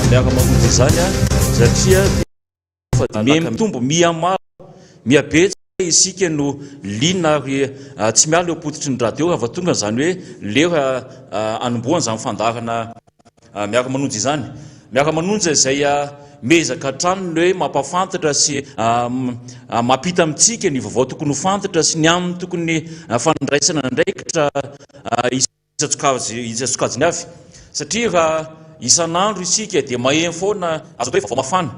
Miara-mamonjy izany satria dia miha-mitombo, miha-maro, miha-betsaka isika no liana ary tsy miala eo am-pototry ny radio raha vao tonga izany hoe lera hanombohana izany fandaharana Miara-manonja izany. Miara-manonja izay miezaka hatrany ny hoe mampahafantatra sy mampita amintsika ny vaovao tokony ho fantatra sy ny amin'ny tokony fandraisana andraikitra isan-tsokajiny avy. Satria raha isan'andro isika dia maheno foana azo atao hoe vaovao mafana.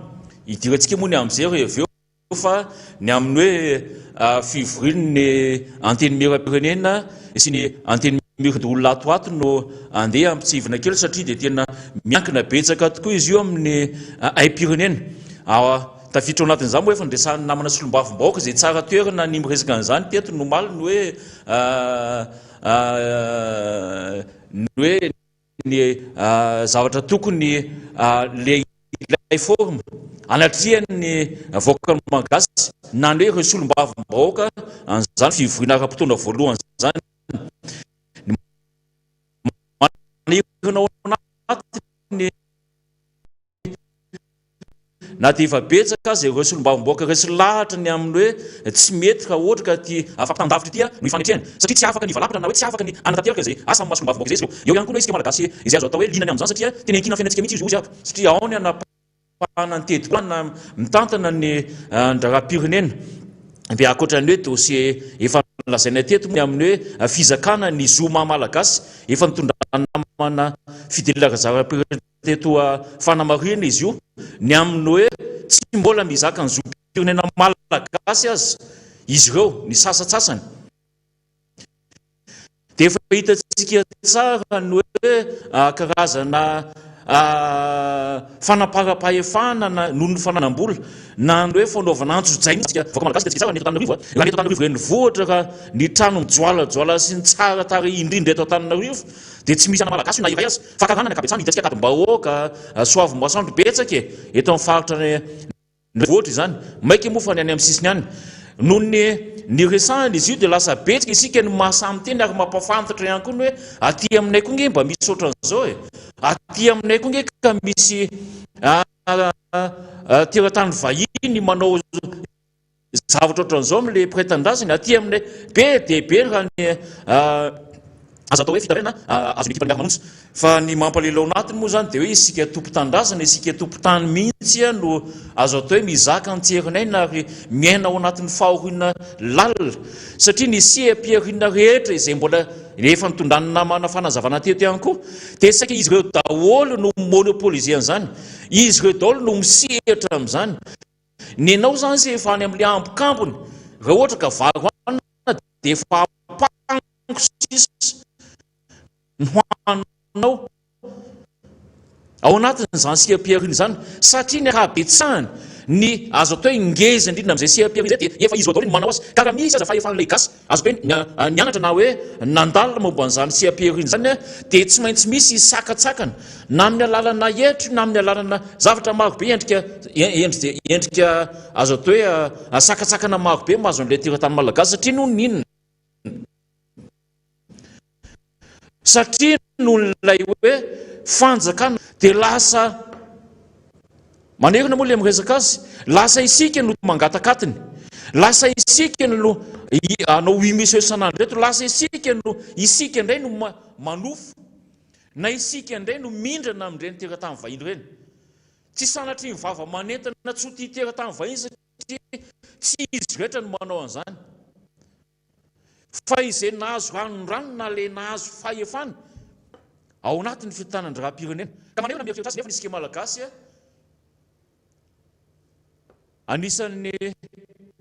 Idirantsika moa ny amin'izay avy eo. Fa ny amin'ny hoe fivorian'ny Antenimierampirenena sy ny Antenimierandoholona ato ho ato no andeha hampitsivina kely satria dia tena miankina betsaka tokoa izy io amin'ny aim-pirenena. Tafiditra ao anatin'izany moa efa niresahan'ny namana solombavambahoaka izay tsara toerana ny miresaka an'izany teto ny omaly ny hoe ny hoe ny zavatra tokony ilay forme anatrihan'ny vahoaka malagasy na ny hoe ireo solombavambahoaka an'izany fivoriana ara-potoana voalohany izany. Ny manahirana ao anatiny Na dia efa betsaka aza ireo solombavambahoaka resy lahatra ny amin'ny hoe tsy mety raha ohatra ka ity fampitan-davitra ity no ifanetrehana satria tsy afaka ny hivalapatra na hoe tsy afaka ny hanatanteraka izay asa amin'ny maha solombavambahoaka izay izy ireo. Eo ihany koa ny hoe isika Malagasy izay azo atao hoe liana ny amin'izany satria tena iankinan'ny fiainantsika mihitsy izy hozy aho satria ao ny hanapahana ny tetibola na mitantana ny raharaham-pirenena. Dia ankoatra ny hoe dossier efa nolazaina teto moa ny amin'ny hoe fizakana ny zo maha Malagasy efa nitondran'ny namana Fidèle Razarapirenena Teto fanamarihana izy io ny amin'ny hoe tsy mbola mizaka ny zom-pirenena malagasy aza izy ireo, ny sasantsasany. Dia efa hitantsika tsara ny hoe karazana fanaparam-pahefana na noho ny fananam-bola na ny hoe fanaovana antsojay mihitsy. Vahoaka malagasy hitantsika tsara ny eto Antananarivo, raha ny eto Antananarivo renivohitra raha ny trano mijoalajoala sy ny tsara tarehy indrindra eto Antananarivo dia tsy misy ana-malagasy io na iray aza. Fakarana ny ankabetsahany hitantsika Ankadimbahoaka, Soavimasoandro betsaka e! Eto amin'ny faritra renivohitra izany. Maika moa fa ny any amin'ny sisiny any. Noho ny niresahana izy io dia lasa betsaka isika no mahasahy miteny ary mampahafantatra ihany koa ny hoe aty aminay koa nge mba misy ohatran'izao e! Aty aminay koa nge ka misy teratany vahiny manao Zavatra ohatran'izao amin'ilay mpiray tanindrazana aty aminay be dia be raha ny azo atao hoe fitarainana azon'ny ekipan'ny Miara-manonja. Fa ny mampalahelo ao anatiny moa izany dia hoe isika tompon-tanindrazana, isika tompon-tany mihitsy no azo atao hoe mizaka ny tserin'aina ary miaina ao anatin'ny fahoriana lalina satria ny seha-pihariana rehetra izay mbola efa nitondran'ny namana fanazavana teto ihany koa dia saika izy ireo daholo no mi-monopoliser an'izany, izy ireo daholo no misehatra amin'izany. Nenao zany se efa any amle ambokambony raha ohatra ka vary hohanina dia efa apango sisa ny hohaninao ao anatin'izany seha-pihariana izany satria ny ankabetsahany ny azo atao hoe ngeza indrindra amin'izay seha-pihariana izay dia efa izy daholo no manao azy ka raha misy aza fahefan'ilay gasy azo atao hoe nianatra na hoe nandalina momba an'izany seha-pihariana izany dia tsy maintsy misy sakantsakana Na amin'ny alalana hetra io na amin'ny alalana zavatra marobe endrika endrika endrika azo atao hoe sakantsakana marobe mahazo an'ilay teratany malagasy satria noho ny inona? Satria noho ilay hoe fanjakana dia lasa manerina moa ilay miresaka azy, lasa isika no mangataka atiny, lasa isika no hanao huimission isan'andro eto, lasa isika no isika indray no manofo. Na isika indray no mindrana amin'ireny teratany vahiny ireny. Tsy sanatria ny vava manentana tsy ho tia teratany vahiny satria tsy izy rehetra no manao an'izany. Fa izay nahazo ranondrano na ilay nahazo fahefana ao anatin'ny fitantanan-draharaham-pirenena. Ka maneho na mieritreritra azy nefa isika Malagasy anisan'ny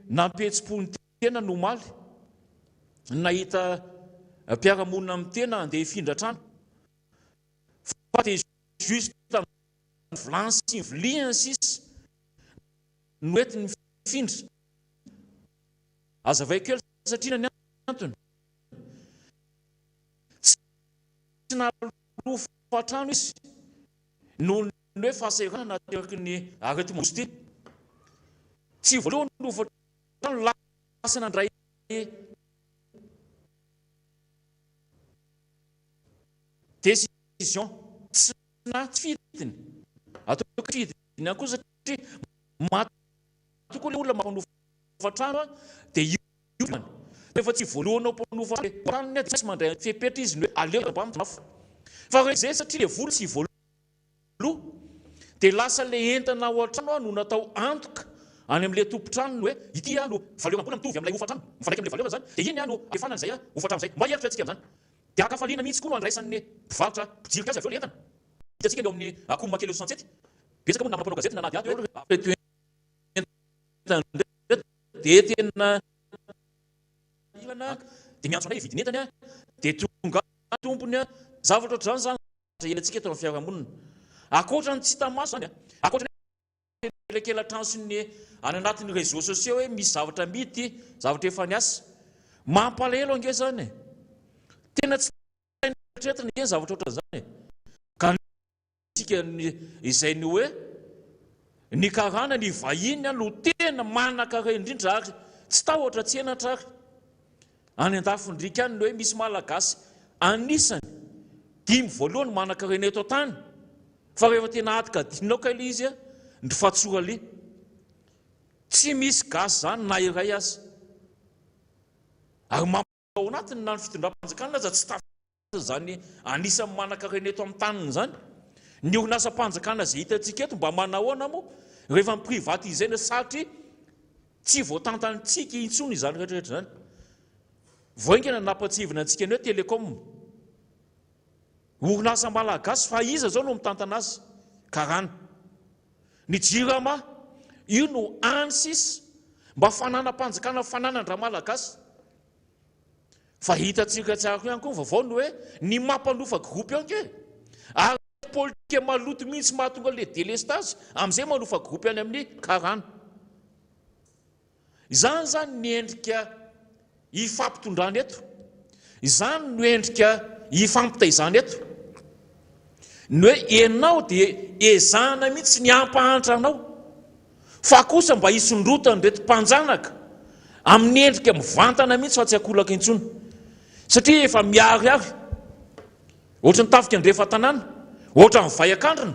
nampihetsi-po ny Tena ny omaly, nahita mpiara-monina amin'ny tena handeha hifindra trano fa dia juste ny vilany sy ny viliany sisa no entiny mifindra. Azavaiko kely satria inona ny antony? Tsy nahalofa trano izy noho ny hoe fahasahiranana nateraky ny areti-mandoza ity. Tsy voalohany no Trano lasa nandray décision tsy na tsy fidiny. Ataoko tsy hidina ihany koa satria matoa koa ilay olona mampanofa trano dia io izany. Rehefa tsy voaloanao mpanofa trano dia tsy mandray fepetra izy ny hoe aleo mba mafy. Fa rehefa izay satria ilay vola tsy voaloa dia lasa ilay entana ao an-trano no natao antoka any amin'ilay tompon-trano ny hoe ity no valeur-mbola mitovy amin'ilay hofan-trano, mifandraika amin'ilay valeur izany dia iny no ahefana an'izay hofan-trano izay. Mba hieritreretintsika amin'izany. Dia an-kafaliana mihitsy koa no andraisan'ny mpivarotra mpijirika azy avy eo ilay entana. Hitantsika ny eo amin'ny akoho makely eo Soixante-sept. Betsaka moa ny namana mpanao gazety nanadihady hoe ireto entana ireto dia tena dia miantso anay hividy ny entany dia tonga tompony. Zavatra ohatr'izany izany iainantsika eto amin'ny fiarahamonina. Ankoatra ny tsy hita maso izany, ankoatra ny elakelan-trano sy ny any anatin'ny réseaux sociaux hoe misy zavatra amidy ity, zavatra efa niasa. Mampalahelo ange izany e! Tena tsy eritreretina ange ny zavatra ohatran'izany e! Ka isika izay ny hoe ny karana, ny vahiny no tena manan-karena indrindra ary tsy tahotra tsy henatra ary any an-dafin-driaka any ny hoe misy Malagasy anisany dimy voalohany manan-karena eto an-tany fa rehefa tena adikadinao kay ilay izy ndry fatsoralia tsy misy gasy izany na iray aza ary Ao anatiny na ny fitondram-panjakana aza tsy tafiditra izany anisan'ny manankarena eto amin'ny taniny izany. Ny orinasam-panjakana izay hitantsika eto mba manahoana moa rehefa mi-privatiser-na satria tsy voatantantsika intsony izany rehetra rehetra izany. Vao haingana nampatsiahivina antsika ny hoe Telecom. Orinasa malagasy fa iza izao no mitantana azy? Karana. Ny Jirama, io no any sisa mba fananam-panjakana fananan-dRamalagasy. Fa hitantsika tsara ihany koa ny vaovao ny hoe ny mampanofa groupe eo ange. Ary politika maloto mihitsy mahatonga le délestage amin'izay manofa groupe any amin'ny karana. Izany izany ny endrika ifampitondrana eto. Izany no endrika ifampitaizana eto. Ny hoe ianao dia ezahana mihitsy ny hampahantra anao. Fa kosa mba hisondrotan'ireto mpanjanaka amin'ny endrika mivantana mihitsy fa tsy akolaka intsony. Satria efa miharihary. Ohatry ny tafika andrefan-tanàna, ohatran'ny vay an-kandrina.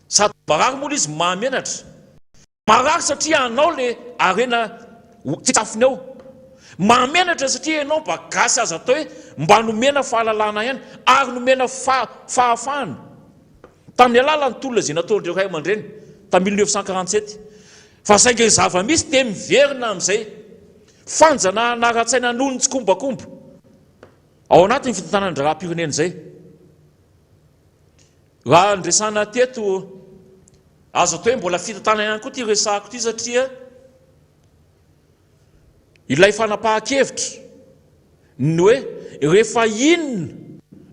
Sady marary moa ilay izy mahamenatra. Marary satria anao le harena tsafiny ao. Mahamenatra satria ianao mba gasy aza atao hoe mba nomena fahalalana ihany ary nomena fahafahana tamin'ny alalan'ny tolona izay nataon'ireo ray aman-dreny tamin'ny 1947. Fa saingy ny zava-misy dia miverina amin'izay fanjanahana ara-tsaina noho ny tsikombakomba ao anatin'ny fitantanana ny raharaham-pirenena izay. Raha ny resahana teto, azo atao hoe mbola fitantanana ihany koa ity resahako ity satria ilay fanapahan-kevitra ny hoe rehefa inona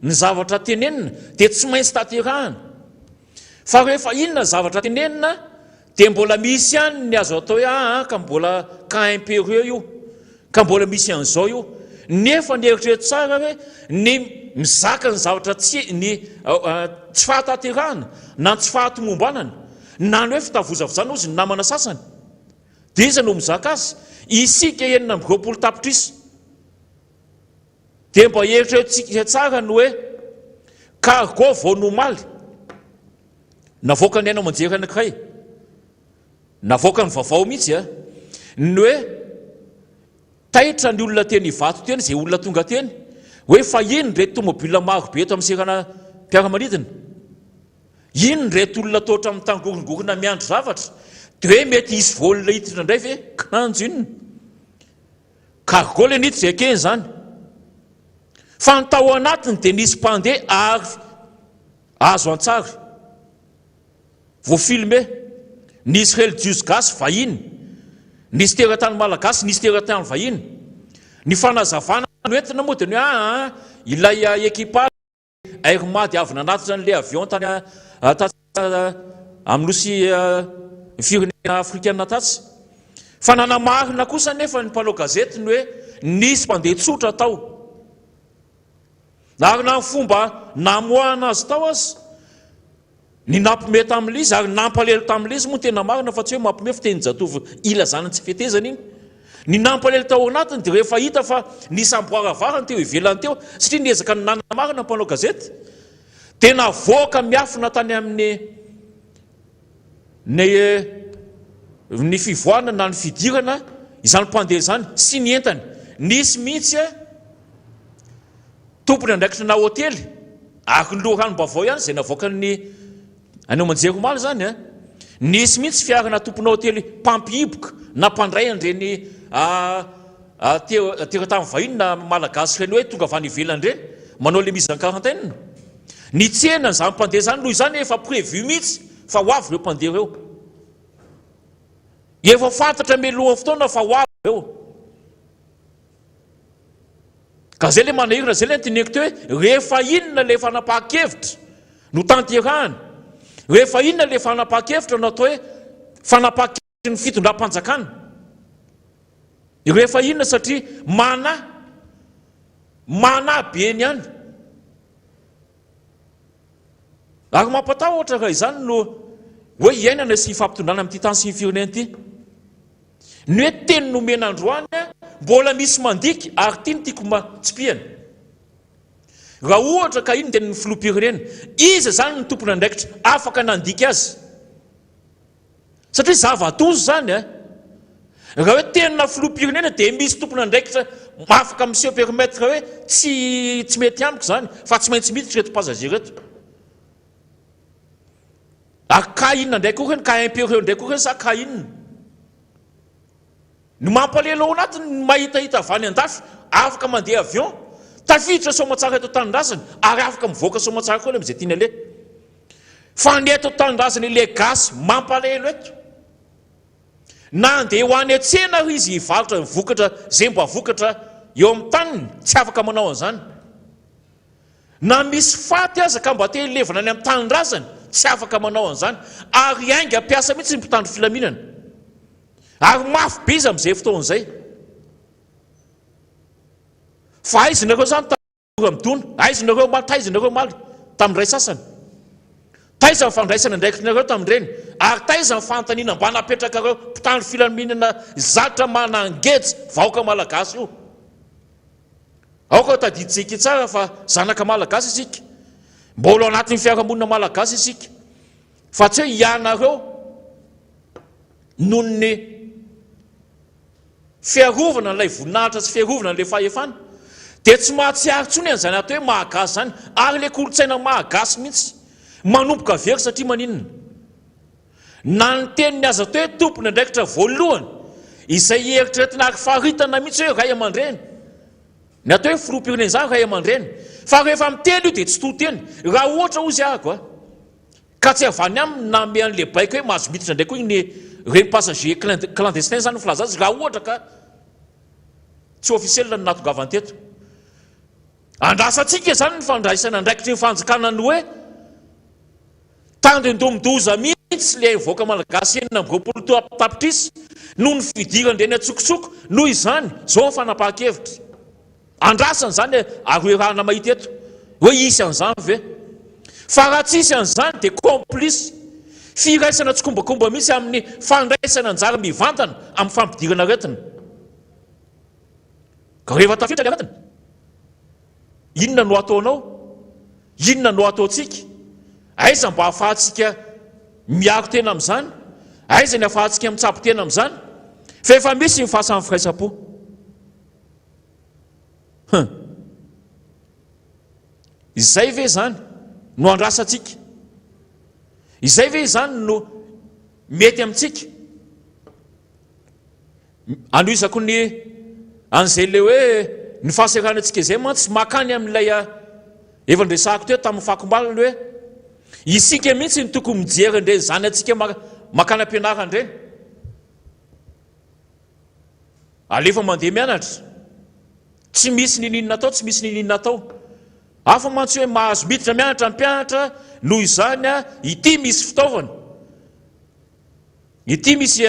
ny zavatra tenenina dia tsy maintsy tanterahana. Fa rehefa inona ny zavatra tenenina dia mbola misy ihany ny azo atao hoe aa ka mbola cas imperieux io, ka mbola misy an'izao io. Nefa ny eritrereto tsara hoe ny mizaka ny zavatra tsy, ny tsy fahatanterahana na ny tsy fahatomombanana na ny hoe fitavozavozana hozy ny namana sasany. Dia iza no mizaka azy? Isika 26 tapitrisa. Dia mba eritreretintsika tsara ny hoe cargo vao ny omaly navoakan'ny haino aman-jery anankiray, navoakan'ny vaovao mihitsy a, ny hoe taitra ny olona teny Ivato teny, izay olona tonga teny, hoe fa ino ireto tomobile maro be eto amin'ny seranam-piaramanidina, ino ireto olona toa ohatran'ny mitangorongorona miandry zavatra, dia hoe mety hisy vol hiditra indray ve? Kinanjo inona? Cargo le niditra ekeny izany. Fa ny tao anatiny dia nisy mpandeha ary azo an-tsary. Voafilme. Nisy relijiozy gasy vahiny. Nisy teratany malagasy, nisy teratany vahiny. Ny fanazavana noentina moa dia ny hoe aa ilay équipage Air Mad avy nanatitra an'ilay avion tany tatsy amin'ny nosy firenena afrikana tatsy. Fa nanamarina kosa anefa ny mpanao gazety ny hoe nisy mpandeha tsotra tao. Ary na ny fomba namoahana azy tao aza, Ny nampime tamin'ilay izy ary nampalahelo tamin'ilay izy moa no tena marina fa tsy hoe mampime fitenin-jatovo ilazana ny tsy fetezana iny. Ny nampalahelo tao anatiny dia rehefa hita fa nisy amboaravara ny teo ivelany teo satria niezaka ny nanamarina ny mpanao gazety dia navoaka miafina tany amin'ny. Ny ny fivoahana na ny fidirana izany mpandeha izany sy ny entany. Nisy mihitsy tompon'andraikitra na hotely, araka ny loharanom-baovao ihany izay navoakan'ny haino aman-jery omaly izany, nisy mihitsy fiarana tompona hotely mpampihiboka na mpandray an'ireny teratany vahiny na malagasy ireny hoe tonga avy any ivelany ireny manao ilay mise en quarantaine. Ny tsena izany mpandeha izany noho izany efa prévu mihitsy fa ho avy ireo mpandeha ireo. Efa fantatra mialohan'ny fotoana fa ho avy ireo. Ka zay le manahirana, zay le noteneniko teo hoe rehefa inona le fanapahan-kevitra no tanterahana, rehefa inona le fanapahan-kevitra no atao hoe fanapahan-kevitry ny fitondram-panjakana, rehefa inona satria manahy, manahy be ny any. Ary mampatahotra raha izany no hoe iainana sy ifampitondrana amin'ity tany sy ny firenena ity. Ny hoe teny nomena androany mbola misy mandika ary ity no tiako mba tsipihana. Raha ohatra ka iny ny tenin'ny filoham-pirenena, iza izany no tompon'andraikitra afaka nandika azy? Satria zava-doza izany eh! Raha hoe tenina filoham-pirenena dia misy tompon'andraikitra afaka mi-se permettre hoe tsy tsy mety amiko izany fa tsy maintsy miditra ireto passager ireto. Ary cas inona indray koa ireny? Cas impérieux indray koa ireny sa cas inona? Ny mampalahelo ao anatiny ny mahitahita avy any andafy afaka mandeha avion, tafiditra soamatsara eto an-tanindrazana ary afaka mivoaka soamatsara koa any amin'izay tiany aleha. Fa ny eto an-tanindrazana ilay gasy mampalahelo eto. Na handeha ho any an-tsena ary izy hivarotra ny vokatra izay mba vokatra eo amin'ny taniny, tsy afaka manao an'izany. Na misy faty aza ka mba te hilevina any amin'ny tanindrazany, tsy afaka manao an'izany. Ary haingam-piasa mihitsy ny mpitandro filaminana. Ary mafy be izy amin'izay fotoana izay. Fa aiza nareo izany tanora midona? Aiza nareo omaly? Taiza nareo omaly tamin'ny iray sasany? Taiza ny fandraisana andraikitrareo tamin'ireny? Ary taiza ny fanontaniana mba napetrakareo mpitandro filaminana zatra manangeja vahoaka malagasy io? Aoka ho tadidintsika tsara fa zanaka malagasy isika. Mbola ao anatin'ny fiarahamonina malagasy isika. Fa tsy hoe ianareo noho ny fiarovana an'ilay voninahitra sy fiarovana an'ilay fahefana dia tsy mahatsiaro intsony an'izany atao hoe mahagasy izany ary ilay kolontsaina mahagasy mihitsy manomboka very satria maninona? Na ny teniny aza atao hoe tompon'andraikitra voalohany izay eritreretina ary faritana mihitsy hoe ray aman-dreny ny atao hoe filoham-pirenena izany ray aman-dreny fa rehefa miteny io dia tsy to teny raha ohatra hozy ahako a Ka tsy avy any aminy nanome an'le baiko hoe mahazo miditra indray koa iny reny passager clandestin zany ny filaza azy raha ohatra ka tsy officiel ny nahatongavany teto. Andrasantsika izany ny fandraisana andraikitry ny fanjakana ny hoe tandindomin-doza mihitsy le vahoaka malagasy 26 tapitrisa noho ny fidiran-dreny an-tsokosoko noho izany zao ny fanapahan-kevitra. Andrasana izany ary ho erahana mahita eto hoe hisy an'izany ve? Fa raha tsy hisy an'izany dia complice, firaisana tsikombakomba mihitsy amin'ny fandraisana anjara mivantana amin'ny fampidirana aretina. Ka rehefa tafiditra ilay aretina, inona no ataonao? Inona no ataontsika? Aiza mba ahafahantsika miaro tena amin'izany? Aiza ny ahafahantsika mitsabo tena amin'izany? Fa efa misy ny fahasan'ny firaisam-po. Hum. Izay ve izany no andrasantsika? Izay ve izany no mety amintsika? Anohizako ny an'izay le hoe ny fahasahiranantsika izay mantsy makany amin'ilay ah, efa niresahako teo tamin'ny fakombaliny hoe isika mihitsy ny tokony mijery an'ireny zanatsika makany am-pianarana ireny. Alefa mandeha mianatra. Tsy misy niniana atao, tsy misy niniana atao. Hafa mantsy hoe mahazo miditra mianatra ny mpianatra, noho izany ity misy fitaovana. Ity misy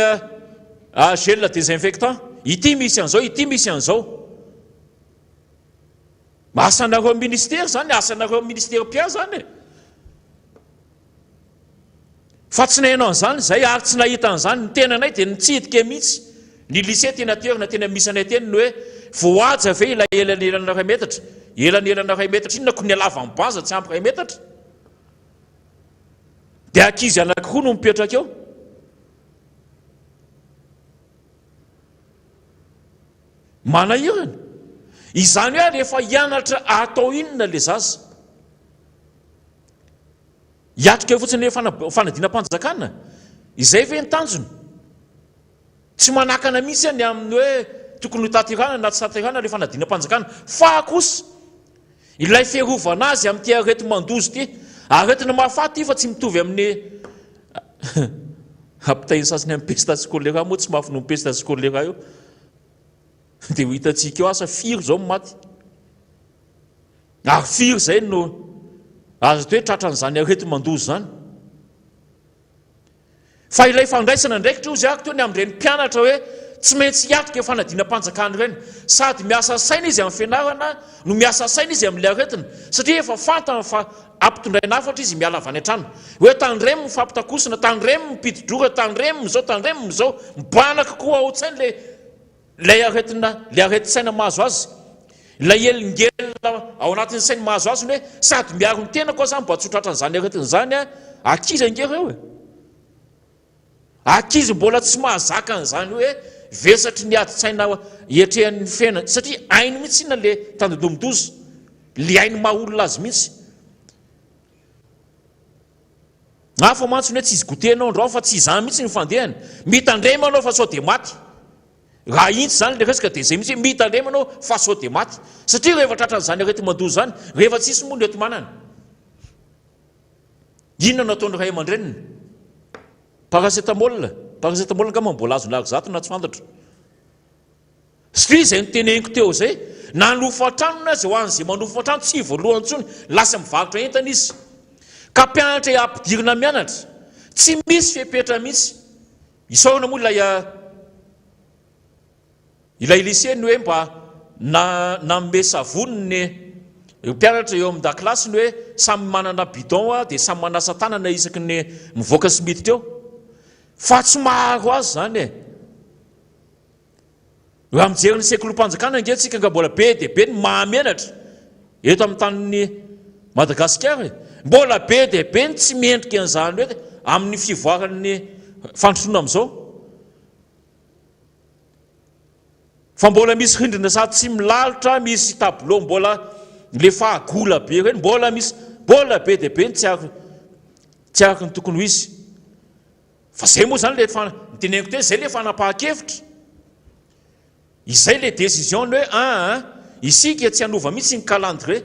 gel désinfectant, ity misy an'izao, ity misy an'izao. Asanareo ministera izany, asanareo ministera mpiahy izany e. Fa tsy naheno an'izany izahay ary tsy nahita an'izany. Ny tenanay dia nitsidika mihitsy ny lycée teny an-toerana, teny amin'ny misy anay teny, ny hoe voahaja ve ilay elanelana iray metatra? Elanelana iray metatra inona ko ny halavan'ny base tsy ampy iray metatra? Dia ankizy anankiroa no mipetraka eo. Manahirana. Izany hoe rehefa hianatra atao inona le zaza? Hiatrika eo fotsiny le fanadinam-panjakana? Izay ve ny tanjona? Tsy manakana mihitsy ny amin'ny hoe tokony ho tanterahana na tsy tanterahana ilay fanadinam-panjakana. Fa kosa, ilay fiarovana azy amin'ity areti-mandoza ity, aretina mahafaty ity fa tsy mitovy amin'ny ampitahin'ny sasany amin'ny pesta sy choléra moa tsy mafy noho ny pesta sy choléra io. Dia ho hitantsika eo asa firy izao ny maty. Ary firy izay no azo atao hoe tratran'izany areti-mandoza izany. Fa ilay fandraisana andraikitra hozy aho teo ny amin'ireny mpianatra hoe tsy maintsy hiatrika io fanadinam-panjakana ireny. Sady miasa saina izy amin'ny fianarana no miasa saina izy amin'ilay aretina satria efa fantany fa ampitondraina hafatra izy miala avy any an-trano. Hoe tandremo mifampitakosina, tandremo mipidi-drora, tandremo izao, tandremo izao. Mibahana kokoa ao an-tsainy ilay ilay aretina, ilay aretin-tsaina mahazo azy. Ilay elingelina ao anatin'ny sainy mahazo azy ny hoe sady miaro ny tenako aho zany mba tsy ho tratran'izany aretina izany aho. Ankizy ange ireo e! Ankizy mbola tsy mahazaka an'izany hoe vesatry ny adin-tsaina iatrehan'ny fiainana satria hainy mihitsy inona ilay tandindomin-doza, ilay hainy maha olona azy mihitsy. Hafa mantsy ny hoe tsy izy goûter anao androany fa tsy izany mihitsy ny fandehany. Mitandrema anao fa sao dia maty. Raha intsy izany ilay resaka dia izay mihitsy hoe mitandrema anao fa sao dia maty. Satria rehefa tratran'izany areti-mandoza izany, rehefa tsisy moa ny enti-manana. Inona no ataon'ny ray aman-dreniny? Paracetamol, paracetamol angamba mbola azon'ny arizato na tsy fantatro. Satria izay noteneniko teo izay, nanofa trano aza ho an'izay manofa trano tsy voalohany intsony, lasa mivarotra entana izy. Ka mpianatra ampidirina mianatra, tsy misy fepetra mihitsy. Isaorana moa ilay ilay lycée ny hoe mba na nanome savony ny mpianatra eo amin-dakilasy ny hoe samy manana bidon dia samy manasa tanana isaky ny mivoaka sy miditra eo. Fa tsy maharo azy izany e. Raha mijery ny sekolim-panjakana ange tsika nga mbola be dia be ny mahamenatra eto amin'ny tanin'i Madagasikara e. Mbola be dia be ny tsy mendrika an'izany hoe amin'ny fivoaran'ny fandrosoana amin'izao. Fa mbola misy rindrina sady tsy milalotra, misy tableau mbola le fahagola be ireny, mbola misy, mbola be dia be ny tsy ary tsy araka ny tokony ho izy. Fa zay moa zany le efa noteneniko teo, zay le fanapahan-kevitra, izay le décision ny hoe aa isika tsy hanova mihitsy ny calendrier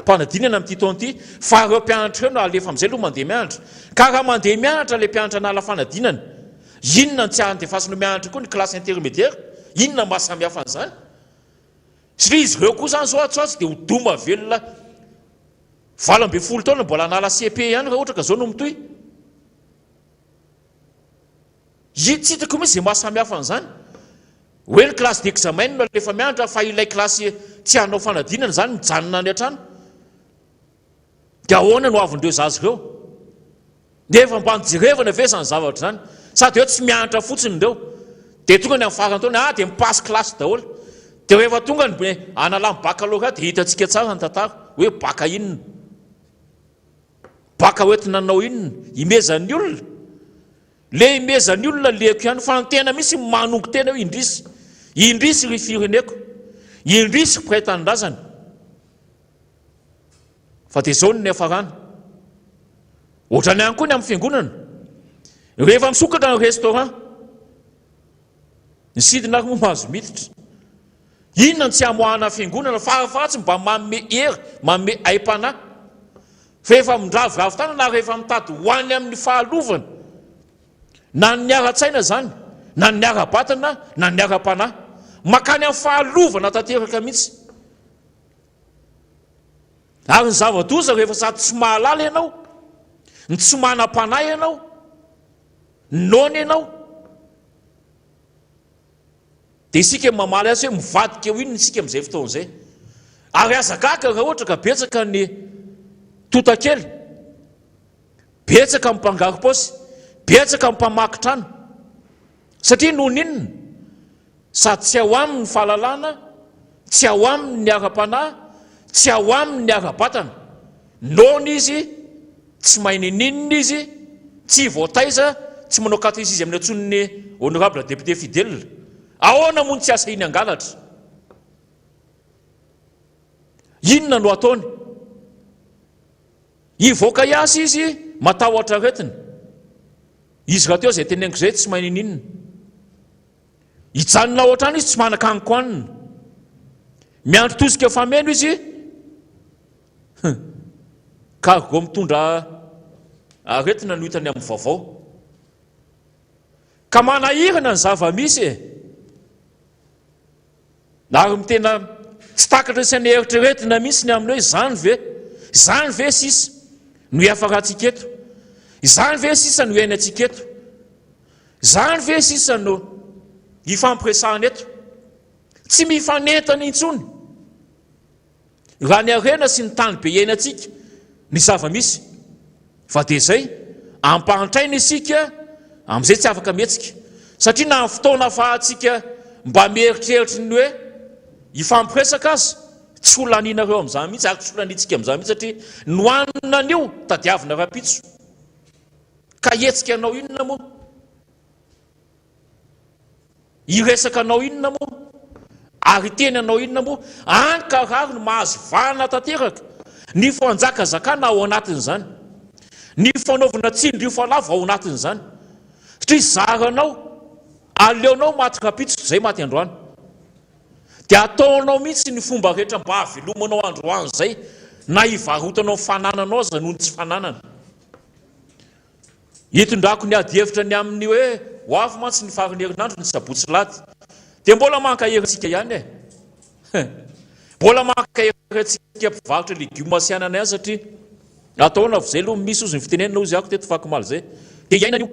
mpanadinana amin'ity taona ity fa ireo mpianatra ireo no alefa amin'izay aloha mandeha mianatra. Ka raha mandeha mianatra le mpianatra hanala fanadinana, inona no tsy andefasana mianatra koa ny classe intermédiaire? Inona no maha samy hafa an'izany? Satria izy ireo koa zany zao atsy ho atsy dia ho doma velona 18 taona mbola hanala cepe ihany raha ohatra ka zao no mitohy. Ie, tsy hitako mihitsy izay maha samy hafa an'izany. Hoe ny classe d'examen no alefa mianatra fa ilay classe tsy hanao fanadinana izany mijanona any an-trano. Dia ahoana no avin'ireo zaza ireo? Nefa mba nijerevana ve izany zavatra izany? Sady hoe tsy mianatra fotsiny ireo. Dia tonga ny amin'ny faran'ny taona, ah dia mi-passe classe daholo. Dia rehefa tonga ny hanalany baccalauréat dia hitantsika tsara ny tantara hoe bac inona. Baka hoentina hanao inona? Himezan'ny olona? Le himezan'ny olona leko ihany fa ny tena mihitsy manongo tena hoe indrisy. Indrisy ry fireneko. Indrisy ry mpiray tanindrazana. Fa dia izao no niafarana. Ohatrany ihany koa ny amin'ny fiangonana. Rehefa misokatra ny restaurant, Ny sidina ary moa mahazo miditra. Inona no tsy hamoahana fiangonana farafahatsiny mba manome hery, manome aim-panahy. Fa efa mindraviravy tanana ary efa mitady ho any amin'ny fahalovana. Na ny ara-tsaina izany, na ny ara-batana, na ny ara-panahy. Makany amin'ny fahalovana tanteraka mihitsy. Ary ny zava-doza rehefa sady tsy mahalala ianao, ny tsy manam-panahy ianao, Noana ianao? Dia isika mamaly azy hoe mivadika ho inona isika amin'izay fotoana izay? Ary aza gaga raha ohatra ka betsaka ny tontakely, betsaka ny mpangaro-paosy, betsaka ny mpamaky trano. Satria noho ny inona? Sady tsy ao aminy ny fahalalana, tsy ao aminy ny ara-panahy, tsy ao aminy ny ara-batana. Noana izy, tsy mahay ninininona izy, tsy voataiza, tsy manao katesizy amin'ny antsoin'ny Honorable Député Fidèle. Ahoana moa no tsy asahiany hangalatra? Inona no ataony? Hivoaka hiasa izy, matahotra aretina. Izy rahateo izay teneniko izay tsy mahay ninininona. Hijanona ao an-trano izy tsy manan-kanin-kohanina. Miandry tosika fameno izy. Cargo mitondra aretina no hitany amin'ny vaovao. Ka manahirana ny zava-misy e. Ary ny tena tsy takatra sy eritreretina mihitsy ny amin'ny hoe izany ve? Izany ve sisa no hiafarantsika eto? Izany ve sisa no hiainantsika eto? Izany ve sisa no hifampiresahana eto? Tsy mifanentana intsony. Raha ny harena sy ny tany be iainantsika ny zava-misy fa dia izay, ampahantraina isika amin'izay tsy afaka mihetsika satria na ny fotoana afahantsika mba mieritreritry ny hoe hifampiresaka aza tsy ho lanianareo amin'izany mihitsy ary tsy ho laniantsika amin'izany mihitsy satria ny hohanina anio tadiavina rahampitso ka hetsika anao inona moa? Hiresaka anao inona moa? Ary hiteny anao inona moa? Any ka rariny mahazo vahana tanteraka ny fanjakazakana ao anatin'izany. Ny fanaovana tsindrio fa lavo ao anatin'izany. Satria zaranao, aleonao maty rahampitso toy izay maty androany. Dia ataonao mihitsy ny fomba rehetra mba hahavelomanao androany izay na hivarotanao ny fanananao aza noho ny tsy fananana. Hitondrako ny adihevitra ny amin'ny hoe ho avy mantsy ny faran'ny herinandro ny sabotsy lahady. Dia mbola mankahery antsika ihany e! Mbola mankahery antsika mpivarotra legioma sy anana ihany satria atao ahoana fa izay aloha misy hozy ny fitenenana hozy ako teto fakomaly izay. Dia iainana io.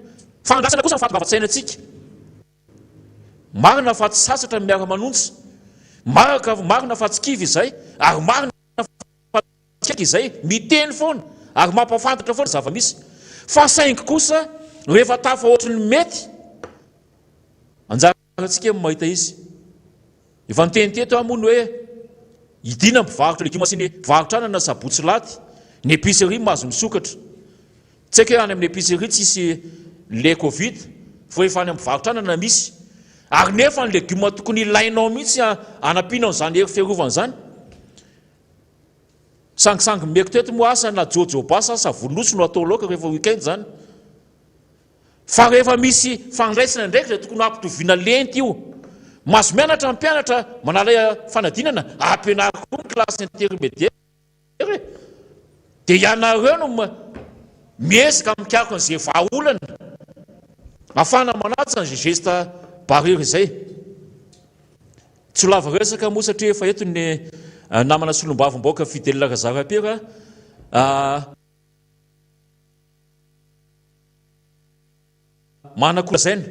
Fa andrasana kosa ny fahatongavan-tsaina antsika. Marina fa tsy sasatra ny miara-manonja. Marina fa tsy kivy izay ary marina fa Tsy haiko izay, miteny foana ary mampahafantatra foana ny zava-misy. Fa saingy kosa rehefa tafahoatry ny mety, anjarantsika ny mahita izy. Efa niteny teto aho moa ny hoe hidiana ny mpivarotra legioma sy ny mpivarotra anana sabotsy lahady, ny épicerie mahazo misokatra. Tsy haiko hoe any amin'ny épicerie tsisy le covid fa efa any amin'ny mpivarotra anana misy. Ary nefa ny legioma tokony ilainao mihitsy hanampiana an'izany hery fiarovana izany. Sangisangy meko teto moa asa na jojoba sa savony no atao laoka rehefa week-end zany. Fa rehefa misy fandraisana andraikitra dia tokony hampitoviana lenta io. Mahazo mianatra ny mpianatra manala fanadinana, ampianaro koa ny classe intermédiaire e. Dia ianareo no miezaka mikaroka an'izay vahaolana ahafahana manaja an'izay geste barrière izay. Tsy ho lava resaka moa satria efa eto ny namana solombavambahoaka Fidèle Razarapiera. Manan-kolazaina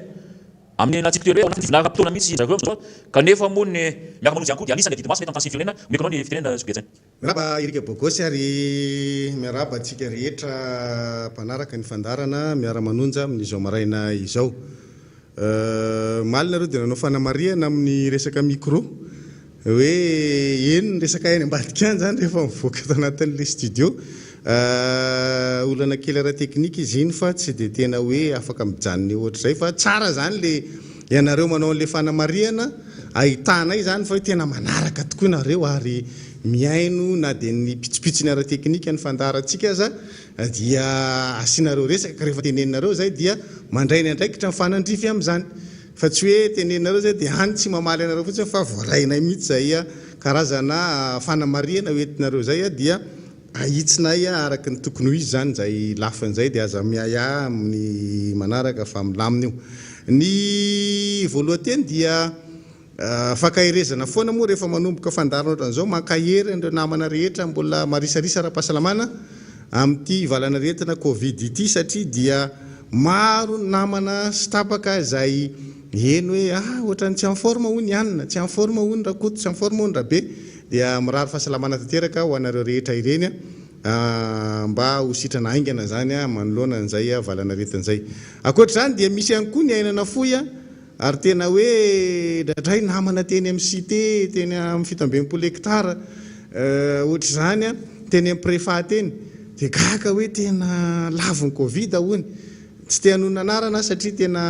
amin'ny natsipy teo hoe ao anatin'ny ara-potoana mihitsy zareo amin'izao kanefa moa ny miara-manonja ihany koa dia anisan'ny adidy masina eto amin'ny tany sy ny firenena. Omeko anao ny fitenenana Zoky Hajaina. Miarahaba Eric Bogosy ary miarahaba antsika rehetra mpanaraka ny fandaharana miara-manonja amin'izao maraina izao. Omaly nareo dia nanao fanamarihana amin'ny resaka micro hoe heno ny resaka any ambadika any zany rehefa mivoaka ato anatin'ilay studio. Olana kely ara-teknika izy iny fa tsy dia tena hoe afaka mijanona eo ohatr'izay fa tsara zany le ianareo manao an'ilay fanamarihana ahitanay zany fa hoe tena manaraka tokoa nareo ary mihaino na dia ny pitsopitsony ara-teknika ny fandaharantsika aza Dia asianareo resaka ka rehefa teneninareo izay dia mandray ny andraikitra mifanandrify amin'izany. Fa tsy hoe teneninareo izay dia any tsy mamaly anareo fotsiny fa voarainay mihitsy izay karazana fanamarihana hoentinareo izay dia ahitsinay araka ny tokony ho izy izany izay lafiny izay dia aza miahiahy amin'ny manaraka fa milamina io. Ny voalohan-teny dia Fankaherezana foana moa rehefa manomboka fandaharana ohatran'izao, mankahery an'ireo namana rehetra mbola marisarisa ara-pahasalamana amin'ity valan'aretina covid ity satria dia maro ny namana sy tapaka izay heno hoe ah ohatran'ny tsy en forme hono i anona, tsy en forme hono Rakoto, tsy en forme hono Rabe, dia mirary fahasalamana tanteraka ho anareo rehetra ireny mba ho sitrana haingana izany manoloana an'izay valan'aretina izay. Ankoatr'izany dia misy ihany koa ny aina nafoy. Ary tena hoe indraindray namana teny amin'ny cité, teny amin'ny 67 hectares, ohatr'izany, teny amin'ny préfat teny, dia gaga hoe tena lavon'ny covid hono. Tsy te hanonona anarana aho satria tena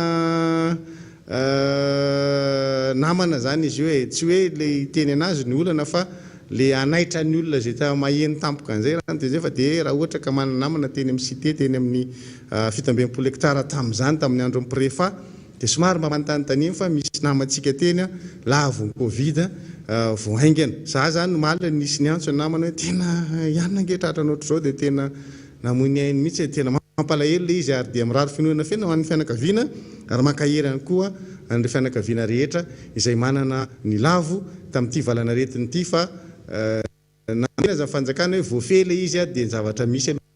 namana izany izy io e. Tsy hoe ilay hiteny an'azy ny olana fa. le hanaitra ny olona izay ta maheno tampoka an'izay raha ny teny izay fa dia raha ohatra ka manana namana teny amin'ny cité teny amin'ny 67 hectares tamin'izany tamin'ny andron'ny préfat dia somary mba manontanitaniny fa misy namantsika teny lavon'ny covid vao haingana. Za zany omaly nisy niantso ny namana hoe tena ianona ange tratra an'ohatr'izao dia tena namoy ny ainy mihitsy e, tena mampalahelo ilay izy ary dia mirary finoana feno ho an'ny fianakaviana ary mankahery ihany koa an'ireo fianakaviana rehetra izay manana ny lavo tamin'ity valan'aretina ity fa na aza ny fanjakana hoe voafehy ilay izy dia ny zavatra misy aloha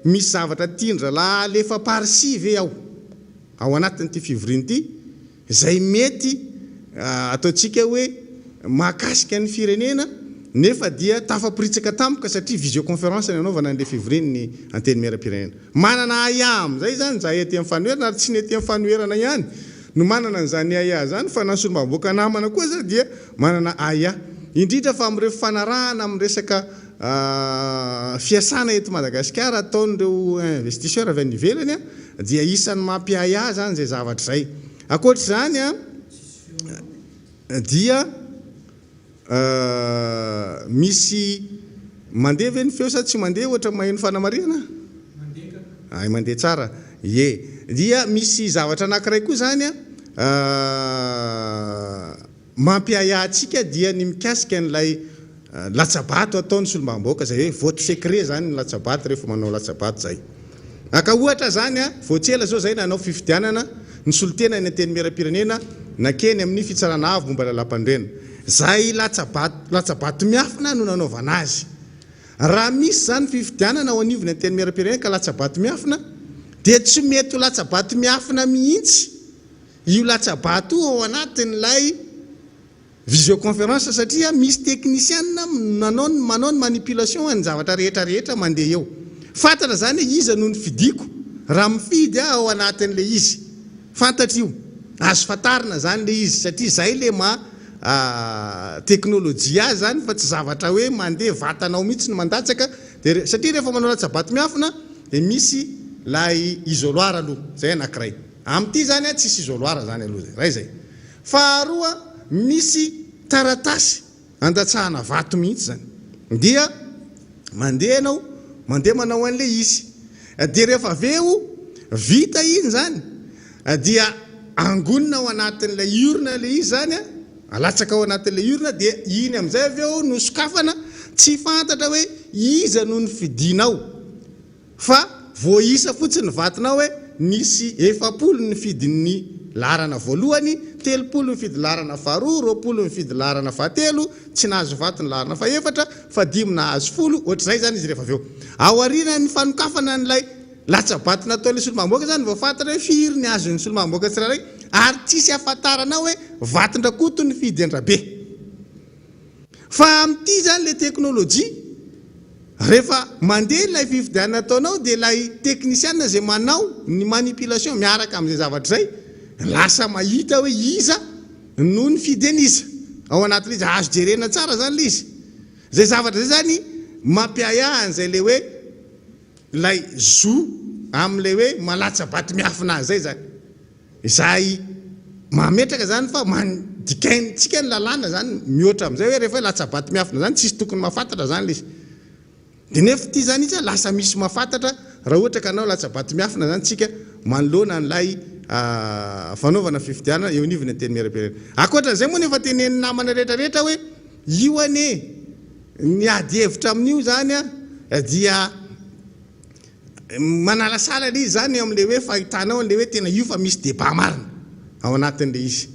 Misy zavatra tian-drahalahy alefa par-ci ve ao ao anatin'ity fivoriana ity izay mety ataontsika hoe mahakasika ny firenena nefa dia tafaporitsaka tampoka satria visioconférence ny anaovana an'ilay fivorian'ny Antenimierampirenena. Manana ahiahy amin'izay izany izahay aty amin'ny fanoherana ary tsy ny aty amin'ny fanoherana ihany no manana an'izany ahiahy izany fa na ny solombavambahoaka namana koa aza dia manana ahiahy indrindra fa amin'ireo fifanarahana amin'ny resaka Fiasana eto Madagasikara ataon'ireo investisseurs avy any ivelany dia isan'ny mampiahiahy izany izay zavatra izay. Ankoatra izany dia misy mandeha ve ny feo sa tsy mandeha ohatra maheno fanamarihana? Hay mandeha tsara. Ie. Dia misy zavatra anankiray koa izany Mampiahiahy antsika dia ny mikasika an'ilay latsa-bato ataon'ny solombavambahoaka izay hoe vote secret izany ny latsa-bato rehefa manao latsa-bato izay. Maka ohatra izany vao tsy ela izao izay nanao fifidianana ny solontena ny Antenimierampirenena nankeny amin'ny Fitsarana Avo momba ny Lalàmpanorenana. Izay latsa-bato latsa-bato miafina no nanaovana azy. Raha misy izany fifidianana ao anivon'ny Antenimierampirenena ka latsa-bato miafina dia tsy mety ho latsa-bato miafina mihitsy Io latsa-bato io ao anatin'ilay visioconférence satria misy technician nanao ny manao ny manipulation an'ny zavatra rehetra rehetra mandeha eo. Fantatra izany hoe iza no nifidiko raha mifidy aho ao anatin'ilay izy. Fantatra io. Azo fantarina izany ilay izy satria izay ilay maha teknolojia azy izany fa tsy zavatra hoe mandeha vatanao mihitsy no mandatsaka dia satria rehefa manao latsa-bato miafina dia misy ilay isoloir aloha, izay anankiray. Amin'ity izany an, tsisy isoloir izany aloha izay, iray izay. Faharoa, misy taratasy andatsahana vato mihitsy izany. Dia mandeha ianao, mandeha manao an'ilay izy. Dia rehefa avy eo, vita iny izany, dia angonina ao anatin'ilay urne ilay izy izany an, alatsaka ao anatin'ilay urne, dia iny amin'izay avy eo no sokafana, tsy fantatra hoe iza no nifidinao. Fa voaisa fotsiny ny vatonao hoe nisy 40 nifidy ny laharana voalohany, 30 nifidy laharana faharoa, 20 nifidy laharana fahatelo, tsy nahazo vato ny laharana fahefatra, fa dimy nahazo folo, ohatr'izay izany izy rehefa avy eo. Aorianan'ny fanokafana an'ilay latsa-bato nataon'ilay solombavambahoaka izany vao fantatra hoe firy ny azon'ny solombavambahoaka tsirairay ary tsisy ahafantarana hoe vaton-dRakoto nifidy an-dRabe. Fa amin'ity izany ilay teknolojia, rehefa mandeha ilay fifidianana ataonao dia ilay teknisiana izay manao ny manipulation miaraka amin'izay zavatra izay, lasa mahita hoe iza no nifidy an'iza ao anatin'ilay izy. Azo jerena tsara izany ilay izy. Izay zavatra izay izany mampiahiahy an'izay ilay hoe ilay zo amin'ilay hoe malatsa-bato miafina azy izay izany. Izay mametraka izany fa dikaintsika ny lalàna izany mihoatra amin'izay hoe rehefa hoe latsa-bato miafina izany tsisy tokony mahafantatra izany ilay izy. Dia nefa ity izany izy lasa misy mahafantatra raha ohatra ka hanao latsa-bato miafina izany tsika manoloana an'ilay fanaovana fifidianana eo anivon'ny Antenimierampirenena. Ankoatra an'izay moa nefa tenenin'ny namana rehetra rehetra hoe io anie ny ady hevitra amin'io izany dia Manalasala ilay izy izany amin'ilay hoe fahitanao an'ilay hoe tena io fa misy débat marina ao anatin'ilay izy.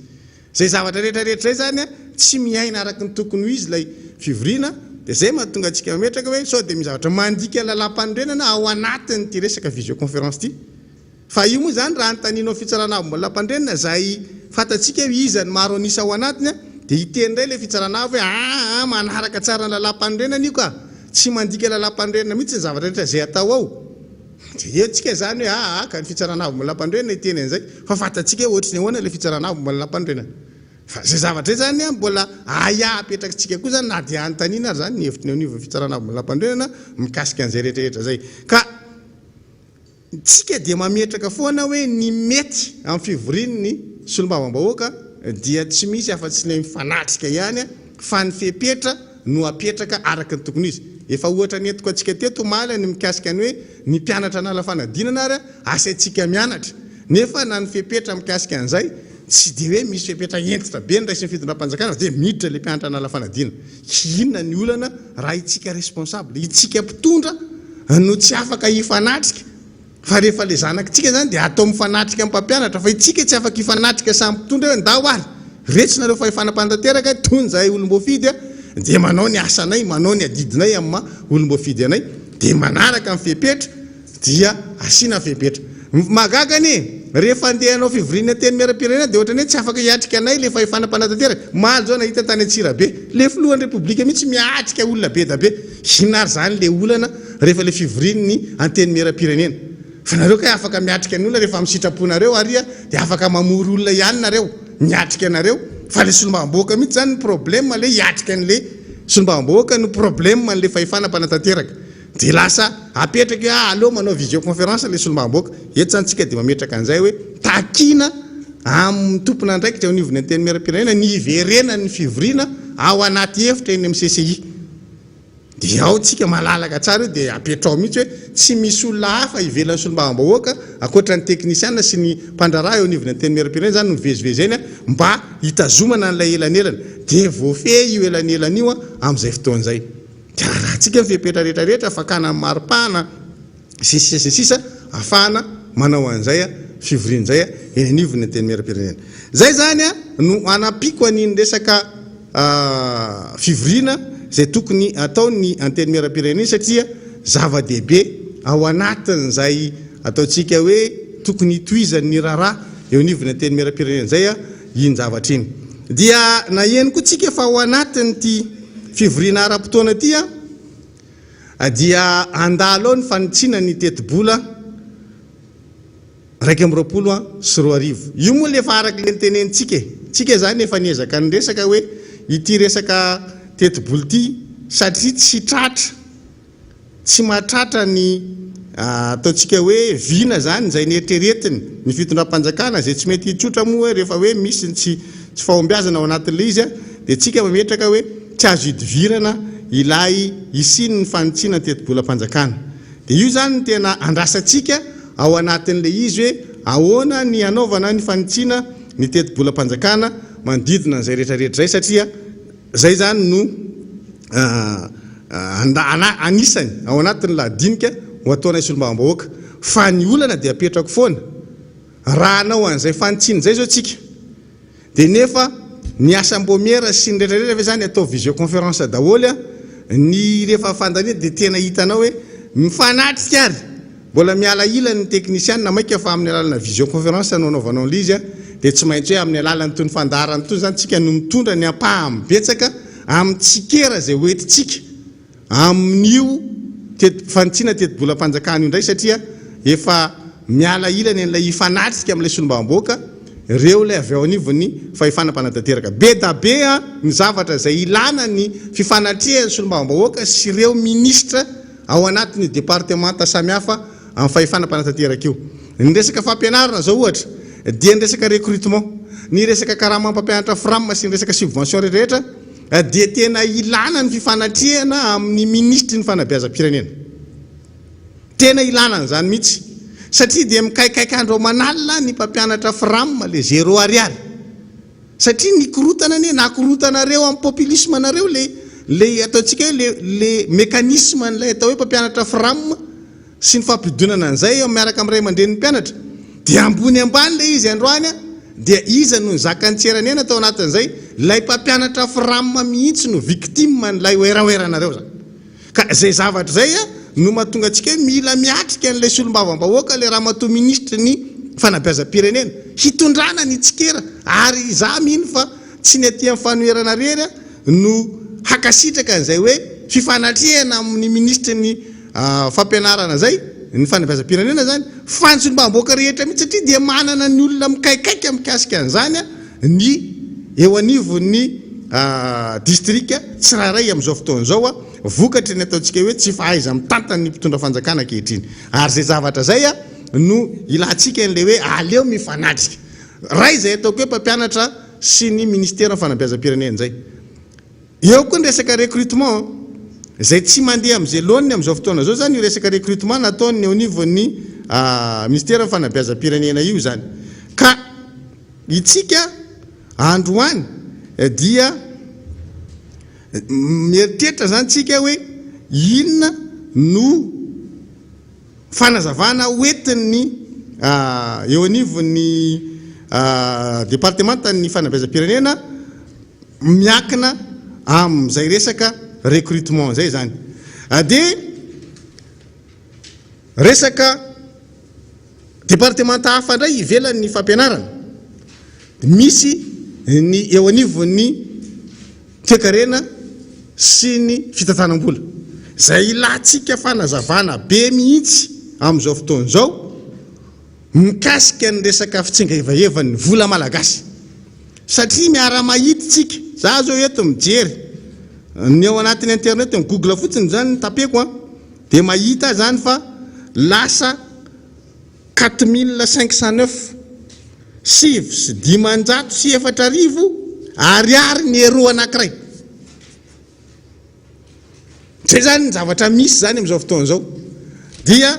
Izay zavatra rehetra rehetra izay izany tsy miaina araka ny tokony ho izy ilay fivoriana. Dia izay mahatonga antsika mametraka hoe sao dia misy zavatra mandika lalàmpanorenana ao anatin'ity resaka visioconférence ity. Fa io moa izany raha anontanianao fitsarana avo momba ny lalàmpanorenana izay fantatsika hoe iza ny maro an'isa ao anatiny dia hiteny indray ilay fitsarana avo hoe aa manaraka tsara ny lalàmpanorenana io ka! Tsy mandika lalàmpanorenana mihitsy ny zavatra rehetra izay atao ao. Dia eo tsika izany hoe aa ka ny fitsarana avo momba ny lalàmpanorenana hiteny an'izay fa fantatsika hoe ohatry ny ahoana ilay fitsarana avo momba ny lalàmpanorenana. Fa izay zavatra izay izany mbola ahiahy apetrakitsika koa izany na dia anontaniana ary izany ny hevitry ny eo anivon'ny fitsarana avo momba ny lalàmpanorenana mikasika an'izay rehetra rehetra izay. Ka tsika dia mametraka foana hoe ny mety amin'ny fivorian'ny solombavambahoaka dia tsy misy afa-tsy ilay mifanatrika ihany fa ny fepetra no apetraka araka ny tokony izy. Efa ohatra nentiko antsika teto omaly ny mikasika ny hoe ny mpianatra hanala fanadinana ary asaintsika mianatra nefa na ny fepetra mikasika an'izay tsy dia hoe misy fepetra hentitra be ny raisin'ny fitondram-panjakana fa dia miditra ilay mpianatra hanala fanadinana. Inona ny olana raha itsika responsable, itsika mpitondra no tsy afaka hifanatrika fa rehefa le zanakitsika zany dia atao mifanatrika amin'ny mpampianatra fa itsika tsy afaka hifanatrika samy mpitondra hoe ndao ary retsy nareo fahefana mpanatanteraka tony zahay olom-boafidy a dia manao ny asanay manao ny adidinay amin'ny maha olom-boafidy anay dia manaraka ny fepetra dia asiana fepetra. Mahagaga anie, rehefa andeha hanao fivoriana antenimierampirenena dia ohatran'ny hoe tsy afaka hiatrika anay ilay fahefana mpanatanteraka. Omaly izao nahita tany Antsirabe, ilay filohan'ny Repoblika mihitsy miatrika olona be da be. Inona ary izany ilay olana rehefa ilay fivorian'ny antenimierampirenena? Fa nareo kay afaka miatrika ny olona rehefa amin'ny sitraponareo ary dia afaka mamory olona ihany nareo miatrika anareo fa ilay solombavambahoaka mihitsy izany ny problème ilay hiatrika an'ilay solombavambahoaka no problème an'ilay fahefana mpanatanteraka. Dia lasa apetraka hoe ah aleo manao visio conférence ilay solombavambahoaka. Eto izany tsika dia mametraka an'izay hoe takiana amin'ny tompon'andraikitra eo anivon'ny Antenimierampirenena ny hiverenan'ny fivoriana ao anaty efitra eny amin'ny CCI. Dia ao tsika malalaka tsara eo dia apetrao mihitsy hoe tsy misy olona hafa ivelan'ny solombavambahoaka ankoatra ny teknisiana sy ny mpandraharaha eo anivon'ny Antenimierampirenena izany no mivezivezy eny mba hitazomana an'ilay elanelana. Dia voafehy io elanelana io amin'izay fotoana izay. Dia arahantsika ny fepetra rehetra rehetra, fakana ny maripana, sy ny sisa sy ny sisa, ahafahana manao an'izay fivoriana izay eny anivon'ny Antenimierampirenena. Izay izany no hanampiako an'iny resaka fivoriana izay tokony hataon'ny Antenimierampirenena iny satria zava-dehibe ao anatin'izay ataontsika hoe tokony hitohizan'ny raharaha eo anivon'ny Antenimierampirenena izay iny zavatra iny. Dia naheno koa tsika fa ao anatin'ity fivoriana ara-potoana ity dia handalo ao ny fanitsiana ny tetibola 2021. Io moa le efa araka le notenenintsika e. Tsika izany efa niezaka niresaka hoe ity resaka tetibola ity satria tsy tratra. Tsy mahatratra ny ataontsika hoe vina izany izay neritreretiny ny fitondram-panjakana izay tsy mety hitsotra moa hoe rehefa hoe misy ny tsy tsy fahombiazana ao anatin'ilay izy dia tsika mametraka hoe tsy azo idivirana ilay hisian'ny fanitsiana ny tetibolam-panjakana. Dia io izany no tena andrasantsika ao anatin'ilay izy hoe ahoana ny hanaovana ny fanitsiana ny tetibolam-panjakana manodidina an'izay rehetra rehetra izay satria Izay izany no anisany ao anatin'ny lahadinika ho ataonay solombavambahoaka. Fa ny olana dia apetrako foana, raha hanao an'izay fanitsiana izay izao tsika, dia nefa ny asam-baomiera sy ny rehetra rehetra ve izany atao visioconférence daholo, ny rehefa fandaniana dia tena hitanao hoe mifanatrika ary. Mbola miala ilany ny teknisianina mainka fa amin'ny alalana visio conférence no anaovanao an'ilay izy dia tsy maintsy hoe amin'ny alalan'itony fandaharana itony izany tsika no mitondra ny ampahany betsaka amin'ny tsikera izay ho entintsika amin'io teti fanitsiana tetibolam-panjakana io indray satria efa miala ilany an'ilay hifanatrika amin'ilay solombavambahoaka ireo ilay avy ao anivon'ny fahefana mpanatanteraka. Be da be ny zavatra izay ilana ny fifanatrehan'ny solombavambahoaka sy ireo minisitra ao anatin'io departemanta samihafa amin'ny fahefana mpanatanteraka io. Ny resaka fampianarana izao ohatra dia ny resaka recrutement, ny resaka karamam-mpampianatra fram sy ny resaka subvention rehetrarehetra dia tena ilana ny fifanatrehana amin'ny minisitry ny fanabeazam-pirenena. Tena ilana an'izany mihitsy satria dia mikaikaika andro aman'alina ny mpampianatra fram le zéro ariary. Satria ny korotana anie nakorotanareo amin'ny populisme nareo le le ataontsika hoe le le mécanisme an'ilay atao hoe mpampianatra fram sy ny fampidonana an'izay miaraka amin'ny ray aman-drenin'ny mpianatra dia ambony ambany le izy androany a dia iza no nizaka ny tseranena tao anatin'izay? ilay mpampianatra fram mihitsy no victime an'ilay werawera-nareo zany. Ka izay zavatra izay no mahatonga antsika hoe mila miatrika an'ilay solombavambahoaka ilay ramatoa minisitry ny fanabeazam-pirenena hitondrana ny tsikera ary izaho mino fa tsy ny aty amin'ny fanoherana irery no hankasitraka an'izay hoe fifanatrehana amin'ny minisitry ny fampianarana izay, ny fanabeazam-pirenena izany, fa ny solombavambahoaka rehetra mihitsy satria dia manana ny olona mikaikaika mikasika an'izany ny eo anivon'ny distrika tsirairay amin'izao fotoana izao vokatry ny ataontsika hoe tsy fahaiza-mitantan'ny mpitondra fanjakana ankehitriny. Ary izay zavatra izay no ilantsika an'ilay hoe aleo mifanatrika. Iray izay ataoko hoe mpampianatra sy ny ministeran'ny fanabeazam-pirenena izay. Eo koa ny resaka recrutement izay tsy mandeha amin'izay laoniny amin'izao fotoana izao izany io resaka recrutement nataon'ny eo anivon'ny ministeran'ny fanabeazam-pirenena io izany. Ka itsika androany dia mieritreritra izany tsika hoe inona no fanazavana hoentin'ny eo anivon'ny departemantan'ny fanabeazam-pirenena miankina amin'izay resaka recrutement izay izany. Dia resaka departemanta hafa indray ivelan'ny fampianarana, misy ny eo anivon'ny toekarena sy ny fitantanam-bola, izay ilantsika fanazavana be mihitsy amin'izao fotoana izao mikasika ny resaka fitsingevahevan'ny vola malagasy, satria miara-mahita isika, za zao eto mijery ny ao anatin'ny internet, ny google fotsiny izany no tapeko an, dia mahita aho izany fa lasa 4509, 4509 ariary ny euro anankiray. Izay izany ny zavatra misy izany amin'izao fotoana izao. Dia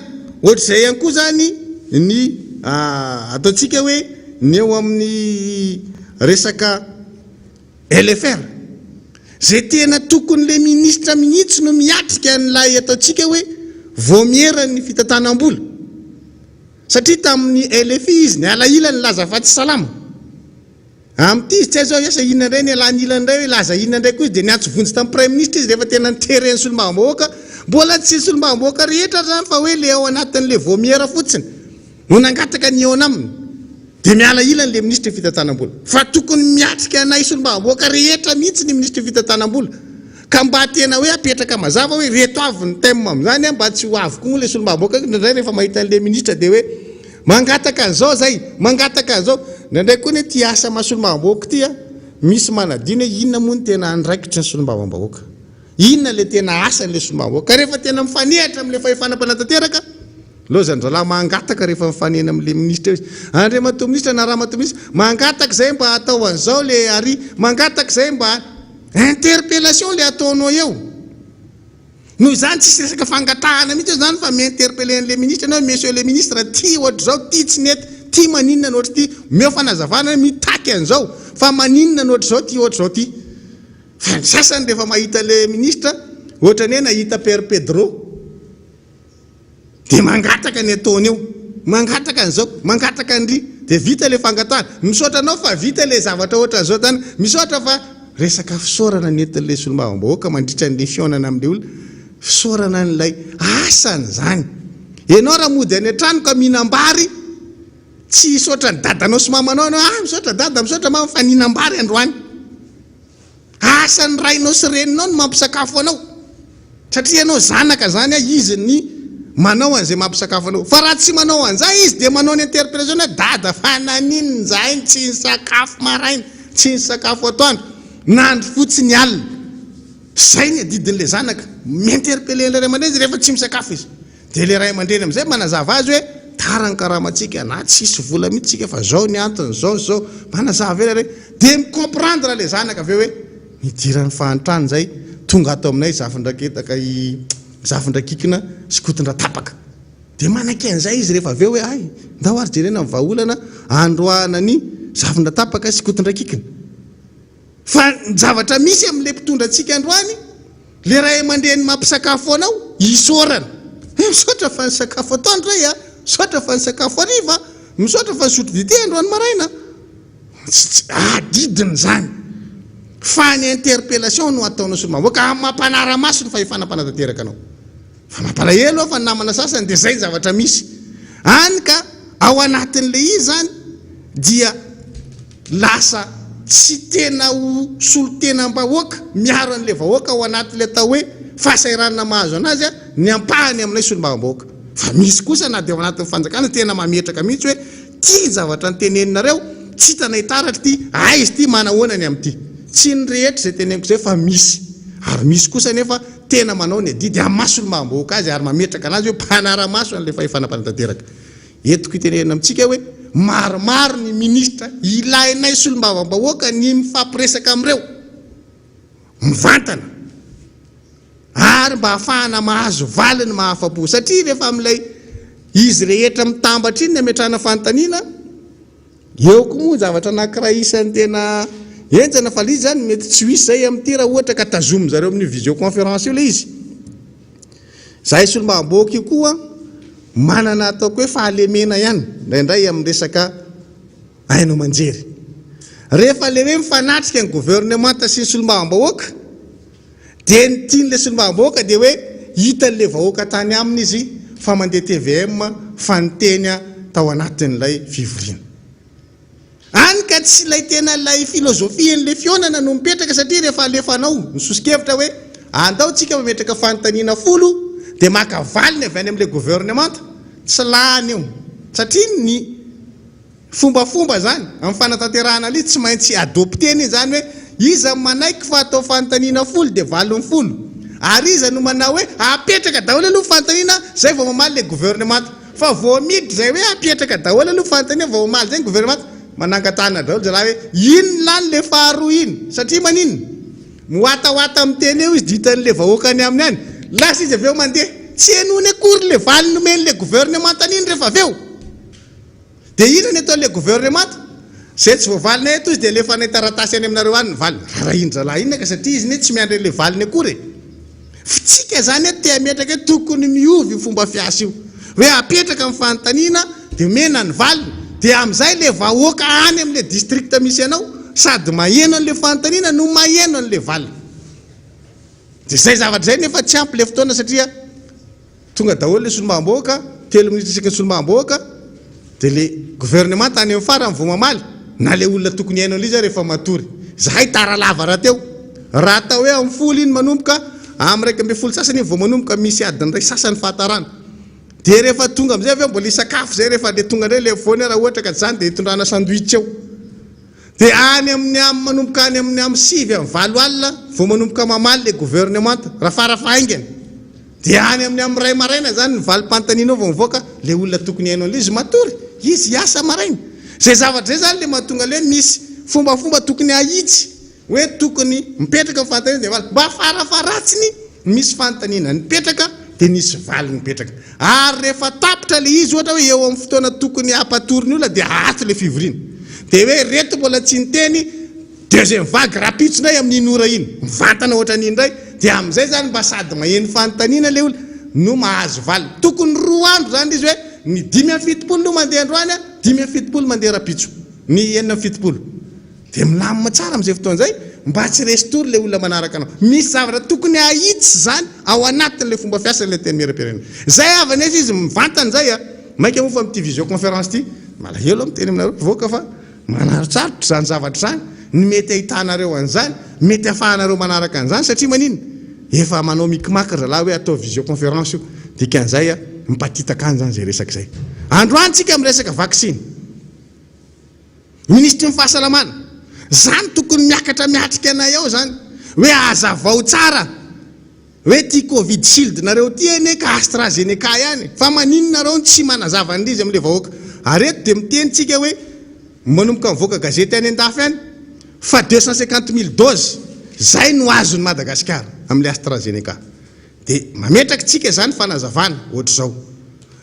ohatr'izay ihany koa izany ny ataontsika hoe ny eo amin'ny resaka LFR. Izay tena tokony ilay minisitra mihitsy no miatrika an'ilay ataontsika hoe vaomieran'ny fitantanam-bola. Satria tamin'ny LFI izy niala ila nilaza fa tsy salama. Amin'ity izy tsy hay zao asa inona indray nialany ila indray hoe hilaza inona indray koa izy dia niantso vonjy tamin'ny praiminisitra izy rehefa tena niteren'ny solombavambahoaka. Mbola tsy solombavambahoaka rehetra ary izany fa hoe ilay ao anatin'ilay vaomiera fotsiny no nangataka ny hihaona aminy. Dia miala ila an'ilay minisitry ny fitantanam-bola. Fa tokony miatrika anay solombavambahoaka rehetra mihitsy ny minisitry ny fitantanam-bola. Ka mba tena hoe apetraka mazava hoe ireto avy ny thème amin'izany an, mba tsy ho avy koa moa ilay solombavambahoaka indraindray rehefa mahita an'ilay minisitra dia hoe mangataka an'izao izay, mangataka an'izao. Indraindray koa anie ity asa maha solombavambahoaka ity an, misy manadino hoe inona moa no tena andraikitry ny solombavambahoaka. Inona ilay tena asan'ilay solombavambahoaka. Ka rehefa tena mifanehatra amin'ilay fahefana mpanatanteraka, Lozan-drahalahy mangataka rehefa mifanena amin'ilay minisitra eo izy. Andriamatoa minisitra na ramatoa minisitra, mangataka izay mba hatao an'izao ilay ary, mangataka izay mba. Interpellation ilay ataonao eo. Noho izany tsisy resaka fangatahana mihitsy eo izany fa mi-interpeller an'ilay minisitra ianao hoe monsieur le ministre ty ohatr'izao, ty tsy nety, ty maninona no ohatr'ity, omeo fanazavana hoe mitaky an'izao fa maninona no ohatr'izao ty ohatr'izao ty. Fa ny sasany rehefa mahita ilay minisitra ohatran'ny hoe nahita Père Pedro. Dia mangataka ny ataony eo, mangataka an'izao, mangataka an'ry, dia vita ilay fangatahana. Misaotra anao fa vita ilay zavatra ohatran'izao izany, misaotra fa resaka fisaorana ny entin'ilay solombavambahoaka mandritra an'ilay fihaonana amin'ilay olona, fisaorana an'ilay asany izany. Ianao raha mody any an-trano ka mihinam-bary, tsy hisaotra ny dadanao sy mamanao ianao, ah misaotra dada, misaotra mama fa nihinam-bary androany. Asan'ny rainao sy reninao ny mampisakafo anao. Satria ianao zanaka zany a, izy ny manao an'izay mampisakafo anao. Fa raha tsy manao an'izay izy dia manao ny interpellation hoe dada fa naninona izahay no tsy nisakafo maraina, tsy nisakafo atoandro, nandry fotsiny alina. Zay ny adidin'ilay zanaka, mi-interpeller an'ilay ray aman-dreny izy rehefa tsy misakafo izy. Dia ilay ray aman-dreny amin'izay manazava azy hoe tara ny karamantsika na tsisy vola mihitsy tsika fa zao ny antony, zao sy zao. Manazava ela re. Dia mi-comprendre ilay zanaka avy eo hoe nidiran'ny fahantrana izay, tonga ato aminay zafindraketaka i zafindrakikina sy kotondratapaka. Dia manaiky an'izay izy rehefa avy eo hoe hay, ndao ary jerena ny vahaolana androahana ny zafindratapaka sy kotondrakikina. Fa ny zavatra misy amin'ilay mpitondra antsika androany, ilay ray aman-dreny mampisakafo anao, isaorana. Eh, misaotra fa nisakafo atoandro ray a, misaotra fa nisakafo hariva, misaotra fa nisotro dite androany maraina. Tsy, tsy, adidiny izany. Fa ny interpellation no ataonao solombavambahoaka amin'ny maha mpanara-maso ny fahefana mpanatanteraka anao. Fa mampalahelo aho fa ny namana sasany dia izay ny zavatra misy. Any ka ao anatin'ilay izy izany dia lasa tsy tena ho solontenam-bahoaka miaro an'ilay vahoaka ao anatin'ilay atao hoe fahasahiranana mahazo anazy ny ampahany amin'ilay solombavambahoaka. Fa misy kosa na dia ao anatin'ny fanjakana tena mametraka mihitsy hoe ity ny zavatra noteneninareo, tsy hitanay taratra ity, aiza ity, manahoana ny amin'ity. Tsy ny rehetra izay teneniko izay fa misy. Ary misy kosa anefa tena manao ny adidy amin'ny maha solombavambahoaka azy ary mametraka anazy hoe mpanara-maso an'ilay fahefana mpanatanteraka. Entiko hitenenana amintsika hoe maromaro ny minisitra ilainay solombavambahoaka ny mifampiresaka amin'ireo mivantana ary mba hahafahana mahazo valiny mahafa-po satria rehefa amin'ilay izy rehetra mitambatra iny ny ametrahana fanontaniana Eo koa moa ny zavatra anankiray isan'ny tena henjana fa ilay izy izany mety tsy ho hisy izay amin'ity raha ohatra ka tazomin zareo amin'io visioconférence io ilay izy. Izahay solombavambahoaka io koa manana ataoko hoe fahalemena ihany indraindray amin'ny resaka haino aman-jery. Rehefa ilay hoe mifanatrika ny governemanta sy ny solombavambahoaka Dia ny tian'ilay solombavambahoaka dia hoe hitan'ilay vahoaka tany aminy izy fa mandeha tvm fa niteny tao anatin'ilay fivoriana. Any ka tsy ilay tena ilay philosophie-n'ilay fihaonana no mipetraka satria rehefa alefanao ny soso-kevitra hoe andao tsika mametraka fanontaniana folo dia maka valiny avy any amin'ilay gouvernemanta, tsy lany io satria ny Fombafomba zany, amin'ny fanatanterahana an'izy tsy maintsy adopter-na izany hoe iza no manaiky fa atao fanontaniana folo dia valiny folo, ary iza no manao hoe apetraka daholo aloha fanontaniana zay vao mamaly le gouvernemanta, fa vao miditra izay hoe apetraka daholo aloha fanontaniana vao mamaly zay ny gouvernemanta, manangan-tanana daholo zalahy hoe iny lany le faharoa iny, satria maninona? Miwatawata miteny eo izy dia hitan'le vahoaka any aminy any, lasa izy avy eo mandeha, tsy henoiny akory le valiny nomen'le gouvernemanta an'iny rehefa avy eo. Dia inona ny ataon'ilay gouvernemanta? Izay tsy voavalinay eto izy dia alefanay taratasy any aminareo any ny valiny. Raharahian-drahalahy inona ka satria izy anie tsy miandry an'ilay valiny akory e! F'tsika izany eto te hametraka hoe tokony miova io fomba fiasa io. Hoe apetraka ny fanontaniana dia omena ny valiny. Dia amin'izay ilay vahoaka any amin'ilay district misy anao sady maheno an'ilay fanontaniana no maheno an'ilay valiny. Dia izay zavatra izay nefa tsy ampy ilay fotoana satria Tonga daholo le solombavambahoaka, telo minitra isaky ny solombavambahoaka, dia le gouvernement tany amin'ny farany vao mamaly, na le olona tokony hihaino an'ilay izy ary efa matory. Zahay tara lava rahateo. Raha atao hoe amin'ny folo iny manomboka, amin'ny 11 sasany iny vao manomboka misy adiny iray sasany fahatarana. Dia rehefa tonga amin'izay avy eo mbola hisakafo izay rehefa le tonga indray le afovoany raha ohatra ka tsy izany dia hitondrana sandwich eo. Dia any amin'ny amin'ny manomboka any amin'ny amin'ny sivy amin'ny valo alina vao manomboka mamaly le gouvernemanta, raha fara fahaingany. Dia any amin'ny amin'ny iray maraina izany ny valim-panontanianao vao mivoaka, le olona tokony hihaino an'ilay izy matory, izy hiasa maraina. Izay zavatra izay izany le mahatonga le hoe misy fombafomba tokony hahitsy, hoe tokony mipetraka ny fanontaniana dia valy. Mba farafaharatsiny misy fanontaniana nipetraka dia nisy valiny nipetraka. Ary rehefa tapitra le izy ohatra hoe eo amin'ny fotoana tokony hampatory ny olona dia aato le fivoriana. Dia hoe reto mbola tsy niteny, deuxième vague rahampitso indray amin'iny ora iny, mivantana ohatran'iny indray, dia amin'izay zany mba sady maheno fanontaniana le olona no mahazo valiny. Tokony roa andro zany le izy hoe ny 75 no mandeha androany an, 75 mandeha rahampitso, ny 76. Dia milamina tsara amin'izay fotoana izay mba tsy resy tory ilay olona manaraka anao. Misy zavatra tokony hahitsy izany ao anatin'ilay fomba fiasan'ilay Antenimierampirenena. Izay avy anefa izy mivantana izay a! Mainka moa fa amin'ity visioconférence ity, malahelo aho miteny aminareo mpivoaka fa manarotsarotra izany zavatra izany, ny mety ahitanareo an'izany, mety ahafahanareo manaraka an'izany satria maninona? Efa manao micmac ry zalahy hoe atao visioconférence io, dikan'izay a, mipatitaka any izany izay resaka izay. Androany tsika miresaka vaksiny. Minisitry ny fahasalamana, zany tokony miakatra miatrika anay ao zany, hoe hazavao tsara hoe ty covid shield nareo ty anie ka AstraZeneca ihany fa maninona nareo no tsy manazava an'ilay izy amin'ilay vahoaka. Ary eto dia miteny tsika hoe manomboka mivoaka gazety any andafy any fa 250 mille doses zay no azon'i Madagasikara amin'ilay AstraZeneca. Dia mametraka tsika izany fanazavana ohatr'izao.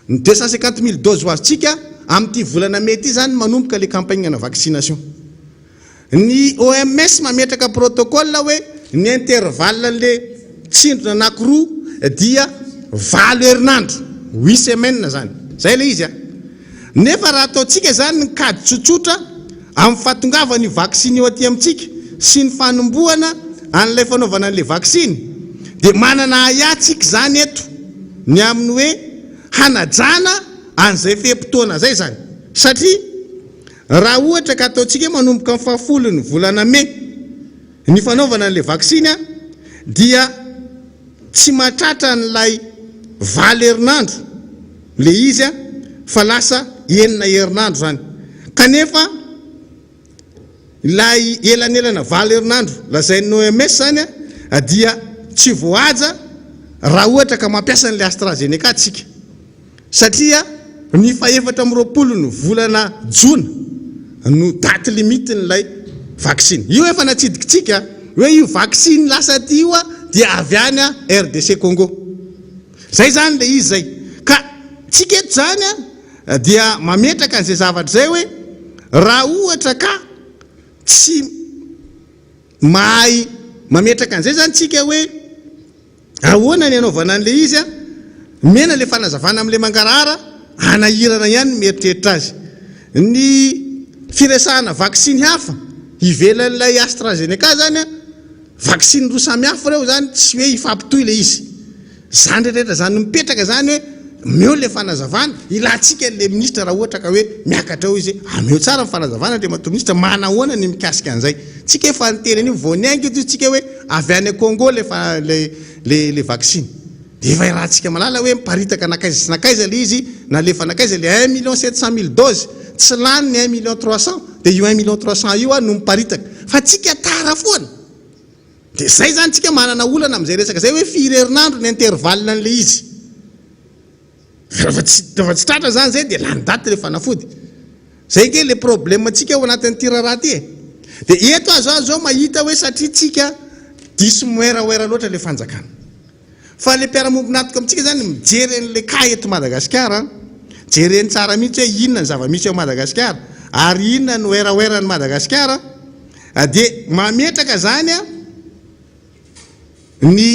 Ny 250 mille doses ho azontsika amin'ity volana mey ity izany manomboka ilay campagne-na vaccination. Ny OMS mametraka protocole hoe ny intervalle an'ilay tsindrona anankiroa dia valo herinandro, huit semaines izany. Izay ilay izy an. Nefa raha ataontsika izany ny kajy tsotsotra amin'ny fahatongavan'io vaksiny io aty amintsika sy ny fanombohana an'ilay fanaovana an'ilay vaksiny dia manana ahiahy tsika izany eto ny amin'ny hoe hanajana an'izay fe-potoana izay izany satria raha ohatra ka ataontsika hoe manomboka amin'ny fahafolon'ny volana mey ny fanaovana an'ilay vaksiny dia tsy mahatratra an'ilay valo herinandro ilay izy fa lasa enina herinandro izany kanefa Ilay elanelana valo herinandro lazain'ny OMS izany dia tsy voahaja raha ohatra ka mampiasa an'ilay AstraZeneca tsika. Satria ny fahefatra amby 20 ny volana jona no date limite n'ilay vaksiny. Io efa natsidikitsika hoe io vaksiny lasa aty io dia avy any RDC Congo. Zay izany ilay izy zay. Ka tsika eto izany dia mametraka an'izay zavatra izay hoe raha ohatra ka tsy mahay mametraka an'izay izany tsika hoe ahoana ny anaovana an'ilay izy an, omena ilay fanazavana amin'ilay mangarahara, hanahirana ihany ny mieritreritra azy. Ny firesahana vaksiny hafa ivelan'ilay AstraZeneca izany an, vaksiny roa samy hafa ireo izany, tsy hoe hifampitohy ilay izy. Zany rehetra zany mipetraka zany hoe omeo le fanazavana, ilantsika le ministra raha ohatra ka hoe miakatra eo izy, ameo tsara ny fanazavana Andriamatoa ministra, manahoana ny mikasika an'izay. Tsika efa niteny an'io vao niainga eto tsika hoe avy any Congo le fa le le le vaksiny. De efa irahantsika malala hoe miparitaka nakaiza sy nakaiza le izy, nalefa nakaiza le un million 700 mille doses, tsy lany ny 1 million 300, de io 1 million 300 io no miparitaka. Fa tsika tara foana. Dia zay zany tsika manana olana amin'izay resaka zay hoe firy herinandro ny intervalle an'ilay izy. Rehefa tsy rehefa tsy tratra zany zay dia lany daty le fanafody. Zay nge le problème tsika ao anatin'ity raharaha ty e. Dia eto aho zany zao mahita hoe satria tsika diso moeraoera loatra le fanjakana. Fa le mpiara-mombon'antoka amintsika zany mijery an'le cas eto Madagasikara an, jereny tsara mihitsy hoe inona ny zava-misy ao Madagasikara ary inona no oeraoeran'i Madagasikara dia mametraka zany an ny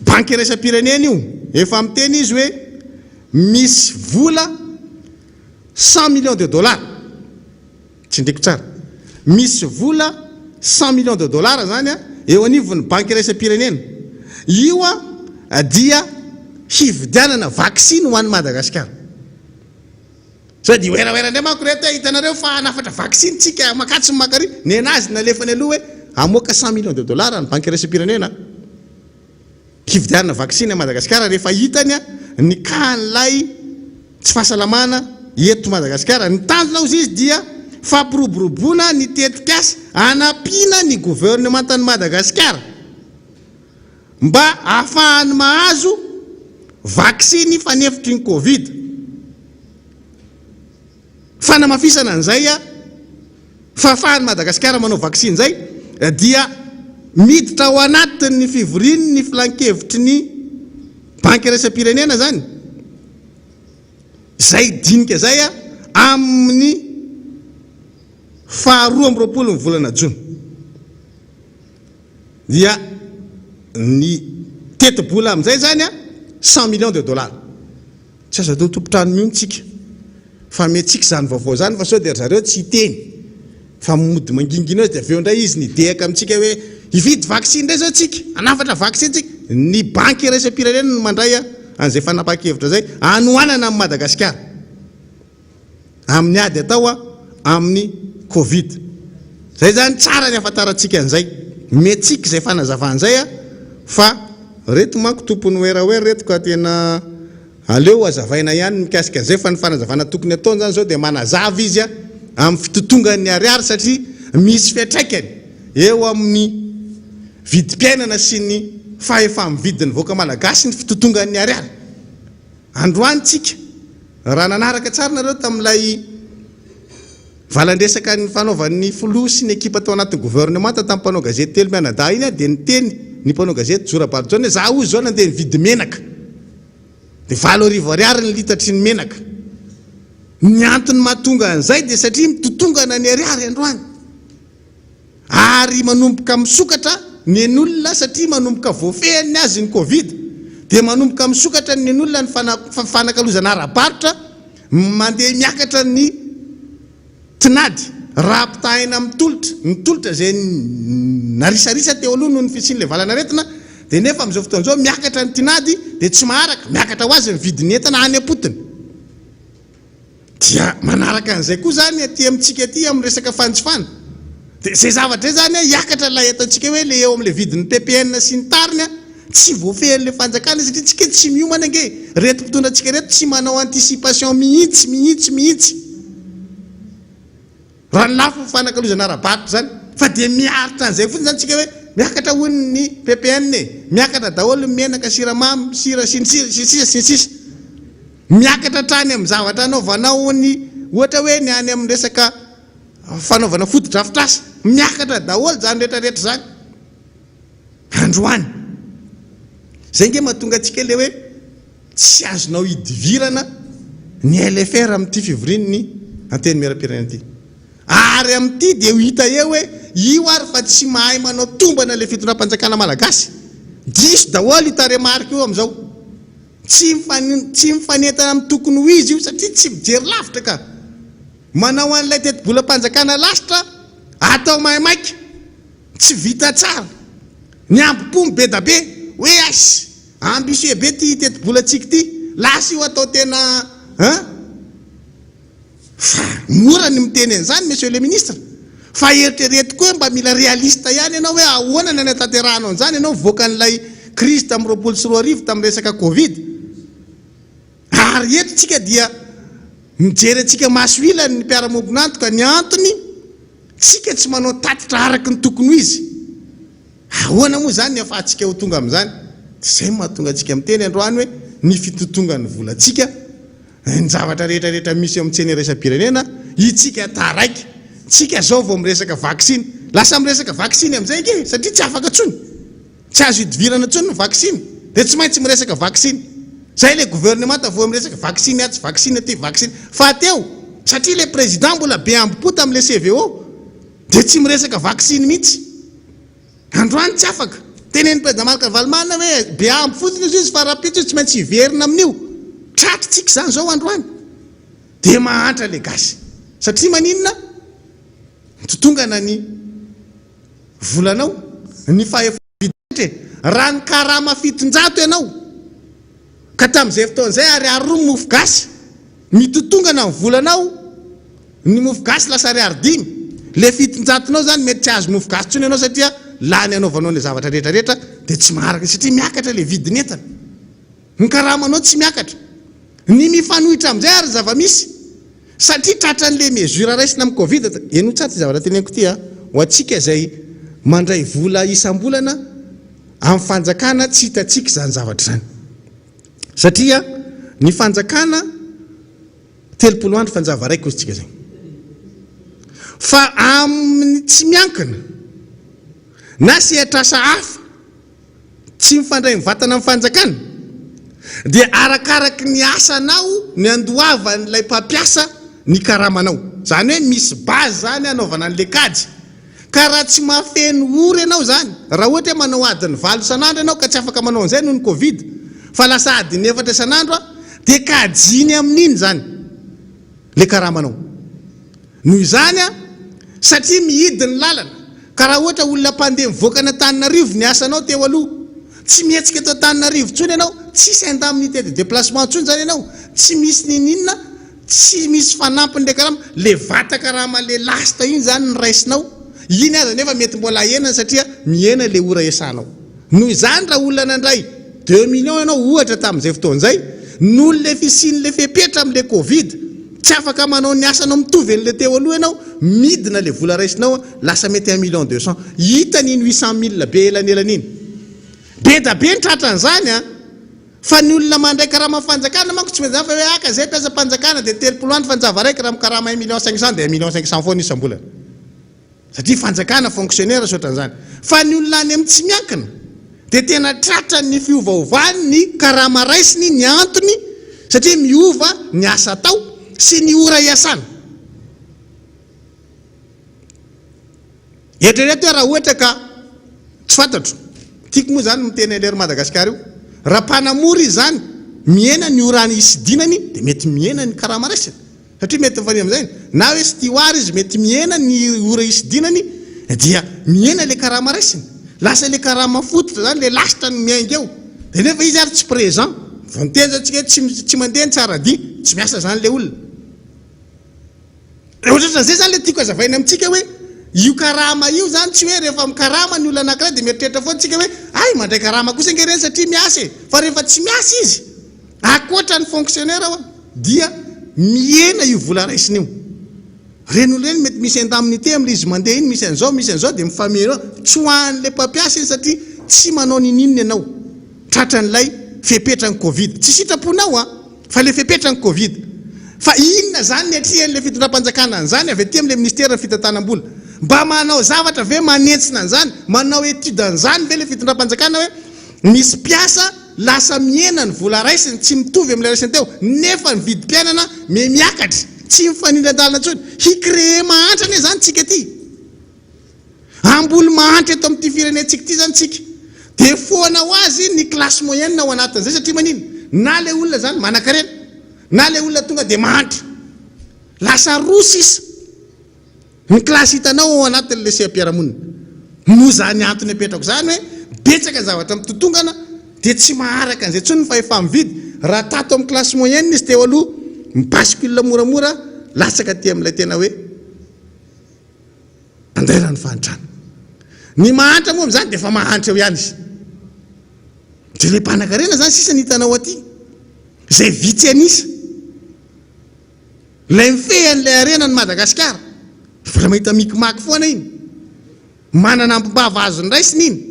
banky iraisam-pirenena io, efa miteny izy hoe misy vola 100 millions de dollars. Tsindriko tsara. Misy vola 100 millions de dollars zany eo anivon'ny banky iraisam-pirenena. Io dia hividianana vaksiny ho an'i Madagasikara. Sady oeraoera indray manko reto hoe hitanareo fa hanafatra vaksiny tsika makatsy ny makary. Nenazy nalefany aloha hoe hamoaka 100 millions de dollars ny banky iraisam-pirenena. Hividianana vaksiny à Madagasikara rehefa hitany ny cas an'ilay tsy fahasalamana eto Madagasikara. Ny tanjona hozy izy dia fampiroboroboana ny tetikasa hanampiana ny governemantan'i Madagasikara mba hahafahany mahazo vaksiny fanefitry ny covid. Fanamafisana an'izay fahafahan'i Madagasikara manao vaksiny izay dia miditra ao anatin'ny fivorian'ny filankevitry ny Banky iraisam-pirenena izany izay dinika izay amin'ny faha 22 ny volana jona dia ny tetibola amin'izay izany 100 millions de dollars. Tsy azo atao tompon-trano mihontsy tsika fa amentsika izany vaovao izany fa sao dia ry zareo tsy hiteny fa mody mangingina eo dia avy eo indray izy nidehaka amintsika hoe hividy vaksiny indray izao tsika, hanafatra vaksiny tsika. Ny banky iraisam-pirenena no mandray an'izay fanapahan-kevitra izay hanohanana an'i Madagasikara amin'ny ady atao amin'ny covid. Izay izany tsara ny hahafantarantsika an'izay. Omentsika izay fanazavana izay fa reto manko tompon'ny werawera reto ka tena aleo hazavaina ihany ny mikasika an'izay fa ny fanazavana tokony ataony izany izao dia manazava izy amin'ny fitotongan'ny ariary satria misy fiantraikany eo amin'ny vidim-piainana sy ny fahefa-mividin'ny vahoaka malagasy ny fitotongan'ny ariary. Androany tsika, raha nanaraka tsara nareo tamin'ilay valan-dresaka nifanaovan'ny filoha sy ny ekipa tao anatin'ny gouvernemanta tamin'ny mpanao gazety telo mianadahy iny dia niteny ny mpanao gazety Jora Barijaona hoe za hozy zao nandeha nividy menaka dia 8000 ariary ny litatry ny menaka. Ny antony mahatonga an'izay dia satria mitotongana ny ariary androany. Ary manomboka misokatra nen'olona satria manomboka voafehiny azy ny covid dia manomboka misokatra ny nen'olona ny fanakalozana ara-barotra mandeha miakatra ny tinady. raha ampitahaina amin'ny tolotra, ny tolotra izay narisarisa teo aloha noho ny fisian'ilay valan'aretina dia nefa amin'izao fotoana izao miakatra ny tinady dia tsy maharaka, miakatra ho azy ny vidin'ny entana any am-potony. Dia manaraka an'izay koa izany aty amintsika aty amin'ny resaka fanjifana. Dia izay zavatra izay izany hiakatra ilay ataontsika hoe ilay eo amin'ilay vidin'ny ppn sy ny tariny tsy voafehin'ilay fanjakana satria tsika tsy miomana ange e. Ireto mpitondra antsika ireto tsy manao anticipation mihitsy mihitsy mihitsy. Raha ny lafiny fifanakalozana ara-barotra izany, fa dia miaritra an'izay fotsiny izany tsika hoe miakatra hono ny ppn e, miakatra daholo ny menaka, siramamy, sira sy ny sisa sy ny sisa sy ny sisa. Miakatra hatrany amin'ny zavatra anaovanao ny ohatra hoe ny any amin'ny resaka fanaovana fotodrafitrasa, miakatra daholo izany rehetra rehetra izany androany. Izay ange mahatonga antsika ilay hoe tsy azonao idivirana ny LFR amin'ity fivorian'ny Antenimierampirenena ity. Ary amin'ity dia ho hita eo hoe io ary fa tsy mahay manao tombana ilay fitondram-panjakana malagasy. Diso daholo io tarehimarika io amin'izao. Tsy tsy mifanentana amin'ny tokony ho izy io satria tsy mijery lavitra ka. Manao an'ilay tetibolam-panjakana lasitra atao maimaika, tsy vita tsara. Ny ambo-po mibedabe hoe as, ambitieux be ity tetibolantsika ity, lasa io atao tena hein. Fa mora ny miteny an'izany Monsieur le Ministre, fa eritrereto koa hoe mba mila réaliste ihany ianao hoe ahoana ny hanatanterahanao an'izany ianao mivoaka an'ilay crise tamin'ny 2020 tamin'ny resaka covid. Ary eto tsika dia mijery antsika maso ilany ny mpiara-miombon'antoka, ny antony tsika tsy manao tatitra araka ny tokony ho izy. Ahoana moa izany ny afahantsika ho tonga amin'izany? Dia izay no mahatonga antsika miteny androany hoe ny fitontongan'ny volantsika, ny zavatra rehetra rehetra misy eo amin'ny tsena iraisam-pirenena, itsika taraiky. Tsika izao vao miresaka vaksiny. Lasa miresaka vaksiny amin'izay ange satria tsy afaka intsony. Tsy azo idivirana intsony ny vaksiny. Dia tsy maintsy miresaka vaksiny. Izay ilay gouvernemanta vao miresaka vaksiny atsy, vaksiny aty, vaksiny. Fa teo, satria ilay président mbola be ambo-po tamin'ilay CVO, dia tsy miresaka vaksiny mihitsy. Androany tsy afaka. Tenenin'i Président Marc Ravalomanana hoe be ambo fotsiny izy izy fa rahampitso izy tsy maintsy hiverina amin'io. Tratritsika izany izao androany. Dia mahantra ilay gasy. Satria maninona? Mitotongana ny volanao, ny fahefa-mividy e. Raha nikarama 700 ianao, ka tamin'izay fotoana izay ariary roa ny mofo gasy, mitotongana ny volanao, ny mofo gasy lasa ariary dimy, ilay fitonjatonao izany mety tsy hahazo mofo gasy intsony ianao satria lany anaovanao ilay zavatra rehetra rehetra dia tsy maharaka satria miakatra ilay vidin'entana. Ny karamanao tsy miakatra. Ny mifanohitra amin'izay ary ny zava-misy satria tratran'ilay mesure raisina amin'ny covid, henoy tsara ity zavatra teneniko ity a, ho antsika izay mandray vola isam-bolana amin'ny fanjakana tsy hitantsika izany zavatra izany. Satria ny fanjakana 30 andro fanjava raika hozy tsika zay. Fa amin'ny tsy miankina na sehatr'asa hafa tsy mifandray mivantana amin'ny fanjakana dia arakaraky ny asanao ny andoavan'ilay mpampiasa ny karamanao. Izany hoe misy base izany hanaovana an'ilay kajy. Ka raha tsy mahafeno ora ianao izany, raha ohatra hoe manao adiny valo isan'andro ianao ka tsy afaka manao an'izay noho ny covid, fa lasa adiny efatra isan'andro dia kajiany amin'iny izany ilay karamanao. Noho izany, satria mihidy ny lalana, ka raha ohatra olona mpandeha mivoaka an'Antananarivo ny asanao teo aloha, tsy mihetsika eto Antananarivo intsony ianao, tsisy indemnité de déplacement intsony izany ianao, tsy misy n'inon'inona, Tsy misy fanampiny le karama, le vata karama le lasta iny zany no raisinao, iny aza nefa mety mbola ahenany satria mihena le ora iasanao. Noho izany raha olona nandray deux millions ianao ohatra tamin'izay fotoana izay, noho le fisian'le fepetra amin'le covid, tsy afaka manao ny asanao mitovy an'le teo aloha ianao, midina le vola raisinao, lasa mety un million deux cent. Hitany iny huit cent mille be elanelany iny. Be da be ny tratran'izany an! Fa ny olona mandray karama fanjakana manko tsy maintsy zany fa hoe aka zay mpiasam-panjakana dia 30 andro fanjava raiky raha mikarama un million cinq cent dia un million cinq cent foana isam-bolana satria fanjakana fonctionnaire sy ohatran'izany fa ny olona any amin'ny tsy miankina dia tena tratran'ny fiovaovany ny karama raisiny ny antony satria miova ny asa atao sy ny ora iasana. Eritrereto hoe raha ohatra ka, tsy fantatro, tiako moa izany miteny an'i Air Madagascar io, raha mpanamory izy izany, mihena ny ora isidinany dia mety mihena ny karama raisiny. Satria mety mifanena amin'izay, na hoe steward izy mety mihena ny ora isidinany dia mihena ilay karama raisiny. Lasa ilay karama fototra izany, ilay lasitra no miainga eo. Dia nefa izy ary tsy présent. Vao niteny izao tsika hoe tsy tsy mandeha ny tsaradia, tsy miasa izany ilay olona. Ohatrohatran'izay izany ilay tiako hazavaina amintsika hoe io karama io izany tsy hoe rehefa mikarama ny olona anankiray dia mieritreritra foana tsika hoe hay mandray karama kosa ange ireny satria miasa e! Fa rehefa tsy miasa izy, ankoatra ny fonctionnaire ho'a, dia mihena io vola raisiny io. Ireny olona ireny mety misy indemnité amin'ilay izy mandeha iny, misy an'izao, misy an'izao dia mifameno eo. Tsy ho an'ilay mpampiasa iny satria tsy manao n'inon'inona ianao. Tratran'ilay fepetran'ny covid. Tsy sitraponao an! Fa ilay fepetran'ny covid. Fa inona izany ny atrehan'ilay fitondram-panjakana an'izany avy aty amin'ilay minisiteran'ny fitantanam-bola? Mba manao zavatra ve manentsina an'izany? Manao étude an'izany ve ilay fitondram-panjakana hoe misy mpiasa lasa mihena ny vola raisiny, tsy mitovy amin'ilay raisiny teo, nefa ny vidim-piainana miha-miakatra, tsy mifanindran-dalana intsony. Hi-créer mahantra anie izany tsika ity. Hamboly mahantra eto amin'ity firenentsika ity izany tsika. Dia foana ho azy ny classe moyenne ao anatin'izay satria manina? Na ilay olona izany manankarena, na ilay olona tonga dia mahantra. Lasa roa sisa ny classe hitanao ao anatin'ilay seha-piarahamonina. Noho izany antony apetrako izany hoe betsaka ny zavatra mitotongana dia tsy maharaka an'izay intsony ny fahefa-mividy. Raha tato amin'ny classe moyenne izy teo aloha, mi-bascule moramora latsaka aty amin'ilay tena hoe Andaira ny fahantrana. Ny mahantra moa amin'izany dia efa mahantra eo ihany izy. Dia ilay mpanankarena izany sisa ny hitanao aty. Izay vitsy an'isa. Ilay mifehy an'ilay harena ny Madagasikara. Mbola mahita micmac foana iny. Manana ambim-bava azony raisina iny.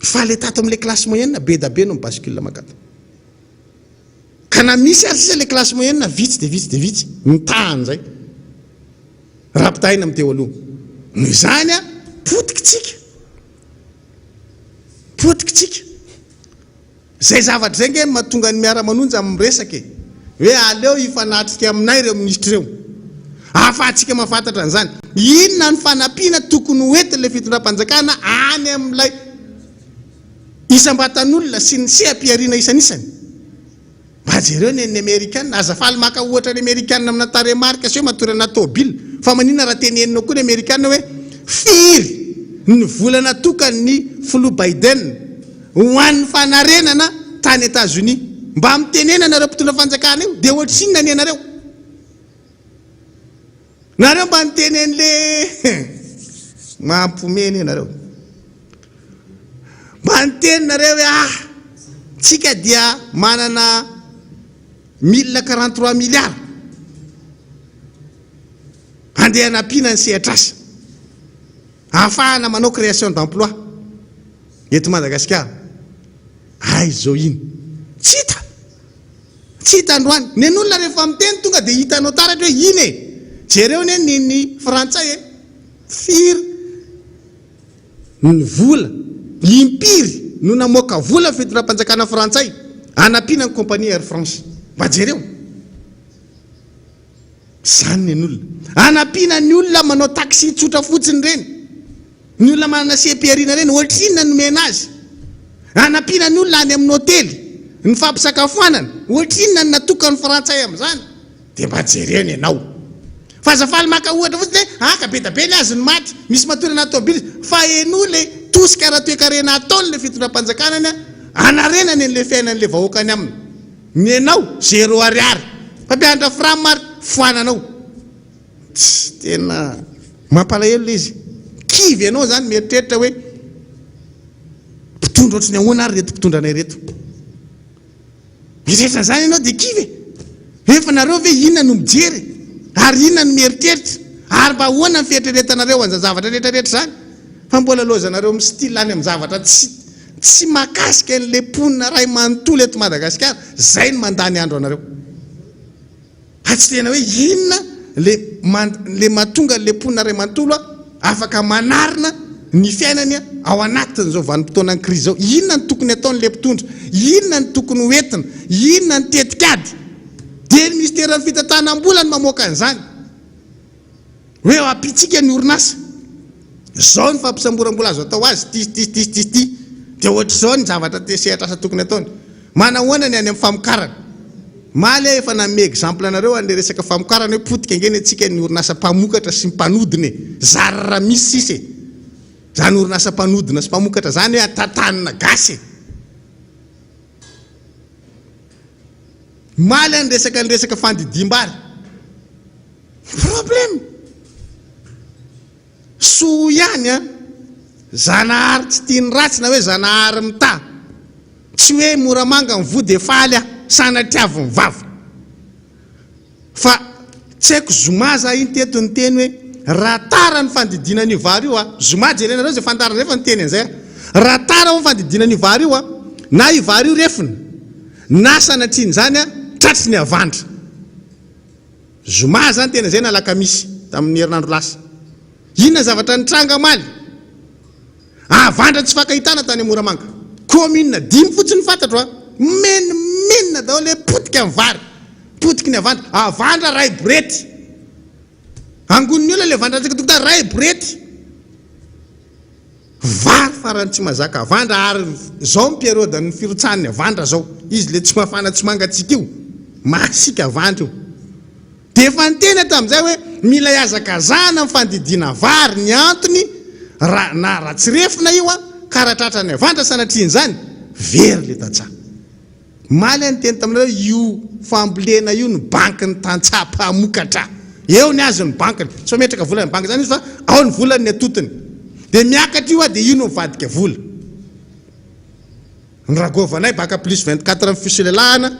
Fa ilay tato amin'ilay classe moyenne be da be no mi-bascule mankato. Ka na misy ary sisa ilay classe moyenne vitsy dia vitsy dia vitsy mitaha an'izay. Raha ampitahaina amin'ny teo aloha. Noho izany, potika tsika. Potika tsika. Izay zavatra izay ange no mahatonga ny miara-manonja amin'ny miresaka e. Hoe aleo hifanatrika aminay ireo minisitra ireo. Ahafahantsika mahafantatra an'izany. Inona ny fanampiana tokony ho entin'ilay fitondram-panjakana any amin'ilay isam-batan'olona sy ny seha-pihariana isanisany. Mba jereo ny an'ny amerikana, aza faly maka ohatra ny amerikana amina tarehimarika sy hoe matory anaty tôbila, fa maninona raha teneninao koa ny amerikana hoe firy ny vola natokan'ny filoha Biden ho an'ny fanarenana tany Etazonia? Mba mitenena nareo mpitondra fanjakana io dia ohatrinona ny anareo? Nareo mba niteny an'le mampome anie nareo. Mba niteny nareo hoe ah, tsika dia manana 1043 milliards andeha hanampiana ny sehatr'asa ahafahana manao création d'emploi eto Madagasikara. Aiza izao iny? Tsy hita. Tsy hita androany. Nen'olona rehefa miteny tonga dia hitanao taratra hoe iny e! Jereo anie ny ny frantsay e! Firy ny vola, impiry no namoaka vola ny fitondram-panjakana frantsay hanampiana ny compagnie Air France. Mba jereo. Izany nen'olona. Hanampiana ny olona manao taxi tsotra fotsiny ireny. Ny olona manana seha-pihariana ireny, ohatrinona no nomena azy? Hanampiana ny olona any amin'ny hotely, ny fampisakafoanana, ohatrinona no natokan'ny frantsay amin'izany? Dia mba jereo ny anao. Fa aza faly maka ohatra fotsiny hoe, ah ka be da be ny azy no maty, misy matory anaty tômôbily, fa henoy ilay tosika ara-toekarena ataon'ilay fitondram-panjakana any hanarenany an'ilay fiainan'ilay vahoaka any aminy. Ny anao, zéro ariary. Mpampianatra fram ary foananao. Tsy tena mampalahelo ilay izy. Kivy ianao izany mieritreritra hoe mpitondra ohatry ny ahoana ary ireto mpitondra anay ireto. Mieritreritra an'izany ianao dia kivy e. Efa nareo ve inona no mijery ary inona no mieritreritra ary mba ahoana ny fieritreretanareo an'izany zavatra rehetra rehetra izany fa mbola lozanareo mi-style any amin'ny zavatra tsy tsy mahakasika an'ilay mponina iray manontolo eto Madagasikara, izay no mandany andro anareo. Fa tsy tena hoe inona le le mahatonga an'le mponina iray manontolo afaka manarina ny fiainany ao anatin'izao vanim-potoanan'ny krizy izao. Inona no tokony ataon'le mpitondra? Inona no tokony ho entina? Inona ny tetikady? Dia ny minisiteran'ny fitantanam-bola no mamoaka an'izany. Hoe ampitsika ny orinasa. Izao ny fampisamboram-bola azo atao azy, ity sy ity sy ity sy ity sy ity. Dia ohatr'izao ny zavatra te sehatr'asa tokony ataony. Manahoana ny any amin'ny famokarana? Omaly aho efa nanome exemple anareo an'ilay resaka famokarana hoe potika ange ny antsika ny orinasa mpamokatra sy mpanodina e! Zary raha misy sisa e! Zany orinasa mpanodina sy mpamokatra zany hoe tantanina gasy e! Omaly aho niresaka ny resaka fandidiam-bary. Problème! Soa ihany an! Zanahary tsy tia ny ratsy na hoe Zanahary mitaha. Tsy hoe Moramanga ny voa dia faly aho, sanatriavin'ny vava. Fa tsy haiko zoma za iny teto niteny hoe raha tara ny fandidiana an'io vary io a, zoma jerenareo izay fandaharana izay fa niteny an'izay aho. Raha tara ho'a ny fandidiana an'io vary io a, na io vary io refina, na sanatrian'izany a, tratry ny havandra. Zoma zany tena izay na alakamisy tamin'ny herinandro lasa. Inona zavatra nitranga omaly? Havandra tsy fankahitana tany Moramanga. Commune dimy fotsiny fantatro a. Mimenomenona daholo hoe potika ny vary. Potiky ny havandra. Havandra ray borety. Angonin'ny olona ilay havandra antsika tokontany ray borety. Vary farany tsy mazaka havandra ary zao ny période ny firotsahan'ny havandra zao. Izy le tsy mafana tsy mangatsiaka io. Masiaka havandra io. Dia efa niteny aho tamin'izay hoe mila ihazakazahana ny fandidiana vary, ny antony raha na raha tsy refina io an, ka raha tratran'ny havandra sanatrian'izany, very le tantsaha. Omaly aho niteny taminareo io fambolena io ny bankin'ny tantsaha mpamokatra. Eo ny azy ny bankiny. Tsy mametraka vola any banky izany izy fa ao ny volany ny atotiny. Dia miakatra io dia io no mivadika vola. Ny ragovanay baka plus 24 amin'ny fisolelahana.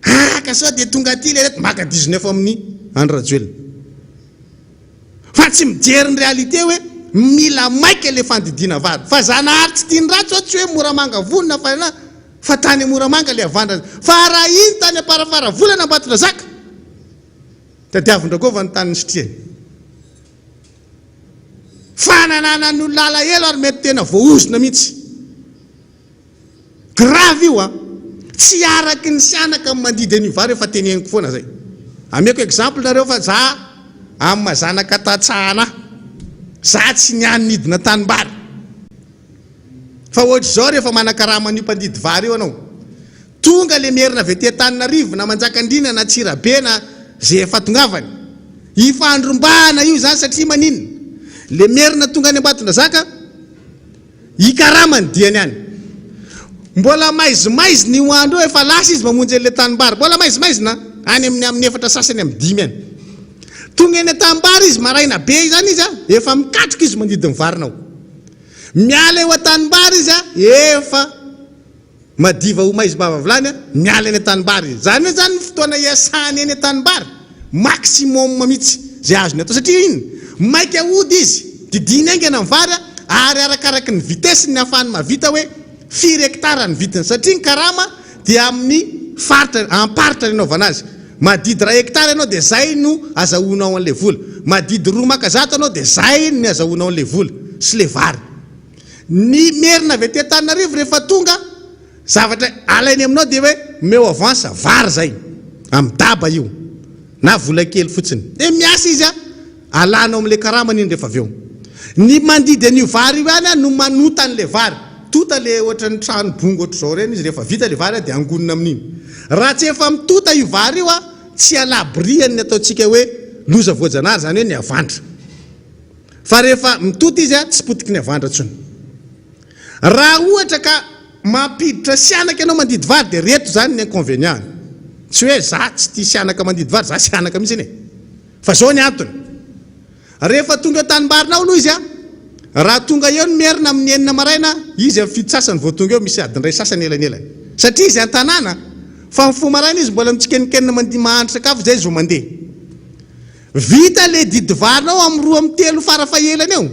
Ah ka sao dia tonga aty le reto maka 19 amin'ny Andry Rajoelina. Fa tsy mijery ny réalité hoe mila maika le fandidiana vary. Fa Zanahary tsy tiany ratsy hoe tsy hoe Moramanga vonona fa na fa tany Moramanga le havandra. Fa raha iny tany Amparafaravola na Ambatondrazaka tadiavin-dRagova ny tany nisitrihany. Fanananan'ny olona alahelo ary mety tena voaozona mihitsy. Grave io a! Tsy araky ny sianaka ny mandidy an'io vary efa teneniko foana zay. Ameko exemple nareo fa za amin'ny maha zanaka tantsaha anah, za tsy niany nidina tanimbary. Fa ohatr'izao rehefa manakarama an'io mpandidy vary io anao, tonga le merina avy aty Antananarivo na Manjakandriana na Antsirabe na ze efa tongavany. Ifandrombahana io zany satria maninona? Le merina tonga any Ambatondrazaka, Hikarama ny diany any. Mbola maizimaizina io andro io, efa lasa izy mamonjy an'ilay tanimbary. Mbola maizimaizina, any amin'ny amin'ny efatra sasany amin'ny dimy any. Tonga eny an-tanimbary izy, maraina be izany izy, efa mikatroka izy mandidy ny varina ao. Miala eo an-tanimbary izy, efa Madiva ho maizim-bava vilany a, miala eny an-tanimbary izy. Izany hoe izany ny fotoana iasany eny an-tanimbary, maximum mihitsy izay azony atao. Satria inona? Maika hody izy, didiany haingana ny vary ary arakaraky ny vitesse-ny ny ahafahany mahavita hoe firy hectare ny vidiny. Satria ny karama dia amin'ny faritra, am-paritra ny anaovana azy. Madidy iray hectare ianao dia izay no azahoanao an'ilay vola. Madidy roa maka zato ianao dia izay ny azahoanao an'ilay vola sy ilay vary. Ny merina avy aty Antananarivo rehefa tonga, zavatra alainy aminao dia hoe omeo avance vary zay, amin'ny daba io, na vola kely fotsiny. Dia miasa izy an, alanao amin'ilay karamany iny rehefa avy eo. Ny mandidy an'io vary io ihany an no manonta an'ilay vary. Tonta ilay ohatran'ny trano bongo ohatr'izao ireny izy, rehefa vita ilay vary dia angonina amin'iny. Raha tsy efa mitonta io vary io an, tsy à l'abri an'ny ataontsika hoe loza voajanahary, izany hoe ny havandra. Fa rehefa mitoto izy tsy potiky ny havandra intsony. Raha ohatra ka mampiditra sianaka ianao mandidy vary dia reto izany ny inconvenient-ny. Tsy hoe za tsy tia sianaka mandidy vary, za sianaka mihitsy anie. Fa zao ny antony. Rehefa tonga eo tanimbarinao aloha izy raha tonga eo ny merina amin'ny enina maraina, izy amin'ny fito sasany vao tonga eo, misy adiny iray sasany elanelany. Satria izy an-tanàna, fa mifoha maraina izy mbola mitsikeninkenina mandihy mahandro sakafo izay izy vao mandeha. Vita le didivarinao am roa am telo farafahelany eo.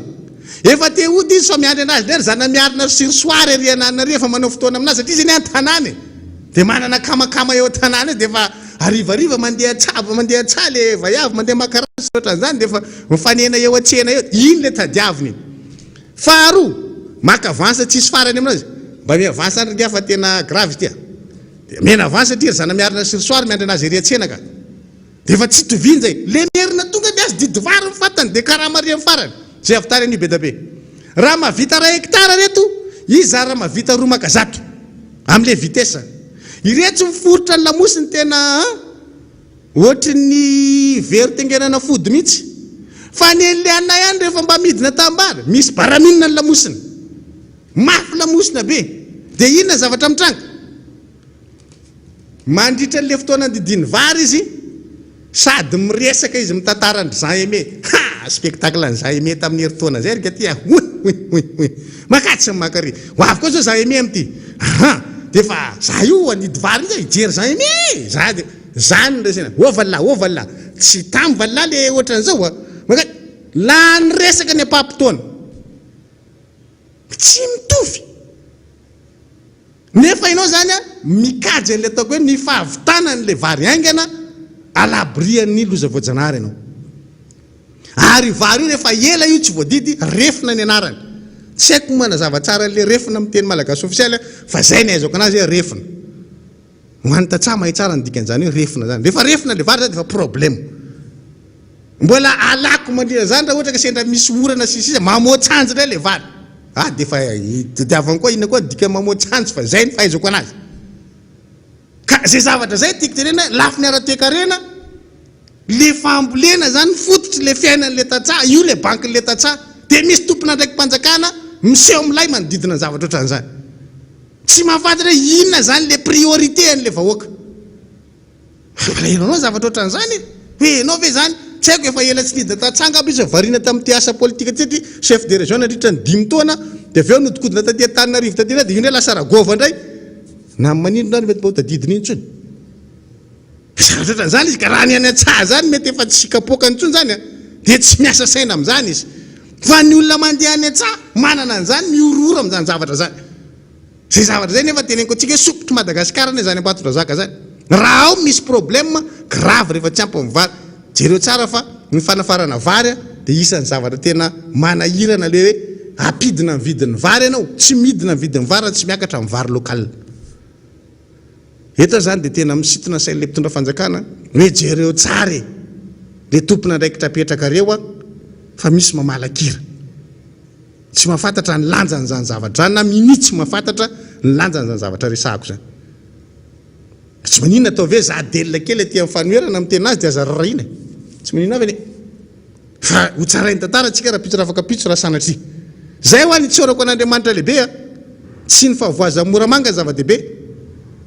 Efa te hody izy fa miandry anazy ndray ry zanamiarina ry sy ry soary ery ananona ery efa manao fotoana aminazy satria izy anie an-tanàna e. De manana akamakama eo an-tanàna eo de efa harivariva mandeha an-tsaha mandeha an-tsaha le vaiavy mandeha maka rano sy ohatran'izany de efa mifanena eo an-tsena eo. Iny le tadiaviny iny. Faharoa, maka avance tsisy farany aminazy. Mba mi-avance any ry ngiahy fa tena grave izy ity a. De omena avance satria ry zanamiarina sy ry soary miandry anazy ery an-tsena ka. Dia efa tsy itoviana izay. Le merina tonga dia azy didy vary ny fatany dia karama ary amin'ny farany. Izay avy tary an'io bedabe. Raha mahavita iray hectare reto, izy zara mahavita roa maka zato. Amin'ilay vitesse. Iretsy miforitra ny lamosiny tena an! Ohatry ny very tengenana fody mihitsy. Fa ny an'ilay anay ihany rehefa mba midina tanimbary, misy baraminina ny lamosiny. Mafy lamosina be. Dia inona ny zavatra mitranga? Mandritra an'ilay fotoana andidiany vary izy, sady miresaka izy mitantara an-dry Jean Aimé. Ha! Spectacle an'i Jean Aimé tamin'ny herintaona izay ry katy a! Hoy! Hoy! Hoy! Hoy! Makatsy sy makary. Ho avy koa izao Jean Aimé amin'ity. Aha! Dia efa za io hanidy vary io, hijery Jean Aimé e! Za dia. Zany no resena. Ô vallah, ô vallah. Tsy tam vallah le ohatran'izao a. Maka lany resaka ny ampaham-potoana. Tsy mitovy. Nefa ianao zany a mikajy an'ilay ataoko hoe ny fahavitana an'ilay vary haingana à l'abri an'ny loza voajanahary ianao. Ary io vary io rehefa ela io tsy voadidy, refina ny anarany. Tsy haiko manazava tsara an'ilay refina amin'ny teny malagasy ofisialy fa zay ny ahaizako anazy hoe refina. Ho an'ny tantsaha mahay tsara ny dikan'izany hoe refina zany. Rehefa refina le vary zany defa problème. Mbola alako mandritra zany raha ohatra ka sendra misy orana sy ny sisa, mamoa-tsanjy indray le vary. Ah defa tadiaviny koa inona koa ny dikan'ny mamoa-tsanjy fa zay ny fahaizako anazy. Ka zay zavatra zay tiako tenenina hoe lafiny ara-toekarena, le fambolena zany fototry le fiainan'le tantsaha, io le bankin'le tantsaha. Dia misy tompon'andraiki-panjakana miseho milay manodidina ny zavatra ohatran'izany. Tsy mahafantatra hoe inona izany le priorité an'le vahoaka. Mampalahelo anao zavatra ohatran'izany e! Hoe ianao ve izany, tsy haiko efa ela tsy nidina tantsaha angamba izy fa variana tamin'ity asa politika ity satria chef de région nandritra ny dimy taona dia avy eo nodikodina taty Antananarivo taty indray dia io indray lasa Ragôva indray. Na ny manindrona ary mety mba ho tadidiny intsony. Zavatra ohatran'izany izy ka raha ny any an-tsaha izany mety efa tsy kapoakany intsony izany an, dia tsy miasa saina amin'izany izy. Fa ny olona mandeha any an-tsaha manana an'izany mihorohoro amin'izany zavatra izany. Izay zavatra izay nefa teneniko antsika hoe sopitr'i Madagasikara anie izany Ambatondrazaka izany. Raha ao misy problème grave rehefa tsy ampy ny vary. Jereo tsara fa ny fanafarana vary dia isan'ny zavatra tena manahirana ilay hoe ampidina ny vidin'ny vary ianao, tsy midina ny vidin'ny vary raha tsy miakatra ny vary local. Eto zany dia tena misintona sain'ilay mpitondra fanjakana hoe jereo tsara e! Le tompon'andraikitra apetrakareo a fa misy mamalakira. Tsy mahafantatra ny lanjan'izany zavatra izany na minia tsy mahafantatra ny lanjan'izany zavatra resahako izany. Tsy maninona ataovy hoe za Adela kely aty amin'ny fanoherana miteny azy dia aza rarahina e! Tsy maninona avy anie. Fa ho tsarain'ny tantara tsika rahampitso rafakampitso raha sanatria. Zay hoa ny itsaorako an'Andriamanitra lehibe a! Tsy ny fahavoazan'i Moramanga ny zava-dehibe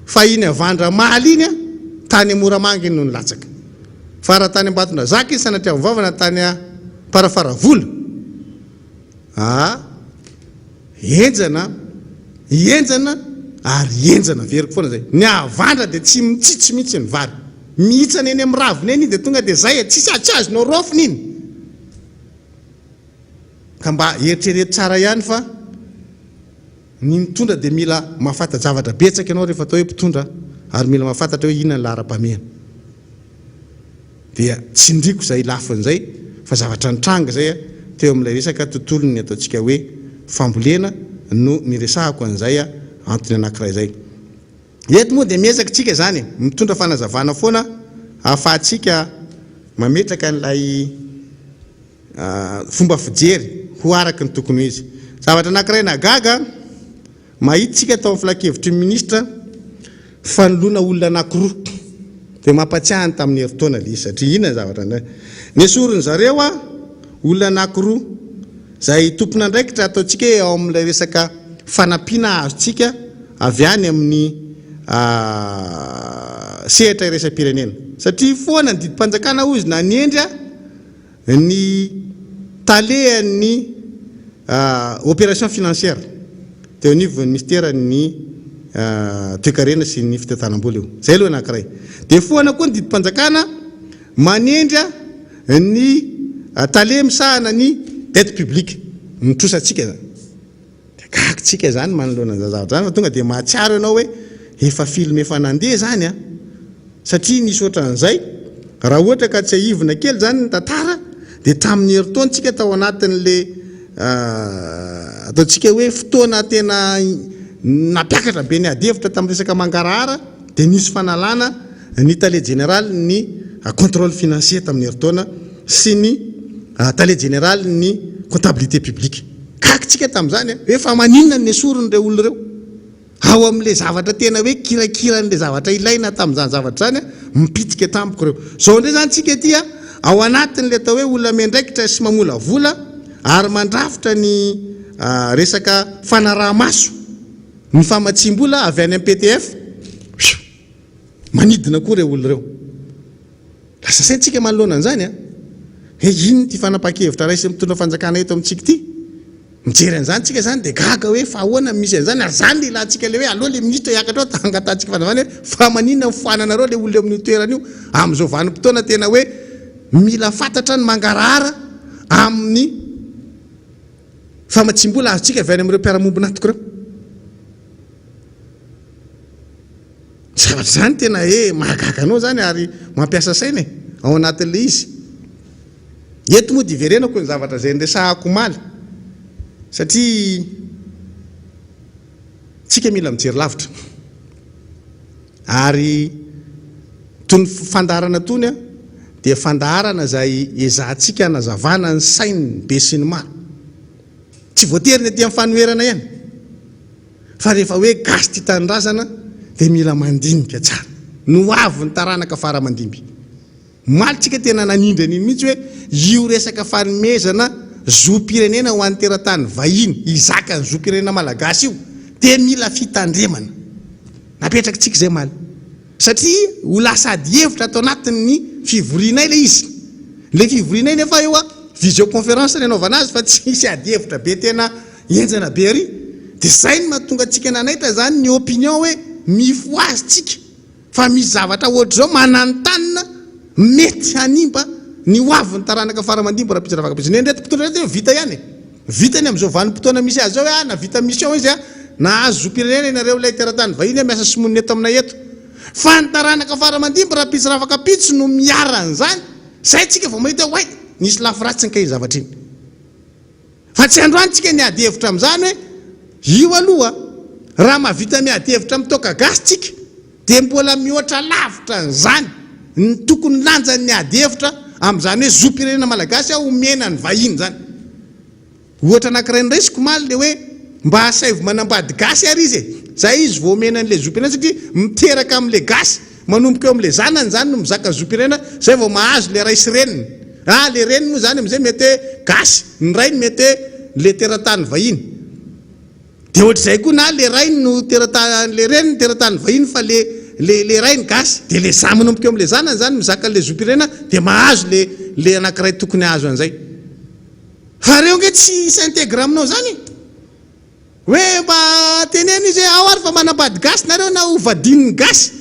fa iny havandra maly iny a! Tany Moramanga iny no nilatsaka. Fa raha tany Ambatondrazaka iny sanatria vava na tany Amparafaravola a! Henjana, henjana ary henjana, averiko foana izay. Ny havandra dia tsy mitsitsy mihitsy ny vary. Mihitsana eny amin'ny ravina eny iny dia tonga dia izay e, tsisy tsy azonao raofina iny. Ka mba eritrereto tsara ihany fa ny mitondra dia mila mahafanta-javatra betsaka ianao rehefa atao hoe mpitondra ary mila mahafantatra hoe inona ny laharam-pahamehana. Dia tsindriako izay lafiny izay fa zavatra nitranga izay teo amin'ilay resaka tontolon'ny ataontsika hoe fambolena no niresahako an'izay antony anankiray izay. Eto moa dia miezaka isika izany mitondra fanazavana foana ahafahantsika mametraka an'ilay fomba fijery ho araka ny tokony ho izy. Zavatra anankiray nahagaga, mahita isika tao amin'ny filankevitry ny minisitra fanoloana olona anankiroa. Dia mampatsiahy ny tamin'ny herintaona ilay izy satria inona ny zavatra nesorin'ny zareo olona anankiroa izay tompon'andraikitra ataontsika hoe ao amin'ilay resaka fanampiana azontsika avy any amin'ny sehatra iraisam-pirenena. Satria foana ny didim-panjakana hoy izy nanendry ny talehan'ny opération financière teo anivon'ny minisiteran'ny toekarena sy ny fitantanam-bola io. Izay aloha anankiray. Dia foana koa ny didim-panjakana manendry ny tale misahana ny dette publique, ny trosantsika izany. Dia gaga tsika izany manoloana an'izany zavatra izany fa tonga dia mahatsiaro ianao hoe efa film efa nandeha izany an! Satria nisy ohatran'izay, raha ohatra ka tsiahivina kely izany ny tantara dia tamin'ny herintaona tsika tao anatin'le ataontsika hoe fotoana tena nampiakatra be ny ady hevitra tamin'ny resaka mangarahara dia nisy fanalana ny tale jeneralin'ny contrôle financier tamin'ny herintaona sy ny tale jeneralin'ny comptabilité publique. Gaga tsika tamin'izany hoe fa maninona no nesoriny ireo olona ireo? Ao amin'ilay zavatra tena hoe kirakiran'ilay zavatra ilaina tamin'izany zavatra izany, mipitika tampoka ireo. Izao indray izany tsika aty, ao anatin'ilay atao hoe olona miandraikitra sy mamolavola ary mandrafitra ny resaka fanaraha-maso ny famatsiam-bola avy any amin'ny PTF, manidina koa ireo olona ireo. Lasa saintsika manoloana an'izany an! Hoe inona ity fanapahan-kevitra raisin'ny mpitondra fanjakana eto amintsika ity? Mijery an'izany tsika izany dia gaga hoe fa ahoana no misy an'izany ary izany no ilantsika ilay hoe aleo ilay minisitra hiakatra ao hangatahantsika fanazavana hoe fa maninona no foananareo ilay olona eo amin'io toerana io amin'izao vanim-potoana tena hoe mila fantatra ny mangarahara amin'ny famatsiam-bola azontsika avy any amin'ireo mpiara-mombon'antoka ireo. Zavatra izany tena hoe mahagaga anao izany ary mampiasa saina e, ao anatin'ilay izy. Eto moa dia iverenako ny zavatra izay niresahako omaly satria tsika mila mijery lavitra. Ary tony fandaharana tony dia fandaharana izay ezahantsika hanazavana ny sain'ny be sy ny maro. Tsy voatery ny aty amin'ny fanoherana ihany. Fa rehefa hoe gasy tia tanindrazana dia mila mandinika tsara ny ho avin'ny taranaka fara aman-dimby. Omaly tsika tena nanindry an'iny mihitsy hoe io resaka fanomezana zom-pirenena ho an'ny teratany vahiny hizaka ny zom-pirenena malagasy io dia mila fitandremana. Napetrakitsika izay omaly. Satria ho lasa adihevitra ato anatin'ny fivorianay ilay izy. Ilay fivorianay nefa eo visioconférence ny anaovana azy fa tsy hisy adihevitra be tena Henjana be ary dia zay no mahatonga antsika nanaitra zany ny opinion hoe mifohaza tsika fa misy zavatra ohatr'izao mananontanona mety hanimba ny ho avin'ny taranaka fara aman-dimby rahampitso ravakapitso. Ny an'ireto mpitondra ireto vita ihany e! Vitany amin'izao vanim-potoana misy azy izao hoe ah nahavita mission izy ah, nahazo zom-pirenena ianareo ilay teratany vahiny ah miasa sy monina eto aminay eto. Fa ny taranaka fara aman-dimby rahampitso ravakapitso no miharan'izany, zay tsika vao mahita hoe oay nisy lafy ratsiny kay iny zavatra iny. Fa tsy androany tsika niady hevitra amin'izany hoe io aloha raha mahavita miady hevitra amin'ny toaka gasy tsika dia mbola mihoatra lavitra an'izany ny tokony lanjan'ny ady hevitra amin'izany hoe zom-pirenena malagasy aho omena ny vahiny izany. Ohatra anankiray noraisiko omaly ilay hoe mba asaivo manambady gasy ary izy e! Zay izy vao omena an'ilay zom-pirenena satria miteraka amin'ilay gasy Manomboka eo amin'ilay zanany izany no mizaka zom-pirenena, izay vao mahazo ilay ray sy reniny. Ah, ilay reniny moa izany amin'izay mety hoe gasy, ny rainy mety hoe ilay teratany vahiny. Dia ohatr'izay koa na ilay rainy no teratany, ilay reniny teratany vahiny fa ilay ilay ilay rainy gasy. Dia ilay za manomboka eo amin'ilay zanany izany mizaka an'ilay zom-pirenena dia mahazo ilay ilay anankiray tokony hahazo an'izay. Fa ireo ange tsy hi-s'integre aminao izany e! Hoe mba teneno izy hoe ao ary fa manambady gasy nareo na ho vadian'ny gasy.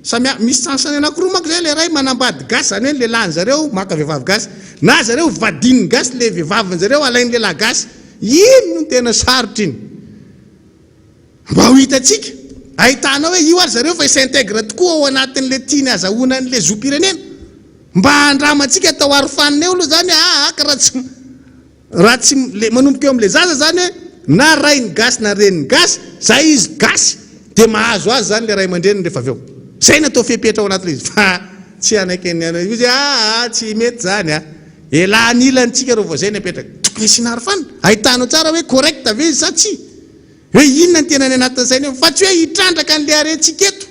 Samy hafa, misy sens anakiroa manko zay, le ray manambady gasy zany hoe ny lehilahin zareo maka vehivavy gasy, na zareo vadian'ny gasy le vehivavin zareo alain'ny lehilahy gasy. Iny no tena sarotra iny. Mba ho hitantsika, ahitanao hoe io ary zareo fa hi-s'integre tokoa ao anatin'le tiany azahoana an'le zom-pirenena. Mba andramantsika atao arofanina eo aloha zany aa ka raha tsy. Raha tsy le manomboka eo amle zaza zany hoe na rainy gasy na reniny gasy, zay izy gasy de mahazo azy zany le ray aman-dreniny rehefa avy eo. Zay no atao fepetra ao anatin'le izy fa tsy hanaiky ny anao izy aa tsy mety zany a. Elah anilany tsika reo vao zay ny apetraka. Tokony asiana arofanina. Ahitanao tsara hoe correct ve izy sa tsia. Hoe inona ny tena any anatin'ny sainy ao fa tsy hoe hitrandraka an'le harentsika eto.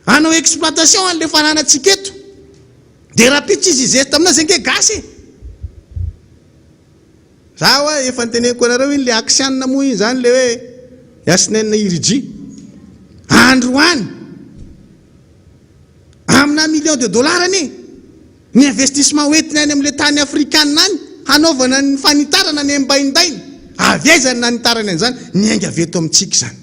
Hanao exploitation an'le fananantsika eto. Dia rahampitso izy hizesta aminao zay nge gasy e! Za hoa efa noteneniko anareo iny le axian moa iny zany le hoe Yasnene Iriji. Androany amina million de dollars anie ny investissement hoentiny any amin'le tany afrikana any hanaovana ny fanitarana ny ambaindainy. Avy aiza ny nanitarany an'izany? Niainga avy eto amintsika izany.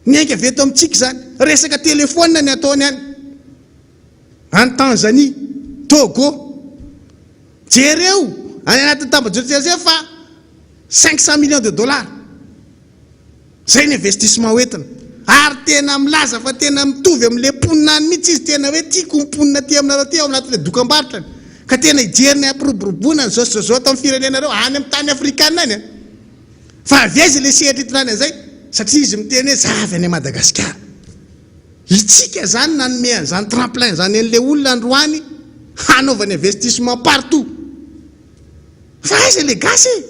Niainga avy eto amintsika izany. Resaka telephone ny ataony any. Any Tanzanie, Togo. Jereo any anatin'ny tambajotran-tserasera fa 500 millions de dollars. Izay ny investissement hoentina. Ary tena milaza fa tena mitovy amin'ilay mponina any mihitsy izy, tena hoe tiako ny mponina aty aminareo aty ao anatin'ilay dokambarotrany. Ka tena hijery ny hampiroboroboana an'izao sy izao ato amin'ny firenenareo, any amin'ny tany afrikana any. Fa avy aiza ilay sehatra itondrany an'izay? Satria izy miteny hoe za avy any Madagasikara. Itsika zany nanome an'izany tremplin zany an'le olona androany hanaovany investissement partout. Fa aiza le gasy e?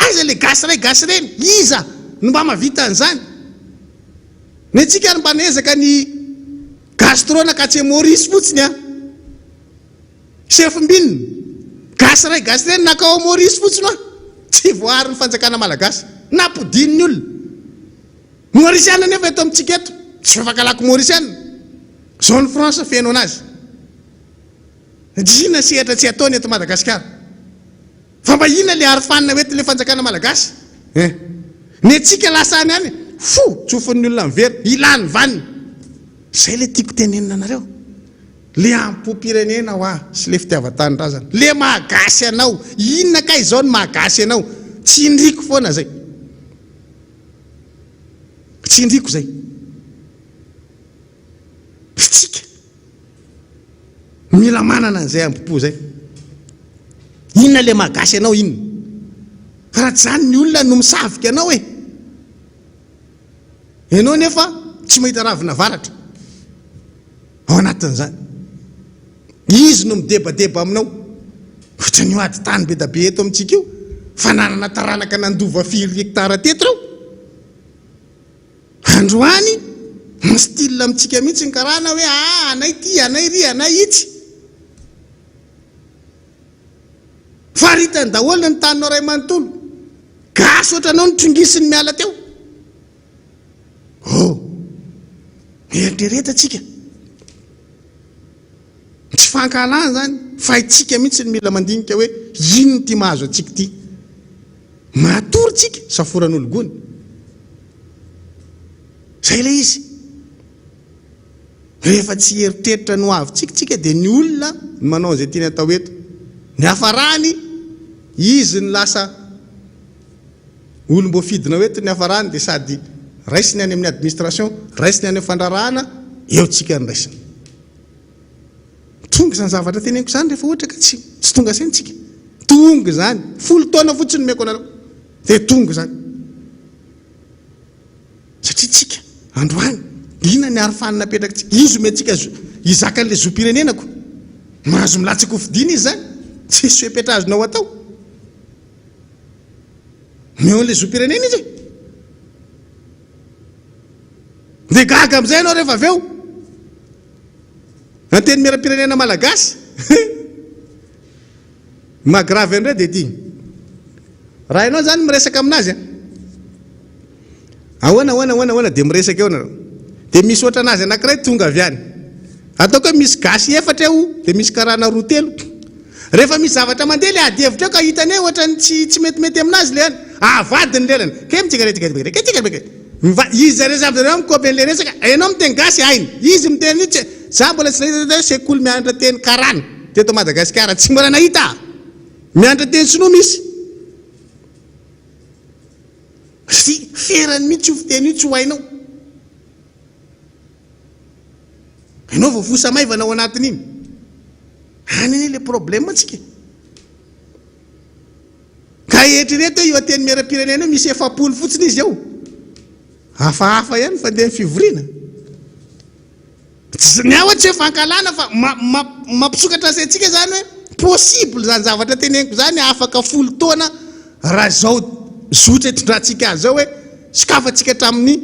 Aiza le gasy ray gasy reny? Iza no mba mahavita an'izany? Ny antsika ary mba niezaka ny gastro nakatsy Maurice fotsiny an! Sefom-binina, gasy ray gasy reny nakao Maurice fotsiny hoa! Tsy voaarin'ny fanjakana malagasy. Nampodian'ny olona. Mauriciana nefa eto amintsika eto, tsy fafakalako Mauriciana. Zone franche feno anazy. Inona sehatra tsy ataony eto Madagasikara? Fa mba inona le arofanina hoentin'le fanjakana malagasy eh? Ny antsika lasa any any fo tsofin'ny olona miverina, ilany vaniny. Zay le tiako tenenina anareo. Le ampo-pirenena hoa sy le fitiavan-tanindrazana. Le maha gasy anao. Inona kay izao ny maha gasy anao? Tsindriko foana zay. Tsindriko zay. Fitsika. Mila manana an'izay ambo-po izay. Inona ilay maha gasy anao inona? Fa raha tsy izany ny olona no misavika anao e. Ianao nefa tsy mahita ravina varatra ao anatin'izany. Izy no midebadeba aminao. Ohatran'io ady tany be da be eto amintsika io. Fananana taranaka nandova firy hectare teto ireo. Androany, mi-style amintsika mihitsy ny karana hoe aa anay ity, anay ry, anay itsy. Faritany daholo ny taninao ray manontolo. Gasy ohatranao no trongisiny miala teo. Oh! Mieritrereta tsika. Tsy fankahalana izany fa itsika mihitsy no mila mandinika hoe inona ity mahazo antsika ity. Matory tsika, saforan'ologony. Izay ilay izy. Rehefa tsy hieritreritra ny ho avintsika tsika dia ny olona no manao an'izay tiany atao eto. Ny hafarany, izy no lasa olom-boafidinao eto ny hafarany dia sady raisiny any amin'ny administration, raisiny any amin'ny fandraharahana, eo tsika no raisiny. Tonga izany zavatra teneniko izany rehefa ohatra ka tsy tsy tonga saina tsika. Tonga izany. Folo taona fotsiny nomeko anareo. Dia tonga izany. Satria tsika androany inona ny arofanina apetrakitsika? Izy omentsika hizaka an'ilay zom-pirenena ko. Mahazo milatsaka ho fidiana izy izany. Tsisy fepetra azonao atao. Omeo an'ilay zom-pirenena izy e. Dia gaga amin'izay ianao rehefa avy eo. Antenimierampirenena Malagasy. Ny maha grave an'ireo dia ity. Raha ianao izany miresaka aminazy an. Ahoana ahoana ahoana ahoana dia miresaka eo nareo. Dia misy ohatran'azy anankiray tonga avy any. Ataoko hoe misy gasy efatra eo dia misy karana roa telo. Rehefa misy zavatra mandeha le ady hevitra eo ka hitany hoe ohatran'ny tsy tsy metimety aminazy le any, avadiny lelany. Izy zareo samy zareo mikopy an'le resaka, enao miteny gasy hainy, izy miteny an'io tsy, za mbola tsy nahita hoe sekoly mianatra teny karana teto Madagasikara, tsy mbola nahita aho. Mianatra teny sinoa misy. Satria ferany mihitsy io fiteny io tsy ho hainao. Ianao vao fosa maivana ao anatin'iny. Any anie le problème tsika e. Ka eritrereto hoe io antenimierampirenena io misy 40 fotsiny izy eo. Hafahafa ihany ny fandehan'ny fivoriana. Tsy ny ahy tsy hoe fankahalana fa mampisokatra ny saintsika izany hoe possible izany zavatra teneniko izany afaka folo taona raha izao zotra itondrantsika azy izao hoe sokafantsika hatramin'ny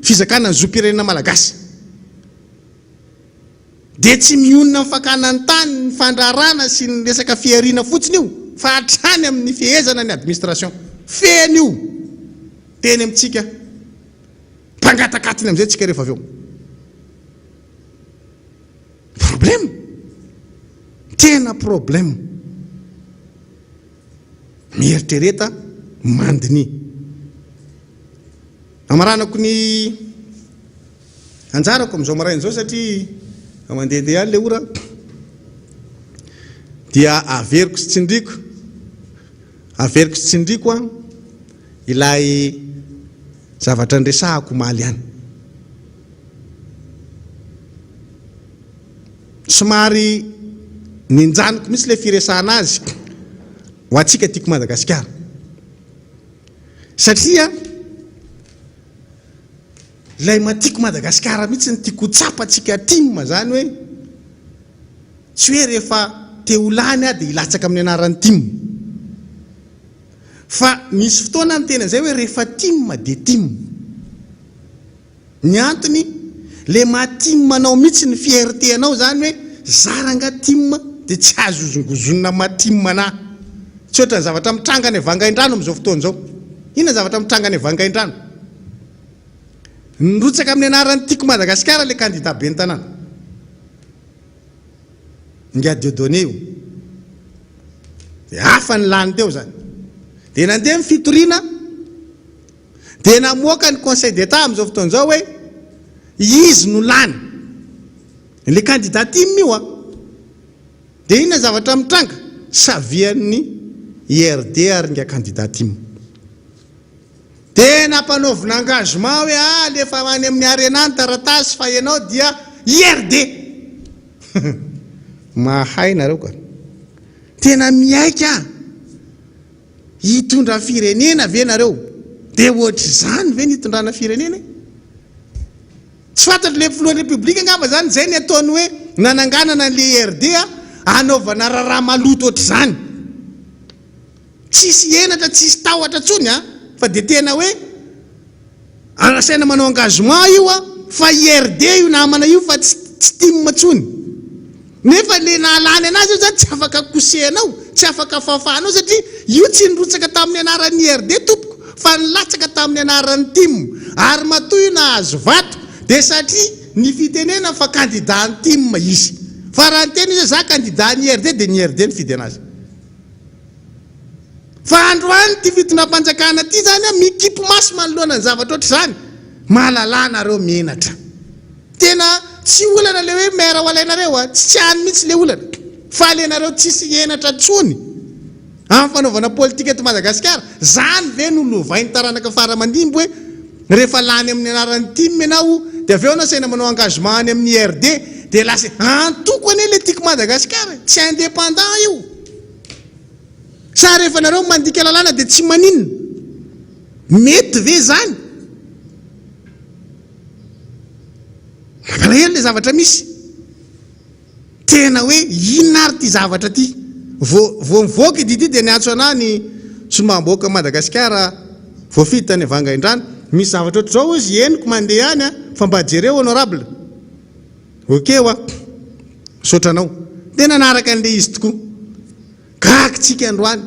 fizakana ny zom-pirenena malagasy. Dia tsy mionona amin'ny fakana ny tany, ny fandrarana sy ny resaka fihariana fotsiny io fa hatrany amin'ny fehezana ny administration. Feno io teny amintsika mpangataka atiny amin'izay tsika rehefa avy eo. Problème. Tena problème. Mieritrereta, mandiniha. Amaranako ny anjarako amin'izao maraina izao satria mandehandeha ihany ilay ora dia averiko sy tsindriko averiko sy tsindriko an ilay zavatra niresahako omaly ihany. Somary ninjaniko mihitsy ilay firesahana azy ho antsika tiako Madagasikara. Satria ilay maha tiako Madagasikara mihitsy no tiako ho tsapantsika tim zany hoe tsy hoe rehefa te ho lany aho dia hilatsaka amin'ny anaran'ny tim. Fa nisy fotoana aho niteny an'izay hoe rehefa tim dia tim. Ny antony, le maha tim anao mihitsy ny fierté anao zany hoe za rangah tim dia tsy azo hozongozonina maha tim anah. Tsy ohatran'ny zavatra mitranga any Vangaindrano amin'izao fotoana izao. Inona ny zavatra mitranga any Vangaindrano? Nirotsaka amin'ny anaran'ny Tiako Madagasikara ilay kandida ben'ny tanàna. Ingahy Dieudonné io. Dia hafa ny lany teo izany. Dia nandeha ny fitoriana, dia namoaka ny Conseil d'Etat amin'izao fotoana izao hoe izy no lany. Ilay kandida tim io an. Dia inona ny zavatra mitranga? Savian'ny IRD ary ingahy kandida tim. Dia nampanaovina engagement hoe ah alefa any amin'ny Arena ny taratasy fa ianao dia IRD. Mahay nareo ka. Tena miaiky ah. Hitondra firenena ve nareo? Dia ohatr'izany ve ny hitondrana firenena e? Tsy fantatro le filohan'ny Repoblika angamba zany zay ny ataony hoe nananganana an'le IRD hanaovana raharaha maloto ohatr'izany. Tsisy henatra tsisy tahotra tsony a! Fa dia tena hoe asaina manao engagement io a! Fa IRD io namana io fa tsy tsy tim tsony. Nefa le nahalany anazy io zany tsy afaka kosehanao, tsy afaka fafahanao satria io tsy nirotsaka tamin'ny anaran'ny IRD tompoko fa nilatsaka tamin'ny anaran'ny tim. Ary matoa io nahazo vato dia satria ny fitenena fa candidat ny tim izy. Fa raha niteny izy hoe za candidat ny IRD dia ny IRD nifidy anazy. Fa androany ity fitondram-panjakana ity zany an mikipy maso manoloana ny zavatra ohatr'izany. Mahalalà nareo menatra. Tena tsy olana le hoe maire ho alainareo a, tsy any mihitsy le olana. Fa le nareo tsisy henatra tsony amin'ny fanaovana politika eto Madagasikara. Zany ve no lovain'ny taranaka fara aman-dimby hoe rehefa lany amin'ny anaran'ny tim ianao dia avy eo anao asaina manao engagement any amin'ny IRD dia lasa antoko anie le tiako Madagasikara e, tsy indépendant io. Sa rehefa nareo mandika lalàna dia tsy maninona? Mety ve zany? Mampalahelo le zavatra misy. Tena hoe inona ary ity zavatra ity? Vao vao nivoaka ity ity dia niantso anah ny solombavambahoakan'i Madagasikara voafidy tany Vangaindrano. Misy zavatra ohatr'izao hozy henoko mandeha any fa mba jereo honorable. Ok hoa. Misaotra anao. Dia nanaraka an'ilay izy tokoa. Gaga tsika androany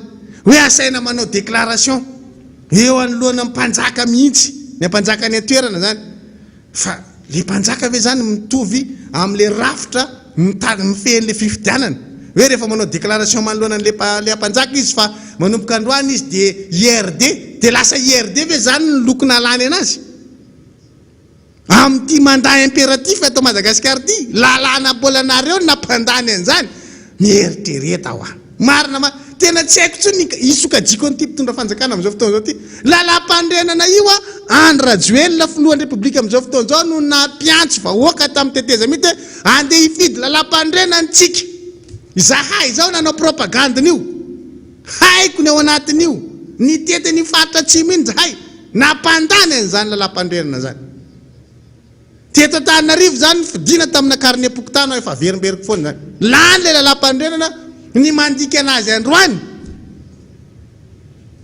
hoe asaina manao déclaration eo anoloana mpanjaka mihitsy, ny mpanjaka any an-toerana zany. Fa le mpanjaka ve zany mitovy amle rafitra mitady mifehy an'le fifidianana? Hoe rehefa manao déclaration manoloana an'le le mpanjaka izy fa manomboka androany izy dia IRD, dia lasa IRD ve zany ny loko nahalany anazy? Amin'ity mandat impératif eto Madagasikara ity, lalàna mbola nareo no nampandany an'izany, mieritrereta hoa. Marina ma, tena tsy haiko intsony ny hisokajiako an'ity mpitondra fanjakana amin'izao fotoana izao ity. Lalàmpanorenana io a, Andry Rajoelina filohan'ny Repoblika amin'izao fotoana izao no nampiantso vahoaka tamin'ny tetezamita hoe andeha hifidy lalàmpanorenana tsika. Izahay izao nanao propagande-n'io. Haiko ny ao anatin'io. Nitety an'iny faritra atsimo iny izahay. Nampandany an'izany lalàmpanorenana izany. Teto Antananarivo izany ny fidiana tamina karnem-pokontany aho efa averimberiko foana izany. Lany ilay lalàmpanorenana, ny mandika anazy androany,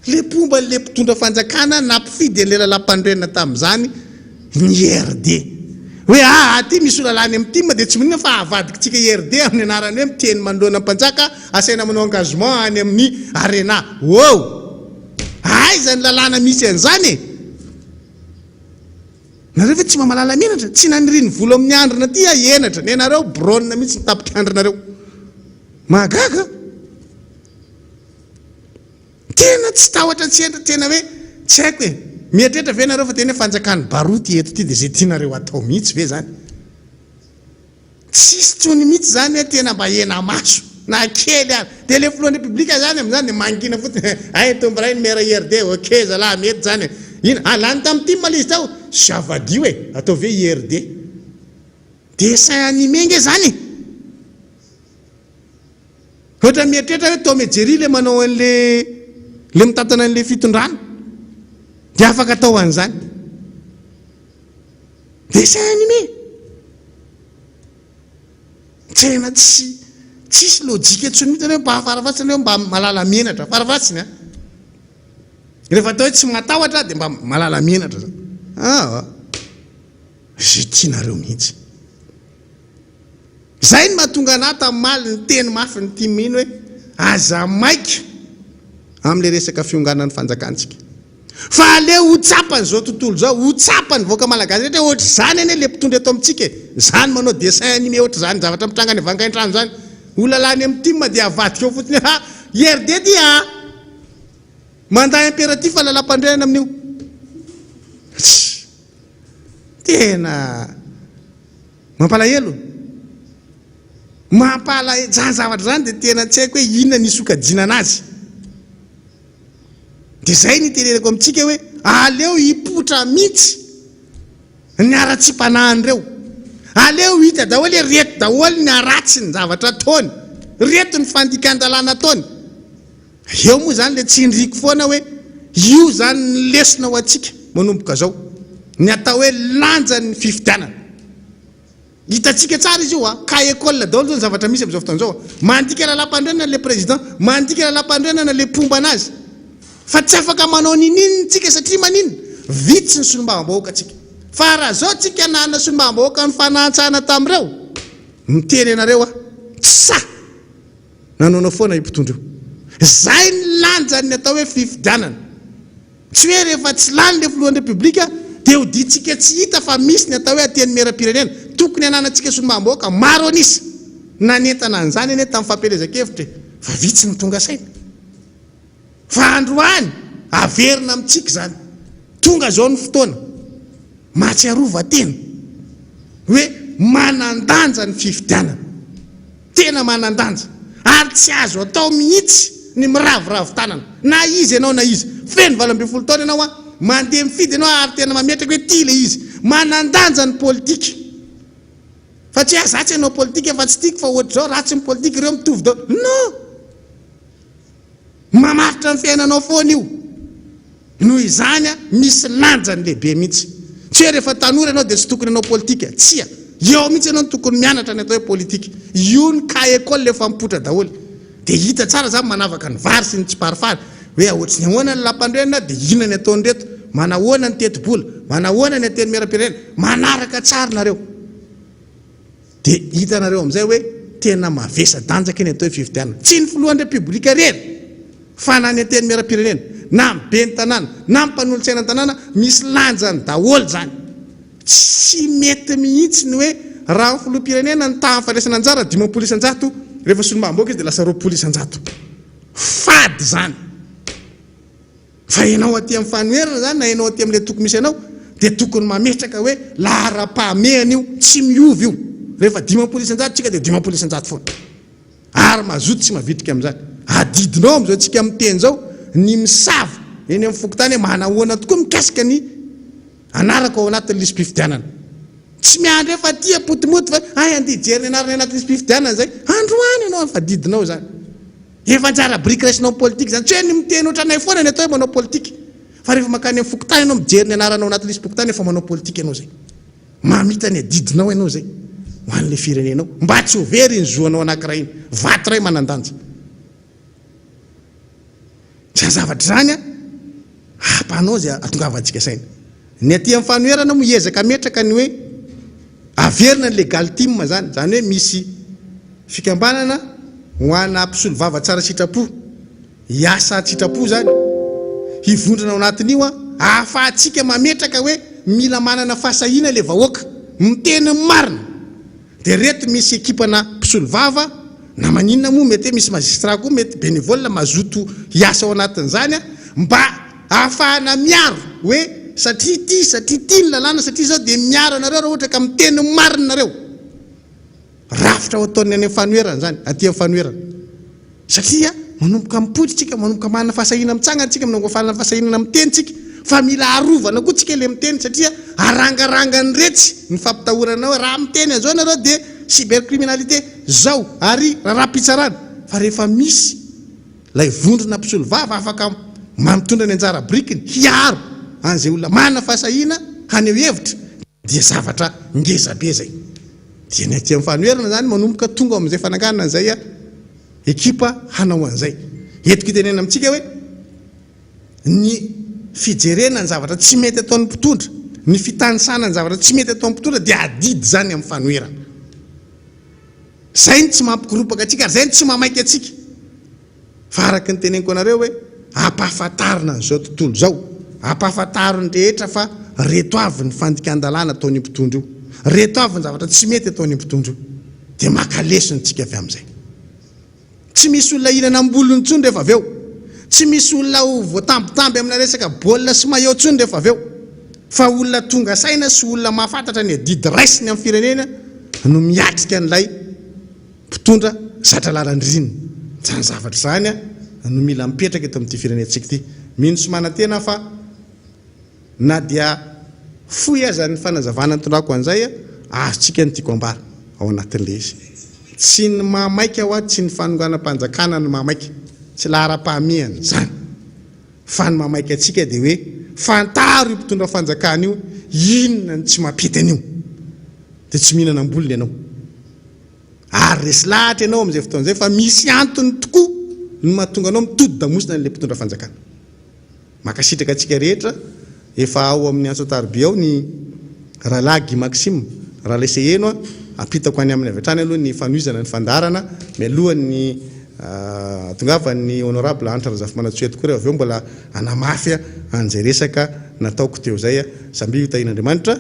ilay mpomba an'ilay mpitondra fanjakana nampifidy an'ilay lalàmpanorenana tamin'izany ny IRD. Hoe aa aty misy olona lany amin'ny tim dia tsy maninona fa avadikitsika IRD amin'ny anarany hoe miteny manoloana ny mpanjaka asaina manao engagement any amin'ny arena. Wow! Aiza ny lalàna misy an'izany e? Nareo ve tsy mba malala menatra? Tsy nanirian'ny volo amin'ny andrina aty aho henatra, nenareo brone mihitsy ny tapik'andrinareo. Mahagaga an! Tena tsy tahotra tsy henatra, tena hoe tsy haiko e! Mieritreritra ve nareo fa tena hoe fanjakan'ny baroa ity eto ity dia izay tianareo atao mihitsy ve izany? Tsisy tsony mihitsy zany hoe tena mba hena-maso na kely ary. Dia le filohan'ny repoblika zany amin'izany dia mangina fotsiny he, hay tombo ray ny maire IRD, ok zalahy mety zany e. Ina, ah lany tamin'ny tim le izy tao, zava-dio e, ataovy hoe IRD. Dessin animé nge zany e. Ohatran'ny mieritreritra hoe Tom et Jerry le manao an'le le mitantana an'le fitondrana dia afaka atao an'izany. Dessin animé. Tena tsy tsisy lojika intsony mihitsy hoe mba farafahatsiny hoe mba malala menatra. Farafahatsiny a. Rehefa atao hoe tsy matahotra dia mba malala menatra zany. Ah. Izay tianareo mihitsy. Izay no mahatonga anah tamaly niteny mafy ny tim iny hoe aza maika amin'ilay resaka fionganan'ny fanjakantsika. Fa aleo ho tsapan'izao tontolo izao, ho tsapan'ny vahoaka malagasy rehetra hoe ohatr'izany anie ilay mpitondra eto amintsika e! Izany manao dessin animé ohatr'izany zavatra mitranga any Vangaintrano izany. Olona lany amin'ny tim dia avadika eo fotsiny hoe ha! IRD ty a! Mandat impératif lalam-pandrehana amin'io. Tssy! Tena mampalahelo. Mampalahelo. Izany zavatra izany dia tena tsy haiko hoe inona ny hisokajiana anazy. Dia izay no itenenako amintsika hoe aleo hipoitra mihitsy ny haratsiam-panahin'ireo. Aleo hita daholo hoe reto daholo ny haratsiny zavatra ataony. Reto ny fandikan-dalàna ataony. Eo moa izany ilay tsindriako foana hoe io izany ny lesona ho antsika manomboka izao. Ny atao hoe lanjan'ny fifidianana. Hitantsika tsara izy io a! Cas école daholo izao ny zavatra misy amin'izao fotoana izao a! Mandika lalàmpanorenana ilay président, mandika lalàmpanorenana ilay mpomba anazy. Fa tsy afaka manao ninininona tsika satria maninona? Vitsy ny solombavambahoaka tsika. Fa raha izao tsika nanana solombavambahoaka nifanahantsahana tamin'ireo, miteny anareo aho, tsy sahy nanaonao foana io mpitondra io. Izay ny lanjan'ny atao hoe fifidianana. Tsy hoe rehefa tsy lany ilay filohan'ny Repoblika dia hodiantsika tsy hita fa misy ny atao hoe Antenimierampirenena. Tokony hananantsika solombavambahoaka maro an'isa. Nanentana an'izany anie tamin'ny fampielezan-kevitra e! Fa vitsy ny tonga saina. Fa androany, averina amintsika izany. Tonga izao ny fotoana. Mahatsiarova tena hoe manan-danja ny fifidianana. Tena manan-danja. Ary tsy azo atao mihitsy ny miraviravy tanana. Na iza ianao na iza. Feno 18 taona ianao an, mandeha mifidy ianao ary tena mametraka hoe tia ilay izy. Manan-danja ny politika. Fa tsy hoe ah za tsy hanao politika fa tsy tiako fa ohatr'izao, ratsy ny politika, ireo mitovy daholo. Non! Mamaritra ny fiainanao foana io. Noho izany, misy lanjany lehibe mihitsy. Tsy hoe rehefa tanora ianao dia tsy tokony hanao politika. Tsia. Eo mihitsy ianao no tokony mianatra ny atao hoe politika. Io ny cas école efa mipoitra daholo. Dia hita tsara izany manavaka ny vary sy ny tsiparifary. Hoe ohatry ny ahoana ny lampandriana dia inona ny ataon'ireto. Manahoana ny tetibola. Manahoana ny antenimierampirenena. Manaraka tsara nareo. Dia hitanareo amin'izay hoe tena mavesa-danjaka ny atao hoe fifidianana. Tsy ny filohan'ny Repoblika irery fa na ny Antenimierampirenena, na ny ben'ny tanàna, na ny mpanolotsaina ny tanàna, misy lanjany daholo izany. Tsy mety mihitsy ny hoe raha ny filoham-pirenena ny tahan'ny fandraisana anjara 50%, rehefa solombavambahoaka izy dia lasa 20%. Fady izany. Fa ianao aty amin'ny fanoherana izany na ianao aty amin'ilay toko misy anao dia tokony mametraka hoe laharam-pahamehana io, tsy miova io. Rehefa 50% tsika dia 50% foana. Ary mazoto tsy mavitrika amin'izany. Adidinao amin'izao tsika miteny izao ny misava eny amin'ny fokontany hoe manahoana tokoa mikasika ny anarako ao anatin'ny lisi-pifidianana. Tsy miandry hoe fa aty am-potomoty fa hay andeha hijery ny anarana anaty lisi-pifidianana izay. Androany ianao efa adidinao izany. Efa anjara biriky raisinao amin'ny politika izany. Tsy hoe ny miteny ohatranay foana ny atao hoe manao politika. Fa rehefa mankany amin'ny fokontany ianao mijery ny anaranao anaty lisi-pokontany efa manao politika ianao izay. Mamita ny adidinao ianao izay ho an'ilay firenenao. Mba tsy ho very iny zo anao anankiray iny. Vato iray manan-danja. Izany zavatra izany an, hampanao izay hahatongavantsika saina. Ny aty amin'ny fanoherana moa hiezaka hametraka ny hoe averina ny legaltime izany, izany hoe misy fikambanana ho ana mpisolovava tsara sitrapo, hiasa an-tsitrapo izany, hivondrona ao anatin'io an, ahafahantsika mametraka hoe mila manana fahasahiana ilay vahoaka, miteny ny marina. Dia reto misy ekipana mpisolovava na maninona moa mety hoe misy magistrat koa mety bénévole mazoto hiasa ao anatin'izany mba ahafahana miaro hoe satria ity satria ity ny lalàna satria izao dia miaro anareo raha ohatra ka miteny ny marina nareo. Rafitra ho ataon'ny any amin'ny fanoherana izany, aty amin'ny fanoherana. Satria manomboka mipoitra tsika, manomboka manana fahasahiana mitsangana tsika, manomboka manana fahasahiana miteny tsika, fa mila arovana koa tsika ilay miteny satria arangarangan'iretsy ny fampitahorana hoe raha miteny an'izao nareo dia cybercriminalité zao ary raharaham-pitsarana, fa rehefa misy ilay vondrona mpisolovava afaka mamitondra ny anjara birikiny hiaro an'izay olona manana fahasahiana haneho hevitra dia zavatra ngeza be zay. Dia ny aty amin'ny fanoherana izany manomboka tonga ao amin'izay fananganana an'izay ekipa hanao an'izay. Entiko itenenana amintsika hoe ny fijerena ny zavatra tsy mety ataon'ny mpitondra, Ny fitanisana ny zavatra tsy mety ataon'ny mpitondra dia adidy izany amin'ny fanoherana. Izay no tsy mampikoropaka antsika ary izay no tsy mamaika antsika. Fa araka ny teneniko anareo hoe ampahafantarina an'izao tontolo izao, ampahafantaro ny rehetra fa reto avy ny fandikan-dalàna ataon'io mpitondra io, reto avy ny zavatra tsy mety ataon'io mpitondra io. Dia maka lesona isika avy amin'izay. Tsy misy olona hihinana am-bolony intsony rehefa avy eo. Tsy misy olona ho voatambitamby amina resaka baolina sy maillot intsony rehefa avy eo. Fa olona tonga saina sy olona mahafantatra ny adidy raisiny amin'ny firenena no miatrika an'ilay mpitondra zatra lalan-dririnina. Izany zavatra izany no mila mipetraka eto amin'ity firenentsika ity. Mino sy manantena aho fa na dia fohy aza ny fanazavana nitondrako an'izay, azontsika ny tiako ambara ao anatin'ilay izy. Tsy ny maha maika hoa, tsy ny fanonganam-panjakana no maha maika, tsy laharam-pahamehana izany. Fa ny maha maika antsika dia hoe fantaro io mpitondra fanjakana io, inona no tsy mampety an'io. Dia tsy mihinana am-bolony ianao. Ary resy lahatra ianao amin'izay fotoana izay fa misy antony tokoa no mahatonga anao mitodi-damosina an'ilay mpitondra fanjakana. Mankasitraka antsika rehetra, efa ao amin'ny antso an-tariby ao ny Rahalahy Guy Maxime, Rahalahy Seheno a, ampitako any aminy avy hatrany aloha ny fanohizana ny fandaharana mialohan'ny hahatongavan'ny Honorable Hanitra Razafimanantsoa eto koa rehefa avy eo mbola hanamafy an'izay resaka nataoko teo izay. Samia ho tahian'Andriamanitra.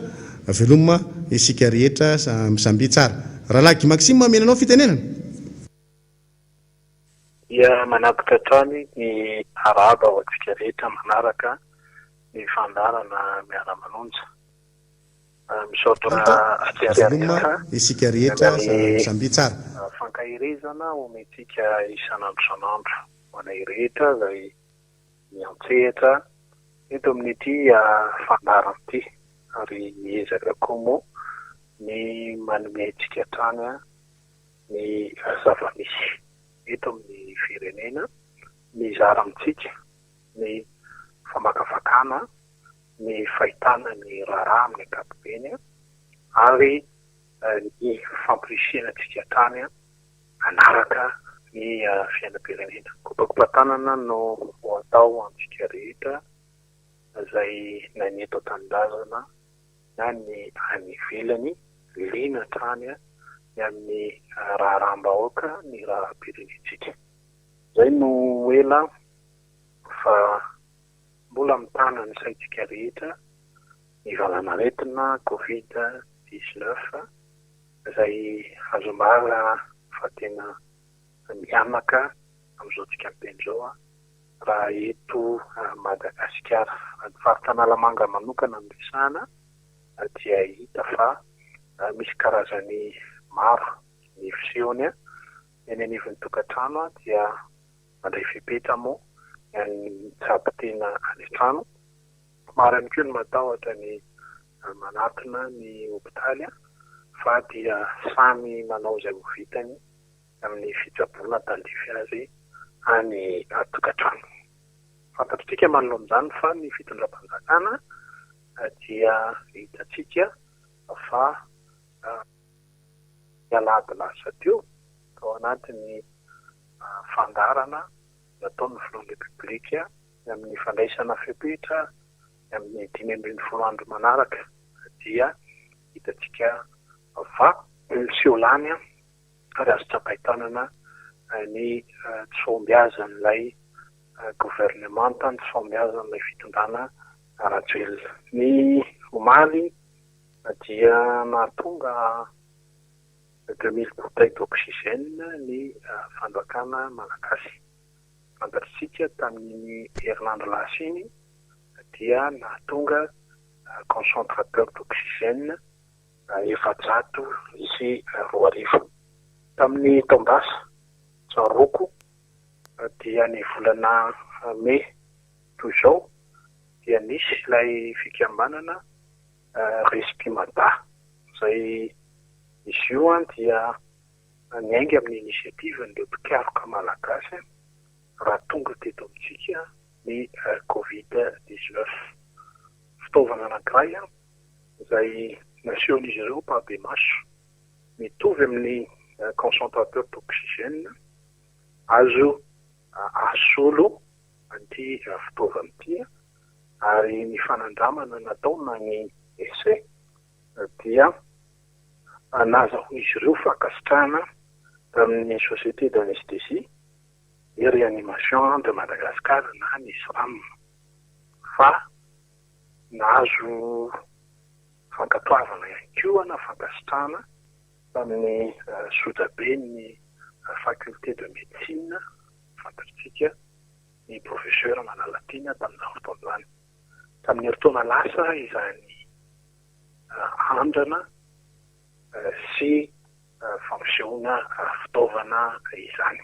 Veloma isika rehetra, samia tsara. Rahalahy Guy Maxime, omena anao ny fitenenana. Dia manatitra hatrany ny arahaba ho antsika rehetra manaraka ny fandaharana Miara-manonja. Misaotra antsika Veloma rehetra isika rehetra, ny samia tsara. fankaherezana omentsika isan'andro isan'andro ho anay rehetra izay miantsehatra eto amin'ity fandaharana ity ary miezaka koa moa ny manome antsika hatrany ny zava-misy eto amin'ny firenena, mizara amintsika ny famakafakana ny fahitana ny raharaha amin'ny ankapobeny ary ny fampirisihana antsika hatrany hanaraka ny fiainam-pirenena. Kopakopa-tanana no ho atao antsika rehetra izay na ny eto an-tanindrazana na ny any ivelany, liana hatrany ny amin'ny raharaham-bahoaka, ny raharaham-pirenentsika. Izay no ela fa mbola mitana ny saintsika rehetra ny valanaretina Covid 19 izay azo ambara fa tena mihanaka amin'izao tsika miteny izao raha eto Madagasikara. Raha ny faritra Analamanga manokana no resahana dia hita fa misy karazany maro ny fisehony. Ny any anivon'ny tokantrano dia mandray fepetra moa ny an'ny mitsabo tena any an-trano. Maro ihany koa ny matahotra ny manatona ny hopitaly fa dia samy manao izay ho vitany amin'ny fitsaboana tandrify azy any an-tokantrano. Fantatritsika manoloana izany fa ny fitondram-panjakana dia hitantsika fa ny alahady lasa teo tao anatin'ny fandaharana nataon'ny filohan'ny Repoblika ny amin'ny fandraisana fepetra ny amin'ny 15 andro manaraka dia hitantsika fa miseho lany ary azo tsapain-tanana ny tsy fahombiazan'ilay governemanta, ny tsy fahombiazan'ilay fitondrana Rajoelina. Ny omaly dia nahatonga 2000 bouteilles d'oxygène ny fanjakana malagasy. Fantatr'isika tamin'iny herinandro lasa iny dia nahatonga concentrateur d'oxygène 2400. Tamin'ny taon-dasa, tsaroako, dia ny volana mey toy izao dia nisy ilay fikambanana Respimada izay izy io dia niainga amin'ny initiative-n'ireo mpikaroka malagasy raha tonga teto amintsika ny covid 19. Fitaovana anankiray izay nasehon'izy ireo ampahibemaso mitovy amin'ny concentrateur d'oxygène azo asolo an'ity fitaovana ity ary ny fanandramana natao na ny. essai dia nahazahoan'izy ireo fankasitrahana tamin'ny Société d'Anesthésie et Réanimation de Madagascar na ny SRAM fa nahazo fankatoavana ihany koa na fankasitrahana tamin'ny sojaben'ny Faculté de Médecine fantatritsika ny Professeur Manalatiana tamin'izany fotoana izany. Tamin'ny herintaona lasa izany andrana sy fampisehoana fitaovana izany.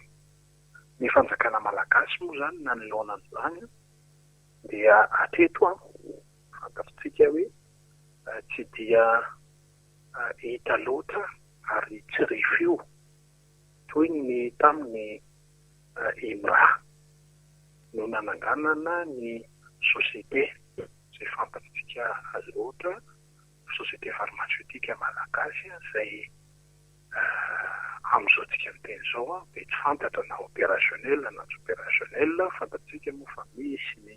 Ny fanjakana malagasy moa izany nanoloana an'izany dia hatreto fantatritsika hoe tsy dia hita loatra ary tsy re feo toy ny tamin'ny IMRA no nananganana ny société izay fantatritsika loatra, société pharmaceutique malagasy izay amin'izao tsika miteny izao dia tsy fantatra na opérationnel na tsy opérationnel, fantatritsika moa fa misy ny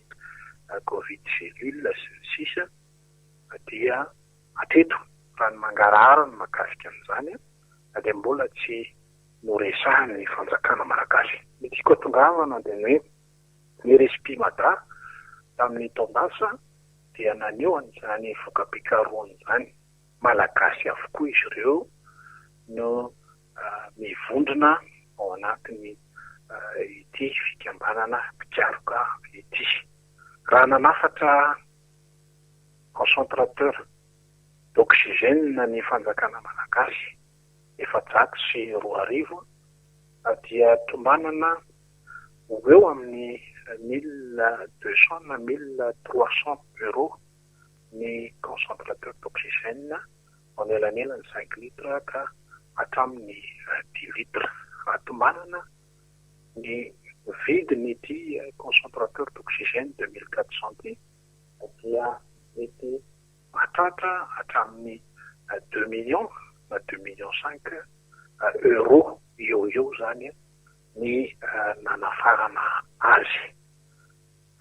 covid cellule sy ny sisa dia hatreto raha ny mangarahara ny mahakasika an'izany dia mbola tsy noresahan'ny fanjakana malagasy. Ny tiako hatongavana dia ny hoe ny Respimada tamin'ny taon-dasa dia naneho an'izany voka-pikarohana izany. Malagasy avokoa izy ireo no mivondrona ao anatin'ny ity fikambanana mpikaroka ity. Raha nanafatra concentrateur d'oxygène ny fanjakana malagasy 2400 dia tombanana ho eo amin'ny 1200 na 1300 euros ny concentrateur d'oxygène manelanelany 5 litres ka hatramin'ny 10 litres. Raha tombanana ny vidiny ity concentrateur d'oxygène 2400 ity dia mety mahatratra hatramin'ny 2 millions na 2 millions 5 euros eo eo zany ny nanafarana azy.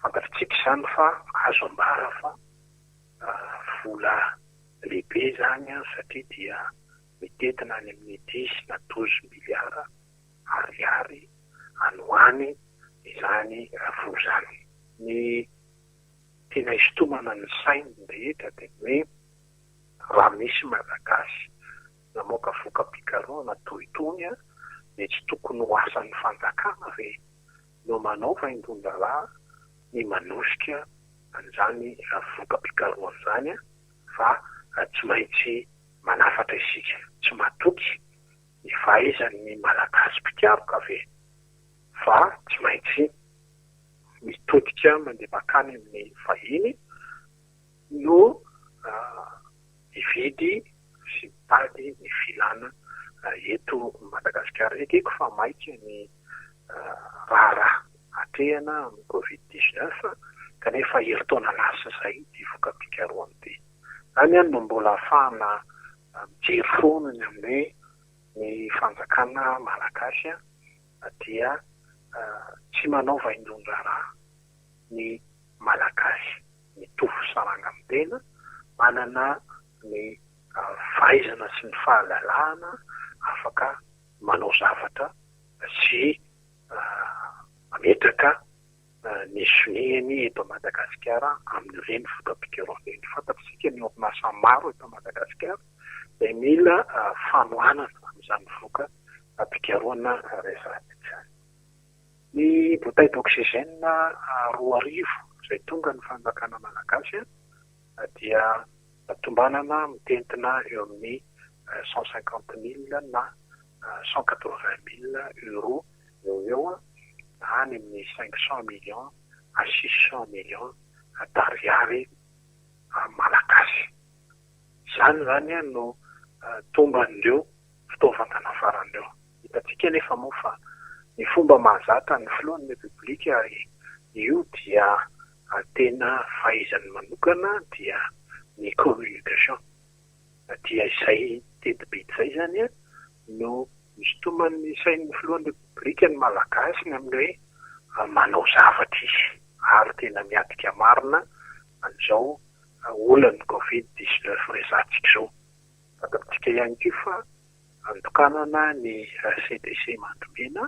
Fantatritsika izany fa azo ambara fa vola lehibe zany satria dia mitentina any amin'ny 10 na 12 milliards ariary any ho any izany vola izany. Ny tena isintomana ny sainy rehetra dia ny hoe raha misy malagasy namoaka voka-pikarohana toy itony dia tsy tokony ho asan'ny fanjakana ve no manao vaindohan-draharaha ny manosika an'izany voka-pikarohana izany fa tsy maintsy manafatra isika. Tsy matoky ny fahaizan'ny malagasy mpikaroka ve fa tsy maintsy mitodika mandeha makany amin'ny vahiny no mividy sy mitady ny filana eto Madagasikara. Ekeko fa maika ny raharaha atrehana amin'ny Covid-19 kanefa herintaona lasa izay ity voka-pikarohana ity. Izany ihany no mbola ahafahana mijery foana ny amin'ny hoe ny fanjakana malagasy dia tsy manao vaindohan-draharaha ny malagasy mitovy saranga amin'ny tena, manana ny fahaizana sy ny fahalalahana afaka manao zavatra sy mametraka ny soniany eto Madagasikara amin'ireny voka-pikarohana ireny. Fantatsika ny orinasa maro eto Madagasikara izay mila fanohanana amin'izany voka-pikarohana resahantsika izany. Ny bouteille d'oxygène 2000 izay tonga ny fanjakana malagasy dia tombanana mitentina eo amin'ny 150 000 na 180 000 euros eo eo any amin'ny 500 millions à 600 millions d'ariary malagasy. Izany zany no tomban'ireo fitaovana nafaran'ireo. Hitantsika nefa moa fa ny fomba mahazatra ny filohan'ny Repoblika ary io dia tena fahaizany manokana dia ny communication. Dia izay tetibidy izay zany no misintoman'ny sain'ny filohan'ny Repoblika ny malagasy ny amin'ny hoe manao zavatra izy ary tena miatrika marina an'izao. olan'ny Covid 19 resahantsika izao. Fantatsika ihany koa fa notokanana ny CDC Mandrimena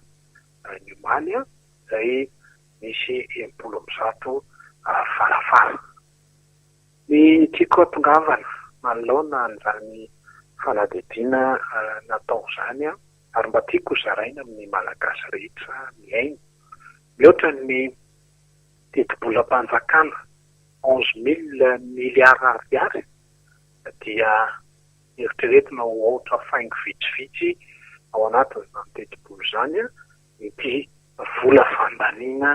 ny omaly izay misy 160 farafara. Ny tiako hatongavana manoloana an'izany fanadihadiana natao izany ary mba tiako ho zaraina amin'ny Malagasy rehetra mihaino, mihoatra ny tetibolam-panjakana 11 000 milliards ariary dia eritreretina ho aotra faingo vitsivitsy ao anatin'izany tetibola izany ity vola fandaniana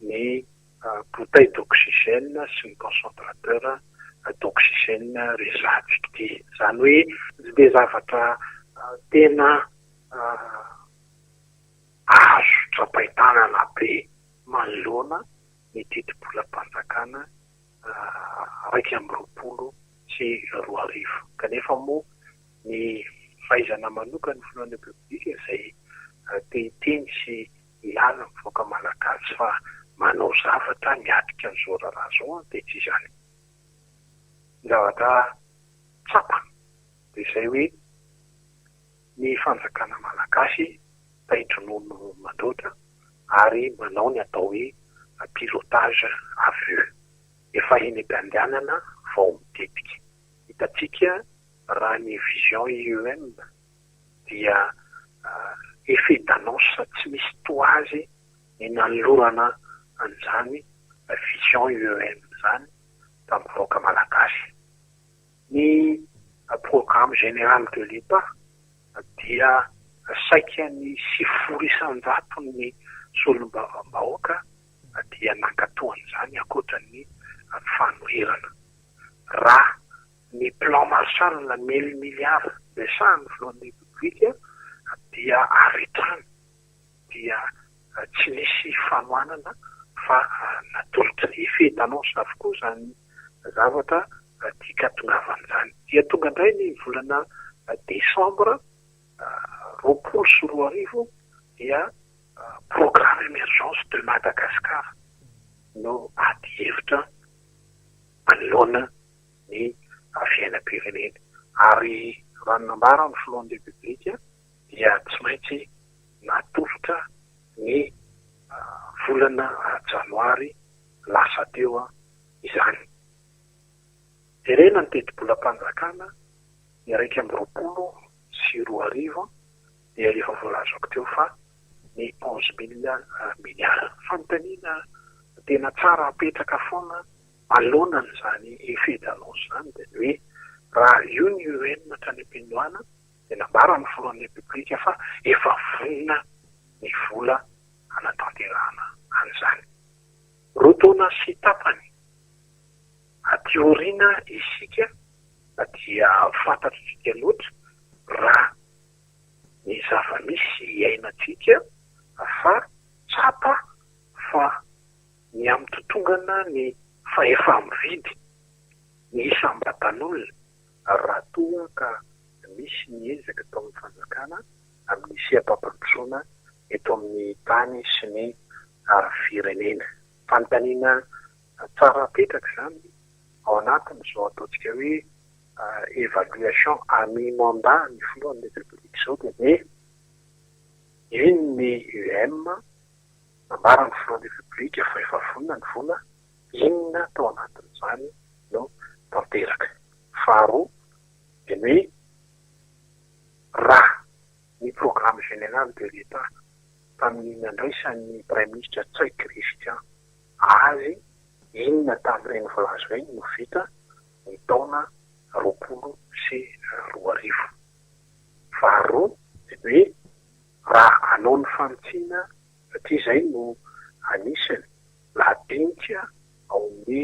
ny bouteille d'oxygène sy ny concentrateur d'oxygène resahantsika ity. Izany hoe tsy dia zavatra tena azo tsapain-tanana be manoloana ny tetibolam-panjakana 2021. Kanefa moa ny fahaizana manokan'ny filohan'ny Repoblika izay te hiteny sy hilaza ny vahoaka malagasy fa manao zavatra miatrika an'izao raharaha izao dia tsy izany. Ny zavatra tsapa dia izay hoe ny fanjakana malagasy taidronono mandroatra ary manao ny atao hoe pilotage à vue. Efa eny am-piandehanana vao mitetika. Hitantsika raha ny vision IEM dia effet d'annonce tsy misy toa azy ny nanolorana an'izany vision IEM izany tamin'ny vahoaka malagasy. Ny programme général de l'Etat dia saika ny 90 isan-jaton'ny solombavambahoaka dia nankatoa an'izany ankoatra ny fanoherana. Raha ny plan Marshall 1000 milliards resahan'ny filohan'ny Repoblika dia avy hatrany dia tsy nisy fanohanana fa natolotra. Effet d'annonce avokoa izany zavatra tian-katongavana izany. Dia tonga indray ny volana desambra 2020 dia programme émergence de Madagascar no ady hevitra manoloana ny fiainam-pirenena. Ary raha ny nambaran'ny filohan'ny Repoblika dia tsy maintsy natolotra ny volana janoary lasa teo izany. Jerena ny tetibolam-panjakana 2021 dia efa voalazako teo fa ny 11 000 milliards. Fanontaniana tena tsara apetraka foana manoloana an'izany effet d'annonce izany dia ny hoe raha io ny IEM hatrany am-piandohana dia nambaran'ny filohan'ny Repoblika fa efa vonona ny vola hanatanterahana an'izany. Roa taona sy tapany aty aoriana isika dia fantatritsika loatra raha ny zava-misy iainantsika fa tsapa fa ny hamitotongana ny fahefa-mividy ny isam-batan'olona raha toa ka misy ny ezaka ataon'ny fanjakana amin'ny seha-pampandrosoana eto amin'ny tany sy ny firenena. Fanontaniana tsara apetraka izany ao anatin'izao ataontsika hoe évaluation à mi-mandat ny filohan'ny Repoblika izao dia ny hoe ino ny IEM nambaran'ny filohan'ny Repoblika fa efa vonona ny vola, inona tao anatin'izany no tanteraka. Faharoa dia ny hoe raha ny programme général de l'Etat tamin'ny nandraisan'ny Praiminisitra Ntsay Christian azy, inona tamin'ireny voalaza ireny no vita ny taona 2020. Faharoa dia ny hoe raha hanao ny fanitsiana satria izay no anisany lahadinika ao amin'ny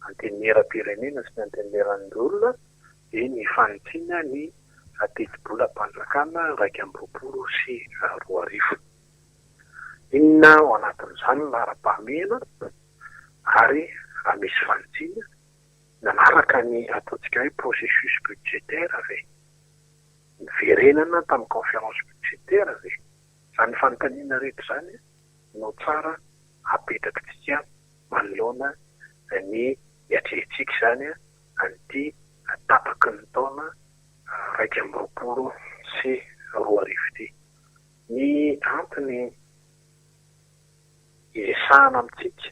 Antenimieram-pirenena sy ny Antenimieran'ny olona dia ny fanitsiana ny tetibolam-panjakana 2021. Inona ao anatin'izany ny laharam-pahamehana ary raha misy fanitsiana, nanaraka ny ataontsika hoe processus budgétaire ve? Niverenana tamin'ny conférence budgétaire ve? Izany fanontaniana rehetra izany no tsara apetrakitsika manoloana ny iatrehantsika izany. an'ity tapaky ny taona 2021 ity. Ny antony hiresahana amintsika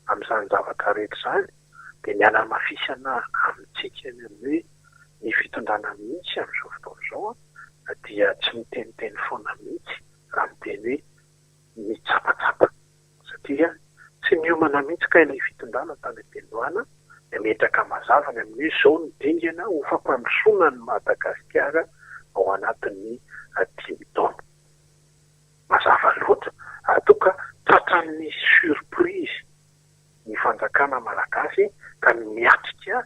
amin'izany zavatra rehetra izany dia ny hanamafisana amintsika ny amin'ny hoe ny fitondrana mihitsy amin'izao fotoana izao dia tsy miteniteny foana mihitsy raha miteny hoe mitsapatsapa satria tsy niomana mihitsy kay ilay fitondrana tany am-piandohana nametraka mazava ny amin'ny hoe izao ny dingana ho fampandrosoana an'i Madagasikara ao anatin'ny dimy taona. Mazava loatra raha toa ka tratran'ny surprise ny fanjakana malagasy ka ny miatrika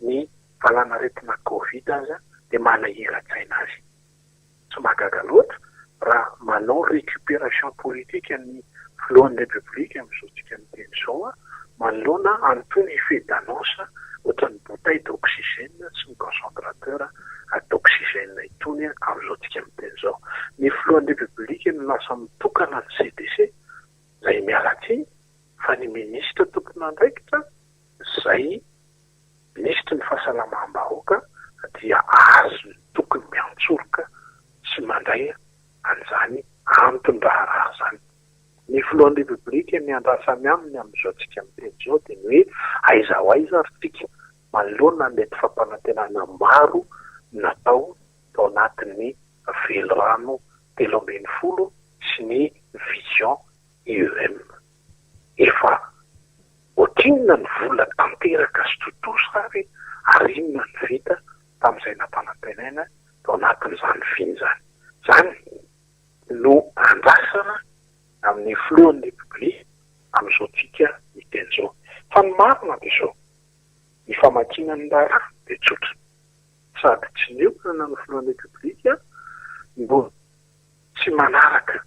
ny valanaretina covid aza dia manahiran-tsaina azy. Tsy mahagaga loatra raha manao récupération politique ny filohan'ny République amin'izao tsika miteny izao manoloana an'itony effet d'annonce ohatran'ny bouteille d'oxygène sy ny concentrateur d'oxygène itony amin'izao tsika miteny izao. Ny filohan'ny République no lasa mitokana ny CDC izay miala tsiny fa ny minisitra tompon'andraikitra izay minisitry ny fahasalamam-bahoaka dia azony tokony miantsoroka sy mandray an'izany anton-draharaha izany. Ny filohan'ny Repoblika ny andrasany aminy amin'izao tsika miteny izao dia ny hoe aiza ho aiza ary tsika manoloana an'ireto fampanantenana maro natao tao anatin'ny velirano 13 sy ny vision IEM. Efa ohatrinona ny vola tanteraka sy tontosa ary ary inona no vita tamin'izay nampanantenaina tao anatin'izany vina izany. Izany no andrasana amin'ny filohan'ny Repoblika amin'izao tsika miteny izao. Fa ny marina dia izao, ny famakiana ny raharaha dia tsotra, sady tsy niomana ny filohan'ny Repoblika no tsy manaraka,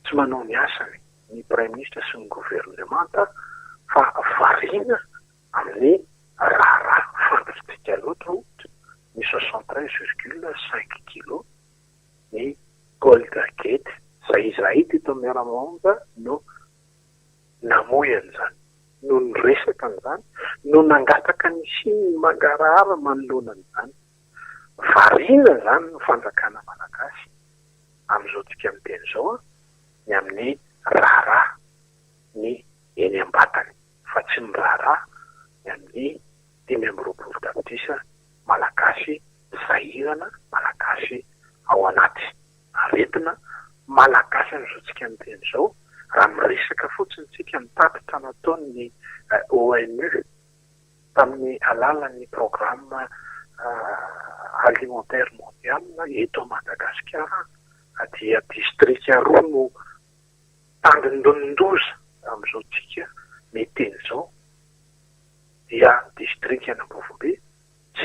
tsy manao ny asany ny Praiminisitra sy ny governemanta fa variana amin'ny raharaha fantatsika loatra ohatra ny 73 virgule 5 kilos ny Gold Gate izay izahay teto amin'ny Miara-Maonja no namoy an'izany, no niresaka an'izany, no nangataka ny hisian'ny mangarahara manoloana an'izany. Variana izany ny fanjakana malagasy amin'izao tsika miteny izao ny amin'ny raharaha ny eny am-batany fa tsy miraharaha ny amin'ny 25 tapitrisa malagasy sahirana, malagasy ao anaty aretina, malagasy amin'izao tsika miteny izao, raha miresaka fotsiny tsika ny tatitra nataon'ny ONU tamin'ny alalan'ny programme alimentaire mondial eto Madagasikara dia distrika roa no tandindonin-doza amin'izao tsika miteny izao dia distrikan'Ambovombe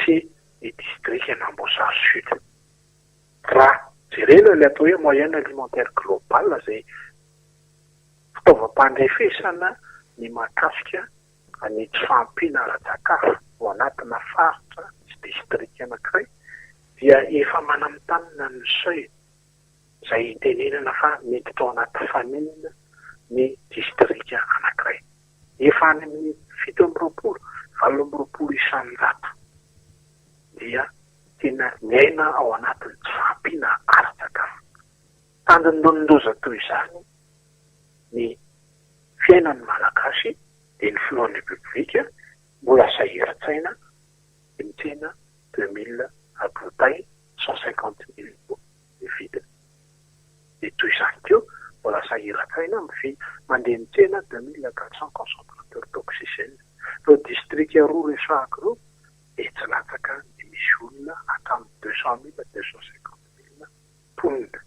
sy ny distrikan'Amboasary Sud. Raha jerena ilay atao hoe moyenne alimentaire globale izay fitaovam-pandrefesana ny mahakasika ny tsy fahampiana ara-tsakafo ao anatina faritra sy distrika anankiray dia efa mananontanona ny seuil izay itenenana fa miditra ao anaty famine ny distrika anankiray. Efa any amin'ny 27, 28% dia tena miaina ao anatin'ny tsy fahampiana ara-tsakafo. Tandindonin-doza toy izany ny fiainan'ny Malagasy dia ny filohan'ny Repoblika mbola sahiran-tsaina dia mitsena 2000 bouteilles 150 000 euros ny vidiny. Dia toy izany koa mbola sahiran-tsaina mividy mandeha mitsena 2400 concentrateurs d'oxygène. Ireo distrika roa resahako ireo dia tsy latsaka ny misy olona hatramin'ny 200 000, 250 000 mponina.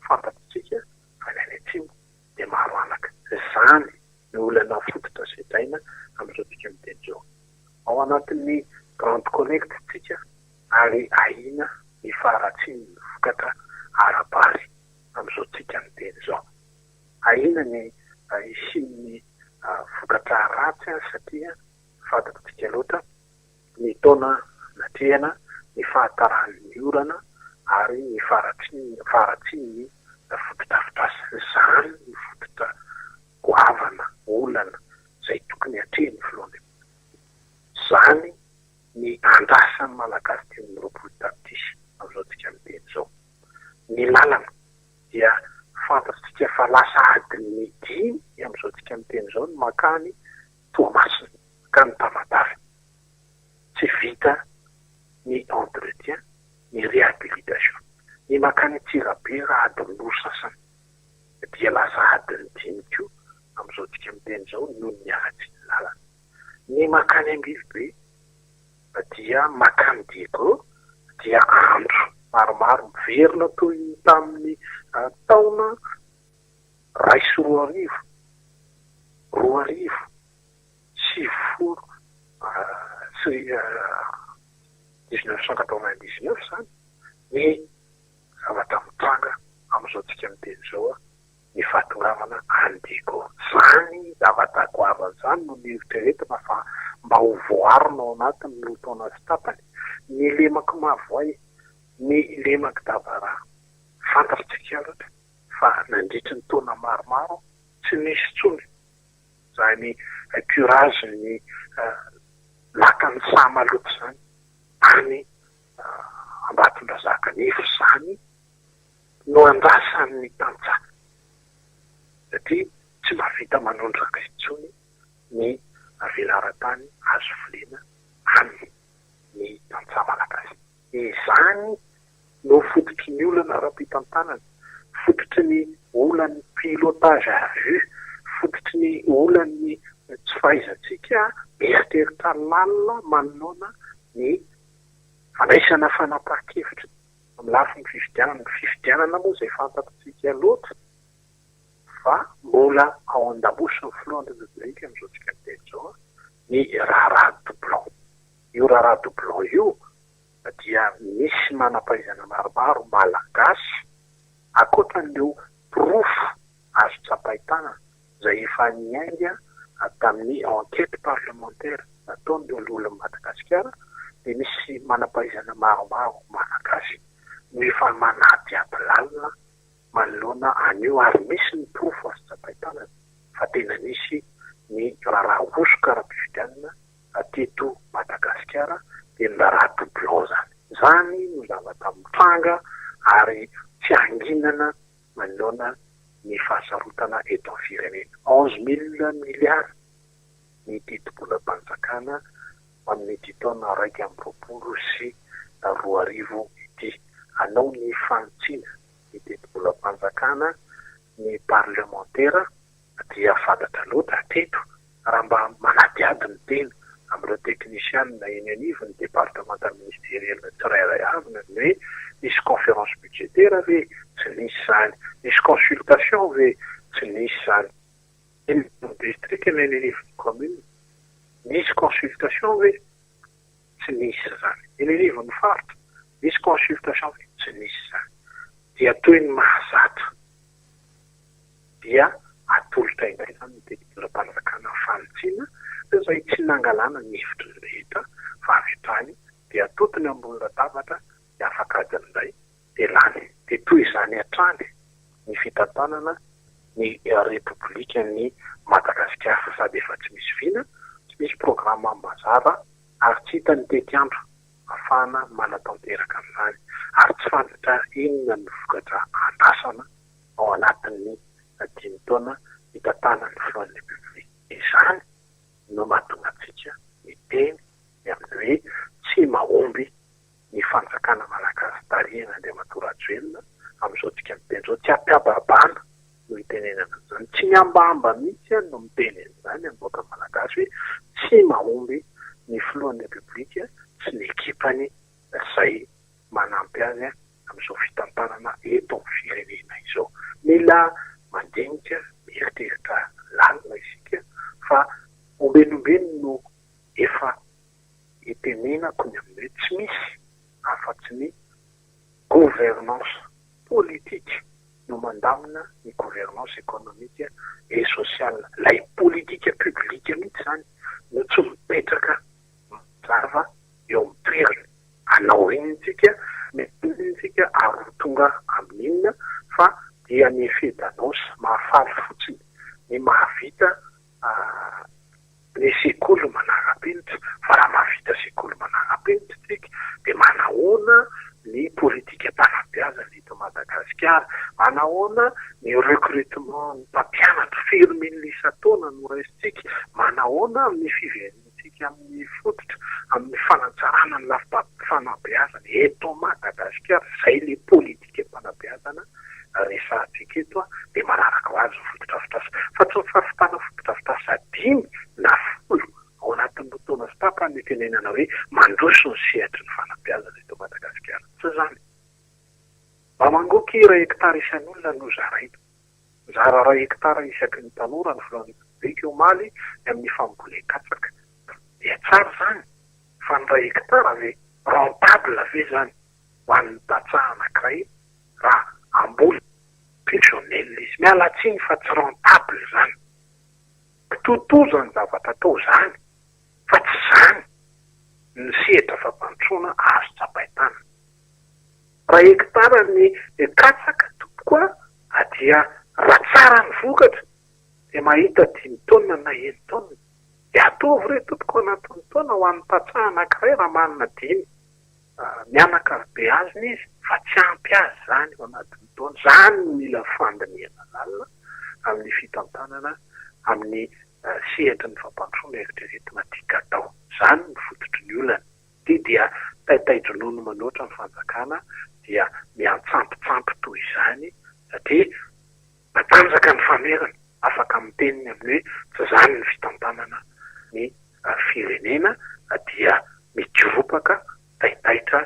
Fantatsika fa ny any atsimo dia maro anaka. Izany no olana fototra sedraina amin'izao tsika miteny izao. Ao anatin'ny grande collecte tsika ary ahiana ny faharatsian'ny vokatra ara-bary amin'izao tsika miteny izao. Ahiana ny hisian'ny vokatra ratsy satria fantatsika loatra ny taona natrehana, ny fahataran'ny orana ary ny faharatsian'ny fotodrafitrasa. Izany no fototra goavana, olana izay tokony hatrehin'ny filohan'ny Repoblika. Izany. ny andrasan'ny Malagasy 25 tapitrisa amin'izao tsika miteny izao. Ny lalana dia fantatsika fa lasa adin'ny dimy amin'izao tsika miteny izao ny mankany Toamasina, mankany Tamatave. Tsy vita ny entretien, ny réhabilitation. Ny mankany Antsirabe raha adiny roa sasany dia lasa adiny dimy koa amin'izao tsika miteny izao noho ny haratsian'ny lalana. Ny mankany Ambilobe dia mankany Diego dia andro maromaro miverina toy ny tamin'ny taona 2001, 2090 sy 1999 izany ny zavatra mitranga amin'izao tsika miteny izao ny fahatongavana any Diego. Izany zavatra goavana izany no noeritreretina fa mba ho voaarina ao anatin'ny roa taona sy tapany. Ny lemak'i Mahavoay, ny lemak'i Dabaraha, fantatsika loatra fa nandritry ny taona maromaro tsy nisy intsony izany curage ny lakan'ny saha maloto izany any Ambatondrazaka. Nefa izany no andrasan'ny tantsaha satria tsy mahavita manondraka intsony ny velaran-tany azo volena aminy ny tantsaha malagasy. Izany no fototry ny olana ara-pitantanana, fototry ny olan'ny pilotage à vue, fototry ny olan'ny tsy fahaizantsika mieritreritra lalina manoloana ny fandraisana fanapahan-kevitra amin'ny lafiny fifidianana. Ny fifidianana moa izay fantatsika loatra fa mbola ao an-damosin'ny filohan'ny Repoblika amin'izao tsika miteny izao ny raharaha doublon. Io raharaha doublon io dia misy manam-pahaizana maromaro malagasy ankoatran'ireo porofo azo tsapain-tanana izay efa niainga tamin'ny enquête parlementaire nataon'ireo loholon'i Madagasikara dia misy manam-pahaizana maromaro malagasy no efa manadihady lalina manoloana an'io ary misy ny porofo azo tsapain-tanana fa tena nisy ny raharaha hosoka ara-pifidianana teto Madagasikara dia ny raharaha doublon izany. Izany no zavatra mitranga ary tsy hanginana manoloana ny fahasarotana eto amin'ny firenena. 11 mille milliards ny tetibolam-panjakana amin'ity taona 2021 ity. Hanao ny fanitsiana ny tetibolam-panjakana ny parlemantera dia fantatra loatra hatreto raha mba manadihady ny tena amin'ireo teknisianina eny anivon'ny departemanta ministeriel tsirairay avy ny hoe nisy conférence budgétaire ve? Tsy nisy izany. Nisy consultation ve? Tsy nisy izany. Eny anivon'ny distrika na eny anivon'ny commune, nisy consultation ve? Tsy nisy izany. Eny anivon'ny faritra, nisy consultation ve? Tsy nisy izany. Dia toy ny mahazatra dia atolotra indray izany ny tetibolam-panjakana fanitsiana izay tsy nangalana ny hevitry ny rehetra fa avy hatrany dia atotony ambony latabatra dia afaka adiny indray dia lany. Dia toy izany hatrany ny fitantanana ny Repoblikan'i Madagasikara sady efa tsy misy vina, tsy misy programa mazava ary tsy hita ny tetiandro ahafahana manatanteraka an'izany ary tsy fantatra inona ny vokatra andrasana ao anatin'ny dimy taona hitantanan'ny filohan'ny Repoblika. Izany no mahatonga antsika miteny ny amin'ny hoe tsy mahomby ny fanjakana malagasy tarihin'Andriamatoa Rajoelina amin'izao tsika miteny izao. Tsy am-piabahabana no itenenana an'izany. Tsy miambahamba mihitsy aho no miteny an'izany amin'ny vahoaka malagasy hoe tsy mahomby ny filohan'ny Repoblika sy ny ekipany izay manampy azy amin'izao fitantanana eto amin'ny firenena izao. Mila mandinika, mieritreritra lalina isika fa ombenombeno no efa itenenako ny amin'ny hoe tsy misy afa-tsy ny gouvernance politique no mandamina ny gouvernance économique et sociale. Ilay politique publique mihitsy izany no tsy mipetraka mazava eo amin'ny toerany. Hanao inona isika, mety inona isika ary ho tonga amin'inona fa dia ny effet d'annonce mahafaly fotsiny ny mahavita ny sekoly manara-penitra fa raha mahavita sekoly manara. Manahoana ny recrutement ny mpampianatra, firy mille isan-taona no raisintsika? Manahoana ny fiverenantsika amin'ny fototra, amin'ny fanatsarana ny lafim-panabeazana eto Madagasikara? Izay ilay politikam-panabeazana resahantsika eto dia manaraka ho azy ny fotodrafitrasa. Fa tsy ny fahavitana fotodrafitrasa dimy na folo ao anatin'ny roa taona sy tapany no itenenana hoe mandroso ny sehatry ny fanabeazana eto Madagasikara. Tsy izany. Mba mangoky iray hektara isan'olona no zaraina. Nizara iray hektara isaky ny tanora ny filohan'ny Repoblika omaly ny amin'ny fambolen-katsaka. Dia tsara izany fa ny iray hektara ve rentable ve izany ho an'ny tantsaha anankiray raha hamboly functionnel izy? Miala tsiny fa tsy rentable izany. Kitoatoa izany zavatra atao izany fa tsy izany ny sehatra fampandrosoana azo tsapain-tanana. Raha hectare ny katsaka tompoko a dia raha tsara ny vokatra dia mahita dimy taonina na enin-taonina. Dia ataovy re tompoko anatin'ny taona ho an'ny tantsaha anankiray raha manana dimy mianaka avy beazina izy fa tsy ampy azy izany ao anatin'ny taona. Izany no mila fandinihana lalina amin'ny fitantanana amin'ny sehatry ny fampandrosoana eritreretina tian-katao. Izany no fototry ny olana. Ity dia taitaidronono manoatra ny fanjakana dia miantsampitsampy toy izany satria matanjaka ny famerana, afaka miteny ny amin'ny hoe tsy izany ny fitantanana ny firenena dia mikiropaka, taitaitra,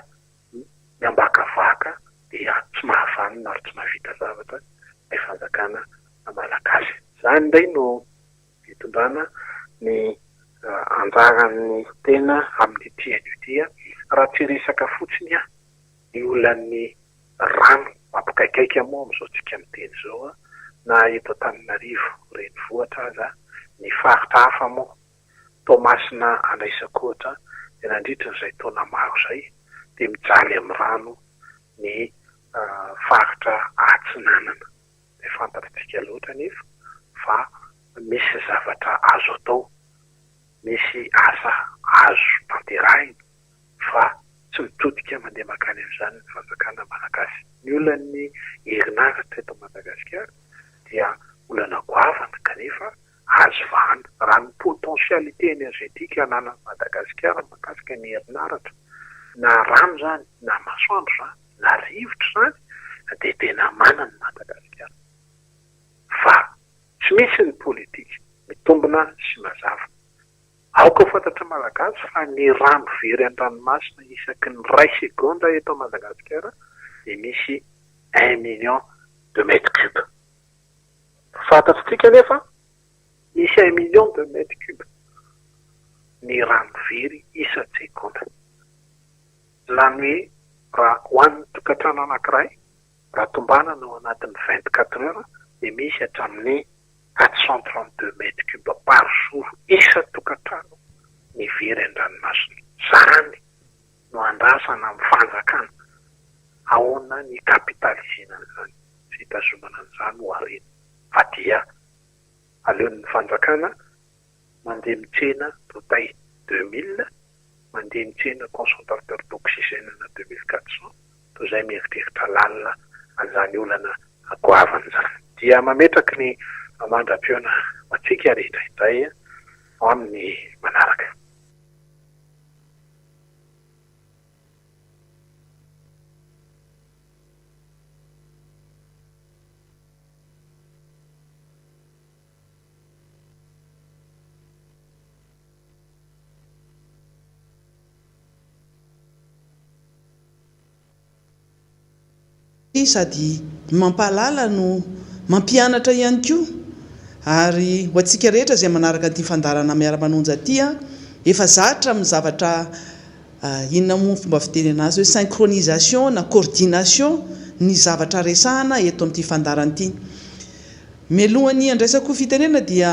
miambakavaka dia tsy mahavanona ary tsy mahavita zavatra ilay fanjakana malagasy. Izany indray no Fitondrana ny anjaran'ny tena amin'ity anio ity raha tsy resaka fotsiny ny olan'ny rano mampikaikaika moa amin'izao tsika miteny izao na eto Antananarivo renivohitra aza ny faritra hafa moa Toamasina andraisako ohatra dia nandritra izay taona maro izay dia mijaly amin'ny rano ny faritra atsinanana. Dia fantatritsika loatra anefa fa misy zavatra azo atao, misy asa azo tanterahina fa tsy mitodika mandeha mankany amin'izany ny fanjakana malagasy. Ny olan'ny herinaratra eto Madagasikara dia olana goavana kanefa azo vahana. Raha ny potentialité énergétique ananan'i Madagasikara mahakasika ny herinaratra, na rano izany, na masoandro izany, na rivotra izany dia tena manana i Madagasikara. Fa tsy misy ny politika mitombina sy mazava. Aoka ho fantatry ny Malagasy fa ny rano very an-dranomasina isaky ny iray segondra eto Madagasikara dia misy un million de mètres cubes. Fantatritsika anefa misy un million de mètres cubes ny rano very isan-tsegondra. Izany hoe raha ho an'ny tokantrano anankiray, raha tombanana ao anatin'ny 24 heures dia misy hatramin'ny 432 mètres cubes par jour isan-tokantrano ny very an-dranomasina. Izany no andrasana amin'ny fanjakana. Ahoana ny hi-capitaliser-na an'izany, fitazomana an'izany ho harena. Fa dia aleon'ny fanjakana mandeha mitsena bouteille 2000, mandeha mitsena concentrateur d'oxygène ana 2400, toy izay mieritreritra lalina an'izany olana goavana izany. Dia mametraky ny mandra-pihaona ho antsika rehetra indray amin'ny manaraka. Sady mampahalala no mampianatra ihany koa ary ho antsika rehetra izay manaraka an'ity fandaharana Miara-manonja ity efa zatra amin'ny zavatra inona moa ny fomba fitenena azy hoe synchronisation na coordination ny zavatra resahana eto amin'ity fandaharana ity. Mialohan'ny handraisako fitenena dia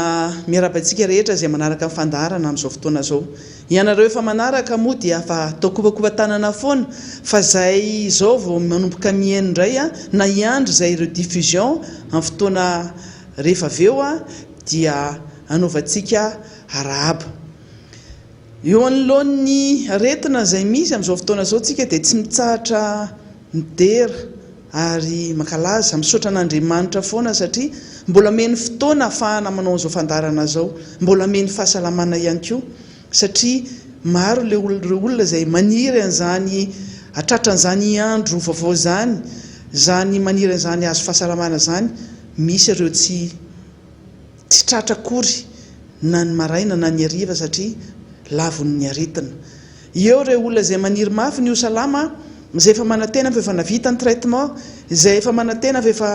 miarahaba antsika rehetra izay manaraka ny fandaharana amin'izao fotoana izao. Ianareo efa manaraka moa dia efa atao kopakopa-tanana foana fa izay izao vao manomboka mihaino indray na hiandry izay rediffusion amin'ny fotoana rehefa avy eo dia hanaovantsika arahaba. Eo anoloan'ny aretina izay misy amin'izao fotoana izao tsika dia tsy mitsahatra midera. ary mankalaza, misaotra an'Andriamanitra foana satria mbola omeny fotoana ahafahana manao an'izao fandaharana izao, mbola omeny fahasalamana ihany koa satria maro ireo olona izay maniry an'izany hatratra an'izany andro vaovao izany, izany maniry an'izany hahazo fahasalamana izany, misy ireo tsy tsy tratra akory na ny maraina na ny hariva satria lavon'ny aretina. Eo ireo olona izay maniry mafy ny ho salama, izay efa manantena fa efa navita ny traitement, izay efa manantena fa efa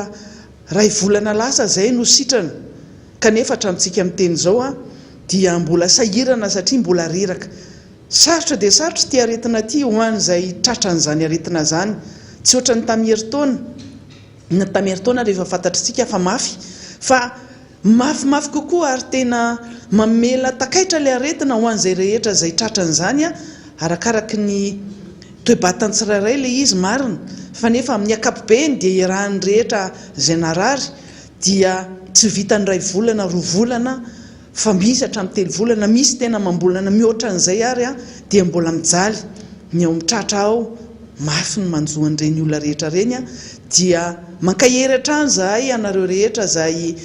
ray volana lasa izay no sitrana, kanefa hatramintsika miteny izao dia mbola sahirana satria mbola reraka. Sarotra dia sarotra ity aretina ity ho an'izay tratran'izany aretina izany. Tsy ohatran'ny tamin'ny herintaona, na tamin'ny herintaona ary efa fantatr'isika fa mafy, fa Mafimafy kokoa ary tena mamela takaitra ilay aretina ho an'izay rehetra izay tratran'izany arakaraky ny toe-batan'ny tsirairay ilay izy marina fa nefa amin'ny ankapobeny dia iarahan'ny rehetra izay narary dia tsy vitan'ny iray volana roa volana fa misy hatramin'ny telo volana misy tena amam-bolana mihoatra an'izay ary dia mbola mijaly ny ao amin'ny tratra ao mafy ny manjo an'ireny olona rehetra ireny dia mankahery hatrany izahay anareo rehetra izay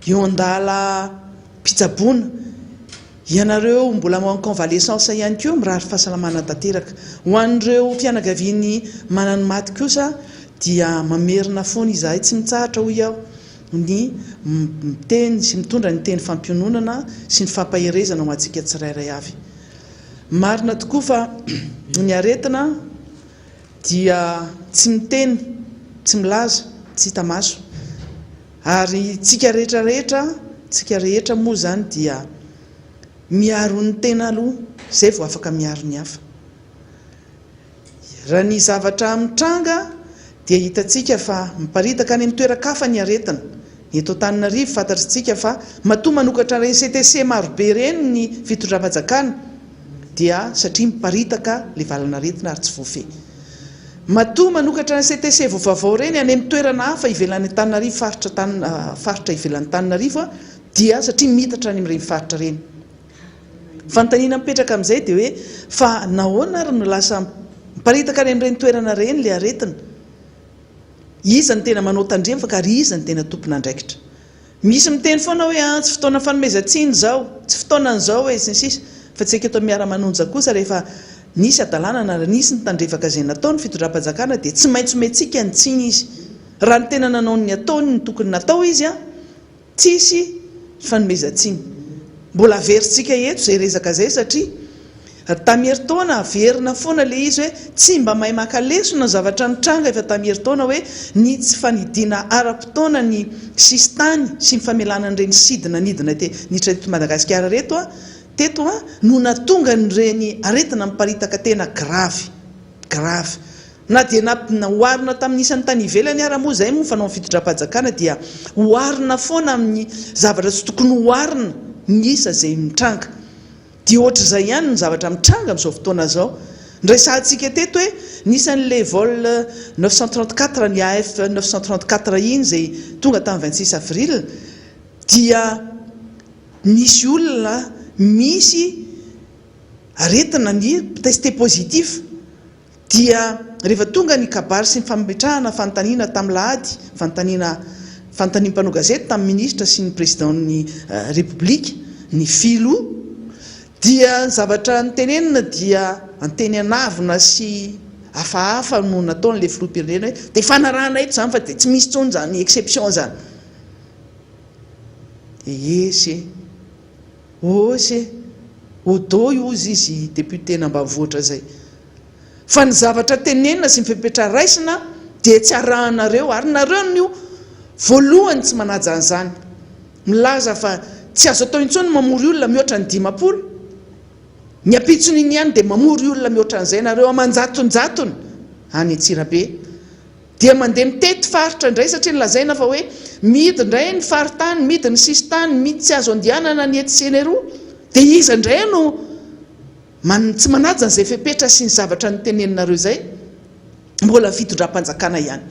eo an-dalam-pitsaboana, ianareo mbola en convalescence ihany koa mirary fahasalamana tanteraka. Ho an'ireo fianakavian'ny manan'ny maty kosa dia mamerina foana izahay tsy mitsahatra hoy aho ny miteny sy mitondra ny teny fampiononana sy ny fampaherezana ho antsika tsirairay avy. Marina tokoa fa ny aretina dia tsy miteny, tsy milaza, tsy hita maso. Ary tsika rehetra rehetra, tsika rehetra moa izany dia miaro ny tena aloha izay vao afaka miaro ny hafa. Raha ny zavatra mitranga dia hitantsika fa miparitaka any amin'ny toeran-kafa ny aretina. Ny eto Antananarivo fantatritsika fa matoa manokatra ireny CTC marobe ireny ny fitondram-panjakana dia satria miparitaka ilay valan'aretina ary tsy voafehy. Matoa manokatra ny CTC vao vaovao ireny any amin'ny toerana hafa ivelan'i Antananarivo faritra faritra ivelan'Antananarivo dia satria miitatra any amin'ireny faritra ireny. Fanontaniana mipetraka amin'izay dia hoe fa nahoana ary no lasa miparitaka any amin'ireny toerana ireny ilay aretina? Iza no tena manao tandremfaka ary iza no tena tompon'andraikitra? Misy miteny foana hoe an, tsy fotoana fanomezan-tsiny izao, tsy fotoanan'izao e, sy ny sisa Fa tsy haiko eto Miara-manonja kosa rehefa nisy hadalana na nisy ny tandrevaka izay nataon'ny fitondram-panjakana dia tsy maintsy omentsika ny tsiny izy. Raha ny tena nanao ny ataony ny tokony natao izy an, Tsisy fanomezan-tsiny. Mbola averintsika eto izay resaka izay satria tamin'ny herintaona averina foana ilay izy hoe tsy mba mahay maka lesona ny zavatra nitranga efa tamin'ny herintaona hoe ny tsy fanidiana ara-potoana ny sisintany sy ny famelana an'ireny sidina nidina niditra teto Madagasikara ireto teto no nahatonga an'ireny aretina miparitaka tena grave grave Na dia na oharina tamin'ny isan'ny tany ivelany ara moa izay moa ny fanaon'ny fitondram-panjakana dia oharina foana amin'ny zavatra tsy tokony oharina ny isa izay mitranga. Dia ohatr'izay ihany ny zavatra mitranga amin'izao fotoana izao. Noresahantsika teto hoe ny isan'ilay vol 934, ny AF 934 iny izay tonga tamin'ny 26 avril dia nisy olona misy aretina ny testé positif. Dia rehefa tonga ny kabary sy ny fametrahana fanontaniana tamin'ny lahady, fanontaniana fanontanian'ny mpanao gazety tamin'ny minisitra sy ny président-n'ny Repoblika, ny filoha, dia ny zavatra notenenina dia anteny an'avona sy hafahafa no nataon'ilay filoham-pirenena hoe dia fanarahana eto izany fa dia tsy misy intsony izany exception izany. Dia esy e! Ose, Odoy hozy izy député-n'ambanivohitra izay. Fa ny zavatra tenenina sy ny fepetra raisina dia tsy arahanareo ary nareo no voalohany tsy manaja an'izany. Milaza fa tsy azo atao intsony ny mamory olona mihoatra ny 50. Ny ampitson'iny ihany dia mamory olona mihoatra an'izay nareo aman-jatonjatony any Antsirabe. Dia mandeha mitety faritra indray satria nolazaina fa hoe mihidy indray ny faritany, mihidy ny sisintany, mihidy tsy azo andehanana ny etsy sy ny eroa. Dia iza indray no man, tsy manaja an'izay fepetra sy ny zavatra noteneninareo izay? Mbola fitondram-panjakana ihany.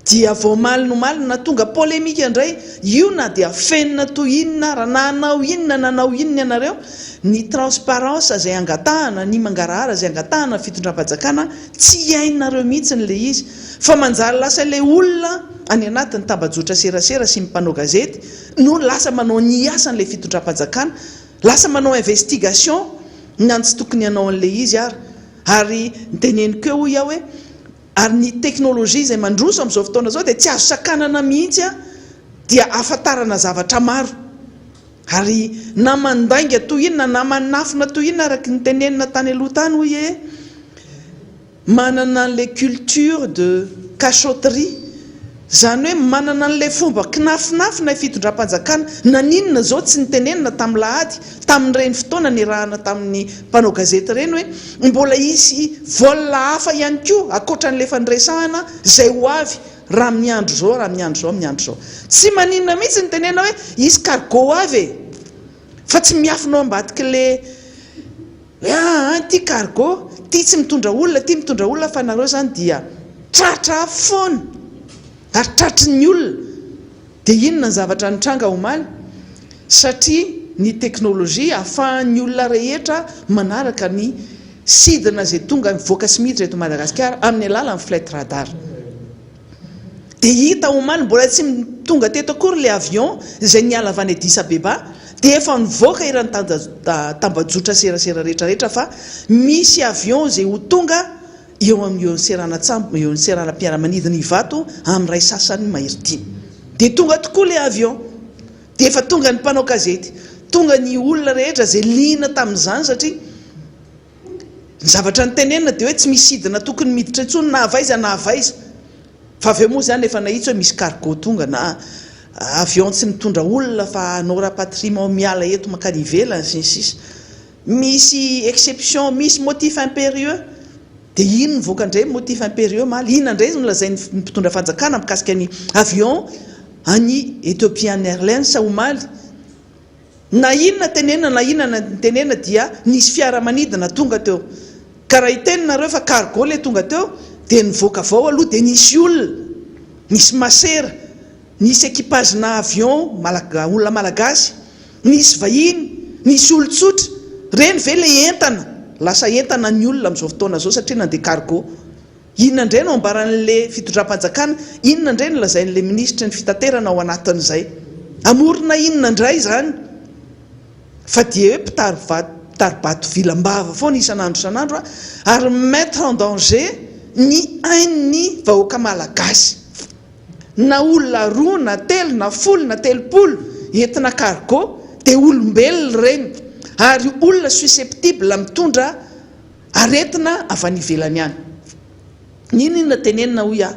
Dia vao omaly no omaly no nahatonga polémique indray io na dia afenina toy inona ara na hanao inona na hanao inona ianareo, ny transparence izay angatahana, ny mangarahara izay angatahana ny fitondram-panjakana tsy hainareo mihitsy ilay izy fa manjary lasa ilay olona any anatin'ny tambajotra serasera sy ny mpanao gazety no lasa manao ny asan'ilay fitondram-panjakana, lasa manao investigation na ny tsy tokony hanao an'ilay izy ara. Ary ny teneniko eo hoy aho hoe ary ny technologie izay mandroso amin'izao fotoana izao dia tsy azo sakanana mihitsy dia ahafantarana zavatra maro. Ary na mandainga toy inona na manafina toy inona araka ny tenenina tany aloha tany hoy e, manana an'ilay culture de cachotterie, izany hoe manana an'ilay fomba kinafinafina fitondram-panjakana, naninona izao tsy nitenenina tamin'ny lahady, tamin'ireny fotoana niarahana tamin'ny mpanao gazety ireny hoe mbola hisy vol hafa ihany koa ankoatra an'ilay efa niresahana izay ho avy raha amin'ny andro izao, raha amin'ny andro izao, amin'ny andro izao. Tsy maninona mihitsy ny tenena hoe hisy cargo ho avy e! Fa tsy miafina ao ambadik'ilay hoe aa ity cargo, ity tsy mitondra olona, ity mitondra olona fa nareo izany dia tratra foana ary tratry ny olona. Dia inona ny zavatra nitranga omaly? Satria ny teknolojia ahafahan'ny olona rehetra manaraka ny sidina izay tonga mivoaka sy miditra eto Madagasikara amin'ny alalan'ny flight radar. Dia hita omaly, mbola tsy tonga teto akory ilay avion izay niala avy any Addis Abeba dia efa nivoaka eran'ny tambajotra serasera rehetra rehetra fa misy avion izay ho tonga eo amin'ny seranan-tsambo, eo amin'ny seranam-piaramanidina Ivato amin'ny iray sasany mahery dimy. Dia tonga tokoa ilay avion. Dia efa tonga ny mpanao gazety, tonga ny olona rehetra izay liana tamin'izany satria ny zavatra notenenina dia hoe tsy misy sidina tokony miditra intsony na avy aiza na avy aiza. Fa avy eo moa izany efa nahitsy hoe misy cargo tonga na avion tsy mitondra olona fa hanao rapatriement miala eto mankany ivelany sy ny sisa. Misy exception, misy motif imperieux. Dia iny nivoaka indray ny motif imperieux omaly. Inona indray no nolazain'ny mpitondra fanjakana mikasika ny avion an'i Ethiopian Airlines omaly? Na inona tenenina na inona tenenina dia nisy fiaramanidina tonga teo. Ka raha hiteny nareo fa cargo ilay tonga teo dia nivoaka avy ao aloha dia nisy olona, nisy masera, nisy équipage-na avion olona malagasy, nisy vahiny, nisy olon-tsotra. Ireny ve ilay entana? Lasa entana ny olona amin'izao fotoana izao satria nandeha cargo. Inona indray no ambaran'ilay fitondram-panjakana? Inona indray no lazain'ilay minisitry ny fitaterana ao anatin'izay? Hamorona inona indray izany? Fa dia hoe mpitari-bato vilam-bava foana isan'andro isan'andro ary mi-mettre en danger ny ain'ny vahoaka malagasy. Na olona roa na telo na folo na 30 entina cargo dia olombelona ireny ary olona susceptible mitondra aretina avy any ivelany any. N'inon'inona tenenina hoy aho.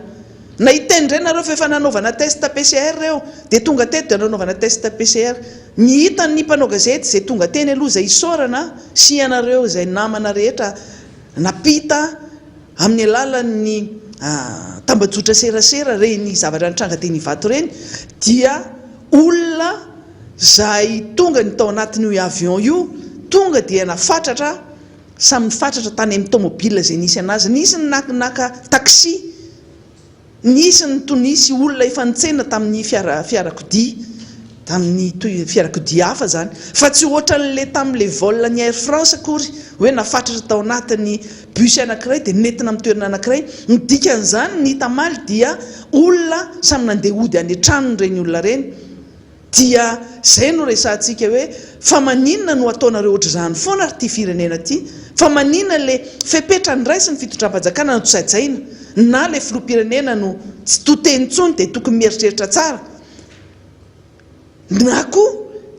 Na hiteny indray nareo fa efa nanaovana test PCR eo dia tonga teto dia nanaovana test PCR. Ny hitan'ny mpanao gazety izay tonga teny aloha izay isaorana sy ianareo izay namana rehetra nampita amin'ny alalan'ny tambajotra serasera ireny zavatra nitranga teny Ivato ireny dia olona izay tonga ny tao anatin'io avion io tonga dia nafatratra samy nifatratra tany amin'ny tomobile izay nisy anazy nisy ny naka taxi Nisy ny to nisy olona efa nitsena tamin'ny fiara fiarakodia, tamin'ny toy fiarakodia hafa izany, fa tsy ohatran'ilay tamin'ilay vol an'ny Air France akory hoe nafatratra tao anatin'ny bus anankiray dia nentina amin'ny toerana anankiray. Ny dikan'izany ny hita omaly dia olona samy nandeha hody any an-tranony ireny olona ireny. Dia izay no resahantsika hoe fa maninona no ataonareo ohatr'izany foana ry ity firenena ity? Fa maninona le fepetra niraisin'ny fitondram-panjakana no tsy hajaina? Na le filoham-pirenena no tsy to teny intsony dia tokony mieritreritra tsara? Na koa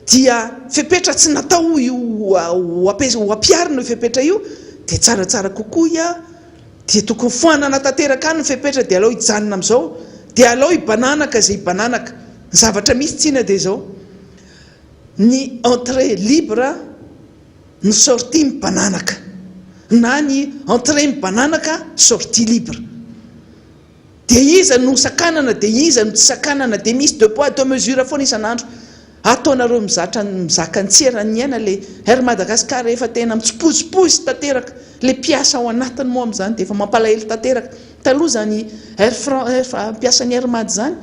dia fepetra tsy natao io ho ampiharina io fepetra io dia tsaratsara kokoa ia Dia tokony foanana tanteraka any ny fepetra dia alao hijanona amin'izao dia alao hibananaka izay hibananaka. Ny zavatra misy tsina dia izao, ny entrée libre, ny sortie mibananaka. Na ny entrée mibananaka, sortie libre. Dia iza no sakanana dia iza no tsy sakanana dia misy deux poids deux mesures foana isan'andro. Ataonareo mizatra mizaka ny tsy eran'ny aina le Air Madagascar efa tena mitsipozipozy tanteraka, le mpiasa ao anatiny moa amin'izany dia efa mampalahelo tanteraka. Taloha izany Air Fran Air mpiasan'ny Air Mad izany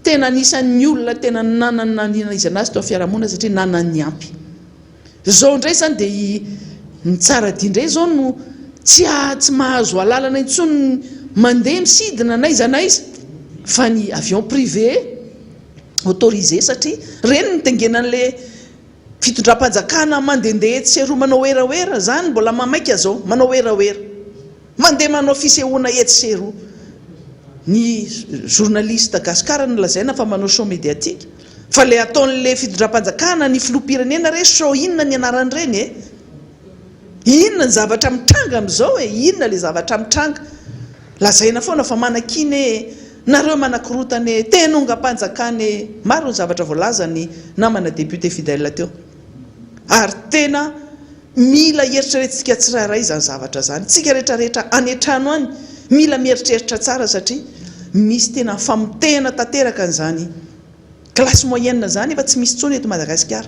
tena anisan'ny olona tena nanana ny iza anazy teo amin'ny fiarahamonina satria nanana ny ampy. Izao indray izany dia i ny Tsaradia indray izao no tsy tsy mahazo alalana intsony mandeha misidina n'aiza n'aiza fa ny avion privé autorisé satria ireny no tengenan'le fitondram-panjakana mandehandeha etsy sy eroa manao werawera, izany mbola mamaika izao manao werawera. Mandeha manao fisehoana etsy sy eroa. Ny journaliste Gascar no lazaina fa manao show médiatique. Fa le ataon'le fitondram-panjakana, ny filoham-pirenena re show inona ny anaran'ireny e? Inona ny zavatra mitranga amin'izao e? Inona le zavatra mitranga? Lazaina foana fa manakiana e, nareo manakorotana e, te hanongam-panjakana e. Maro ny zavatra voalazan'ny namana député Fidèle teo. Ary tena Mila eritreretintsika tsirairay izany zavatra izany. Tsika rehetra rehetra any an-trano any, mila mieritreritra tsara satria misy tena famotehana tanteraka an'izany classe moyenne izany efa tsy misy intsony eto Madagasikara.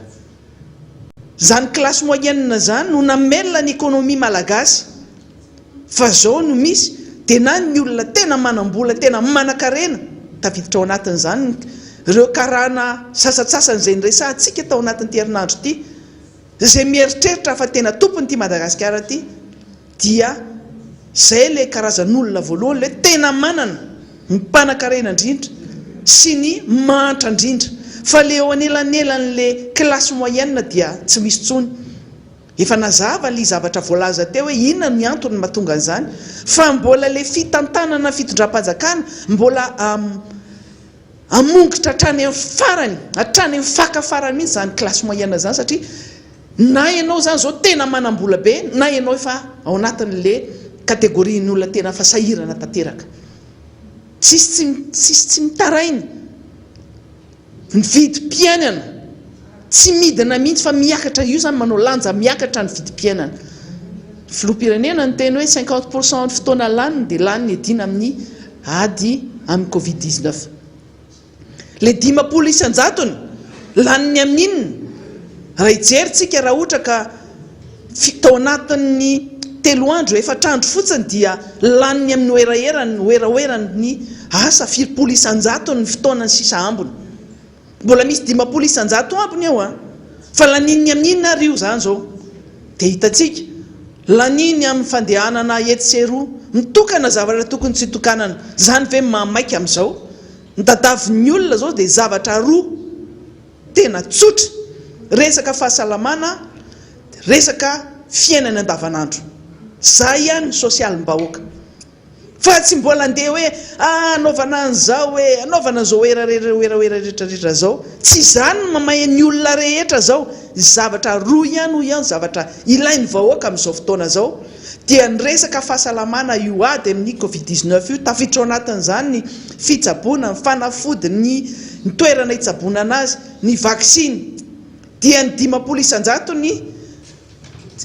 Izany classe moyenne izany no namelona ny économie malagasy fa izao no misy dia na ny olona tena manam-bola tena manan-karena tafiditra ao anatin'izany ireo karana sasantsasany izay niresahantsika tao anatin'ity herinandro ity. Izay mieritreritra fa tena tompon'ity Madagasikara ity dia izay ilay karazan'olona voalohany ilay tena manana, ny mpanakarena indrindra sy ny mahantra indrindra. Fa ilay eo anelanelan'ilay classe moyenne dia tsy misy intsony. Efa nazava ilay zavatra voalaza teo hoe inona ny antony mahatonga an'izany fa mbola ilay fitantanana fitondram-panjakana mbola Hamongotra hatrany amin'ny farany, hatrany amin'ny faka farany mihitsy izany classe moyenne izany satria na ianao izany izao tena manam-bola be na ianao efa ao anatin'le catégorie ny olona tena efa sahirana tanteraka. Tsisy tsy tsisy tsy mitaraina. Ny vidim-piainana tsy midina mihitsy fa miakatra, io izany manao lanja miakatra ny vidim-piainana. Ny filoham-pirenena niteny hoe 50 pour cent ny fotoana laniny dia laniny hiadiana amin'ny Ady amin'ny covid 19. Le 50 isan-jatony laniny amin'ny inona? Raha hijery tsika raha ohatra ka tao anatin'ny telo andro, efatra andro fotsiny dia laniny amin'ny weraherany, werawerany ny asa firipolo isan-jatony ny fotoanany sisa ambiny. Mbola misy 50% ambiny eo an! Fa lanininy amin'ny inona ary io izany izao? Dia hitantsika, laniny amin'ny fandehanana etsy sy eroa, mitokana zavatra tokony tsy hitokanana, izany ve maha maika amin'izao? Ny tadavin'ny olona izao dia zavatra roa tena tsotra, resaka fahasalamana, resaka fiainana andavanandro. Izay ihany ny sosialim-bahoaka. Fa tsy mbola andeha hoe ah anaovana an'izao e, anaovana an'izao werawerawera rehetra rehetra zao. Tsy izany no mamay ny olona rehetra zao. Zavatra roa ihany hoy aho ny zavatra ilain'ny vahoaka amin'izao fotoana zao dia ny resaka fahasalamana io ady amin'ny covid 19 io, tafiditra ao anatin'izany ny fitsaboana, ny fanafody, ny ny toerana hitsaboana anazy, ny vaksiny. Dia ny 50 isan-jatony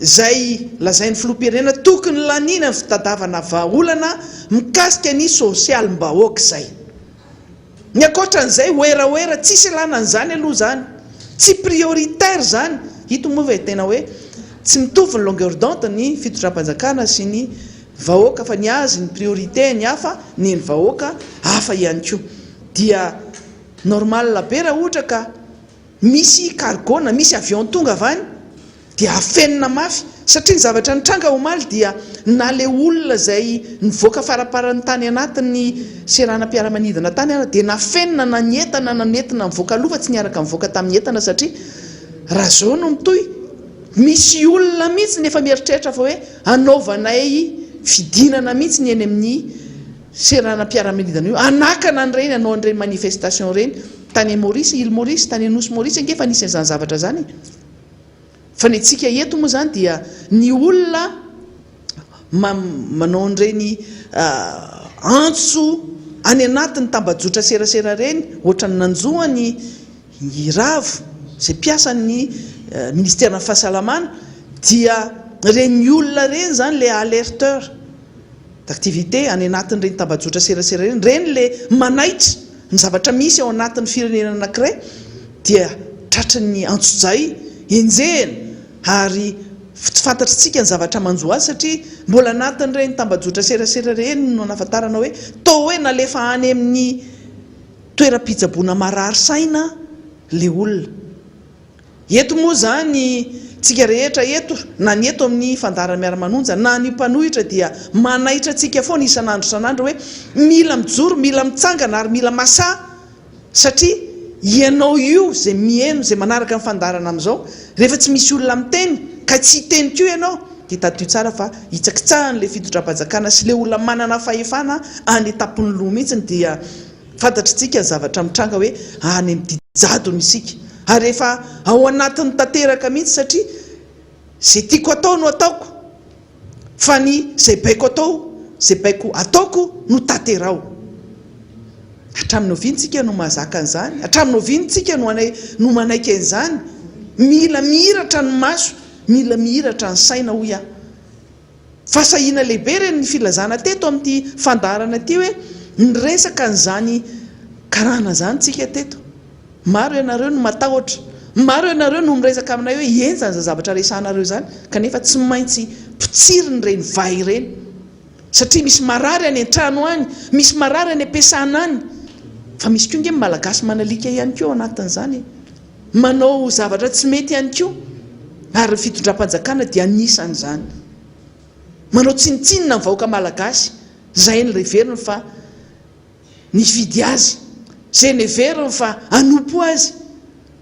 izay lazain'ny filoham-pirenena tokony laniana ny fitadavana vahaolana mikasika ny sosialim-bahoaka izay. Ny ankoatran'izay werawera tsisy ilana an'izany aloha izany, tsy prioritaire izany, ito moa ve tena hoe tsy mitovy ny longueur d'onde ny fitondram-panjakana sy ny vahoaka fa ny azy ny priorité ny hafa ny ny vahoaka hafa ihany koa. Dia normal be raha ohatra ka Misy cargo na misy avion tonga avy any dia afenina mafy satria ny zavatra nitranga omaly dia na le olona izay nivoaka faraparany tany anatin'ny seranam-piaramanidina tany ara dia nafenina na ny entana na nentina nivoaka aloha fa tsy niaraka nivoaka tamin'ny entana satria raha zao no mitohy misy olona mihitsy ny efa mieritreritra fa hoe hanaovanay fidinana mihitsy ny eny amin'ny seranam-piaramanidina io hanakana an'ireny hanao an'ireny manifestation ireny Tany Maurice, Île Maurice, tany Nosy Maurice ange efa nisy an'izany zavatra izany e. Fa ny antsika eto moa izany dia ny olona manao an'ireny antso any anatin'ny tambajotra serasera ireny, ohatran'ny nanjo an'i Ravo izay mpiasan'ny ministeran'ny fahasalamana, dia ireny olona ireny izany ilay alerteur d'activité any anatin'ireny tambajotra serasera ireny, ireny ilay manaitra. Ny zavatra misy ao anatin'ny firenena anankiray dia. tratry ny antsojay, enjehina ary tsy fantatritsika ny zavatra manjo azy satria mbola anatin'ireny tambajotra serasera ireny no nahafantarana hoe toa hoe nalefa any amin'ny toeram-pitsaboana marary saina ilay olona. Eto moa izany tsika rehetra eto na ny eto amin'ny fandaharan'ny Miara-manonja na ny mpanohitra dia manaitra antsika foana isan'andro isan'andro hoe mila mijoro, mila mitsangana ary mila masaha satria ianao io izay miheno, izay manaraka ny fandaharana amin'izao, rehefa tsy misy olona miteny ka tsy hiteny koa ianao dia tadidio tsara fa hitsakitsahan'ilay fitondram-panjakana sy ilay olona manana fahefana any an-tampon'ny loha mihitsy dia Fantatritsika ny zavatra mitranga hoe any amin'ny didy jadona isika ary efa ao anatiny tanteraka mihitsy satria izay tiako atao no ataoko fa ny izay baiko atao, izay baiko ataoko no tanteraho. Hatramin'ny oviana tsika no mahazaka an'izany? Hatramin'ny oviana tsika no no manaiky an'izany? Mila mihiratra ny maso, mila mihiratra ny saina hoy aho. Fahasahiana lehibe re ny filazana teto amin'ity fandaharana ity hoe niresaka an'izany karana izany tsika teto. Maro ianareo no matahotra. Maro ianareo no miresaka aminay hoe henjana izany zavatra resahanareo izany kanefa tsy maintsy potsirina ireny vay ireny. Satria misy marary any an-trano any, misy marary any am-piasana any. Fa misy koa ange ny Malagasy manalika ihany koa ao anatin'izany e. Manao zavatra tsy mety ihany koa ary ny fitondram-panjakana dia anisan'izany. Manao tsinontsinona ny vahoaka malagasy izay noheveriny fa nifidy azy, izay noheveriny fa hanompo azy,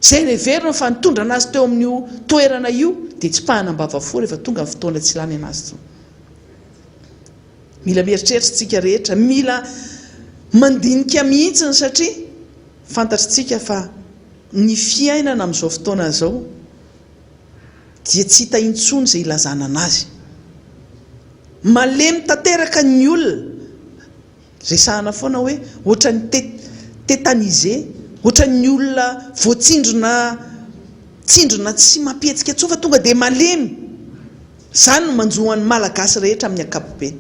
izay noheveriny fa nitondra anazy teo amin'io toerana io dia tsipahana am-bava-fo rehefa tonga ny fotoana tsy lany anazy intsony. Mila mieritreritra isika rehetra, mila mandinika mihitsy satria fantatritsika fa Ny fiainana amin'izao fotoana izao dia tsy hita intsony izay ilazana anazy. Malemy tanteraka ny olona. Resahana foana hoe ohatran'ny tétanisé, ohatran'ny olona voatsindrona tsindrona tsy mampihetsika intsony fa tonga dia malemy. Izany no manjo an'ny Malagasy rehetra amin'ny ankapobeny.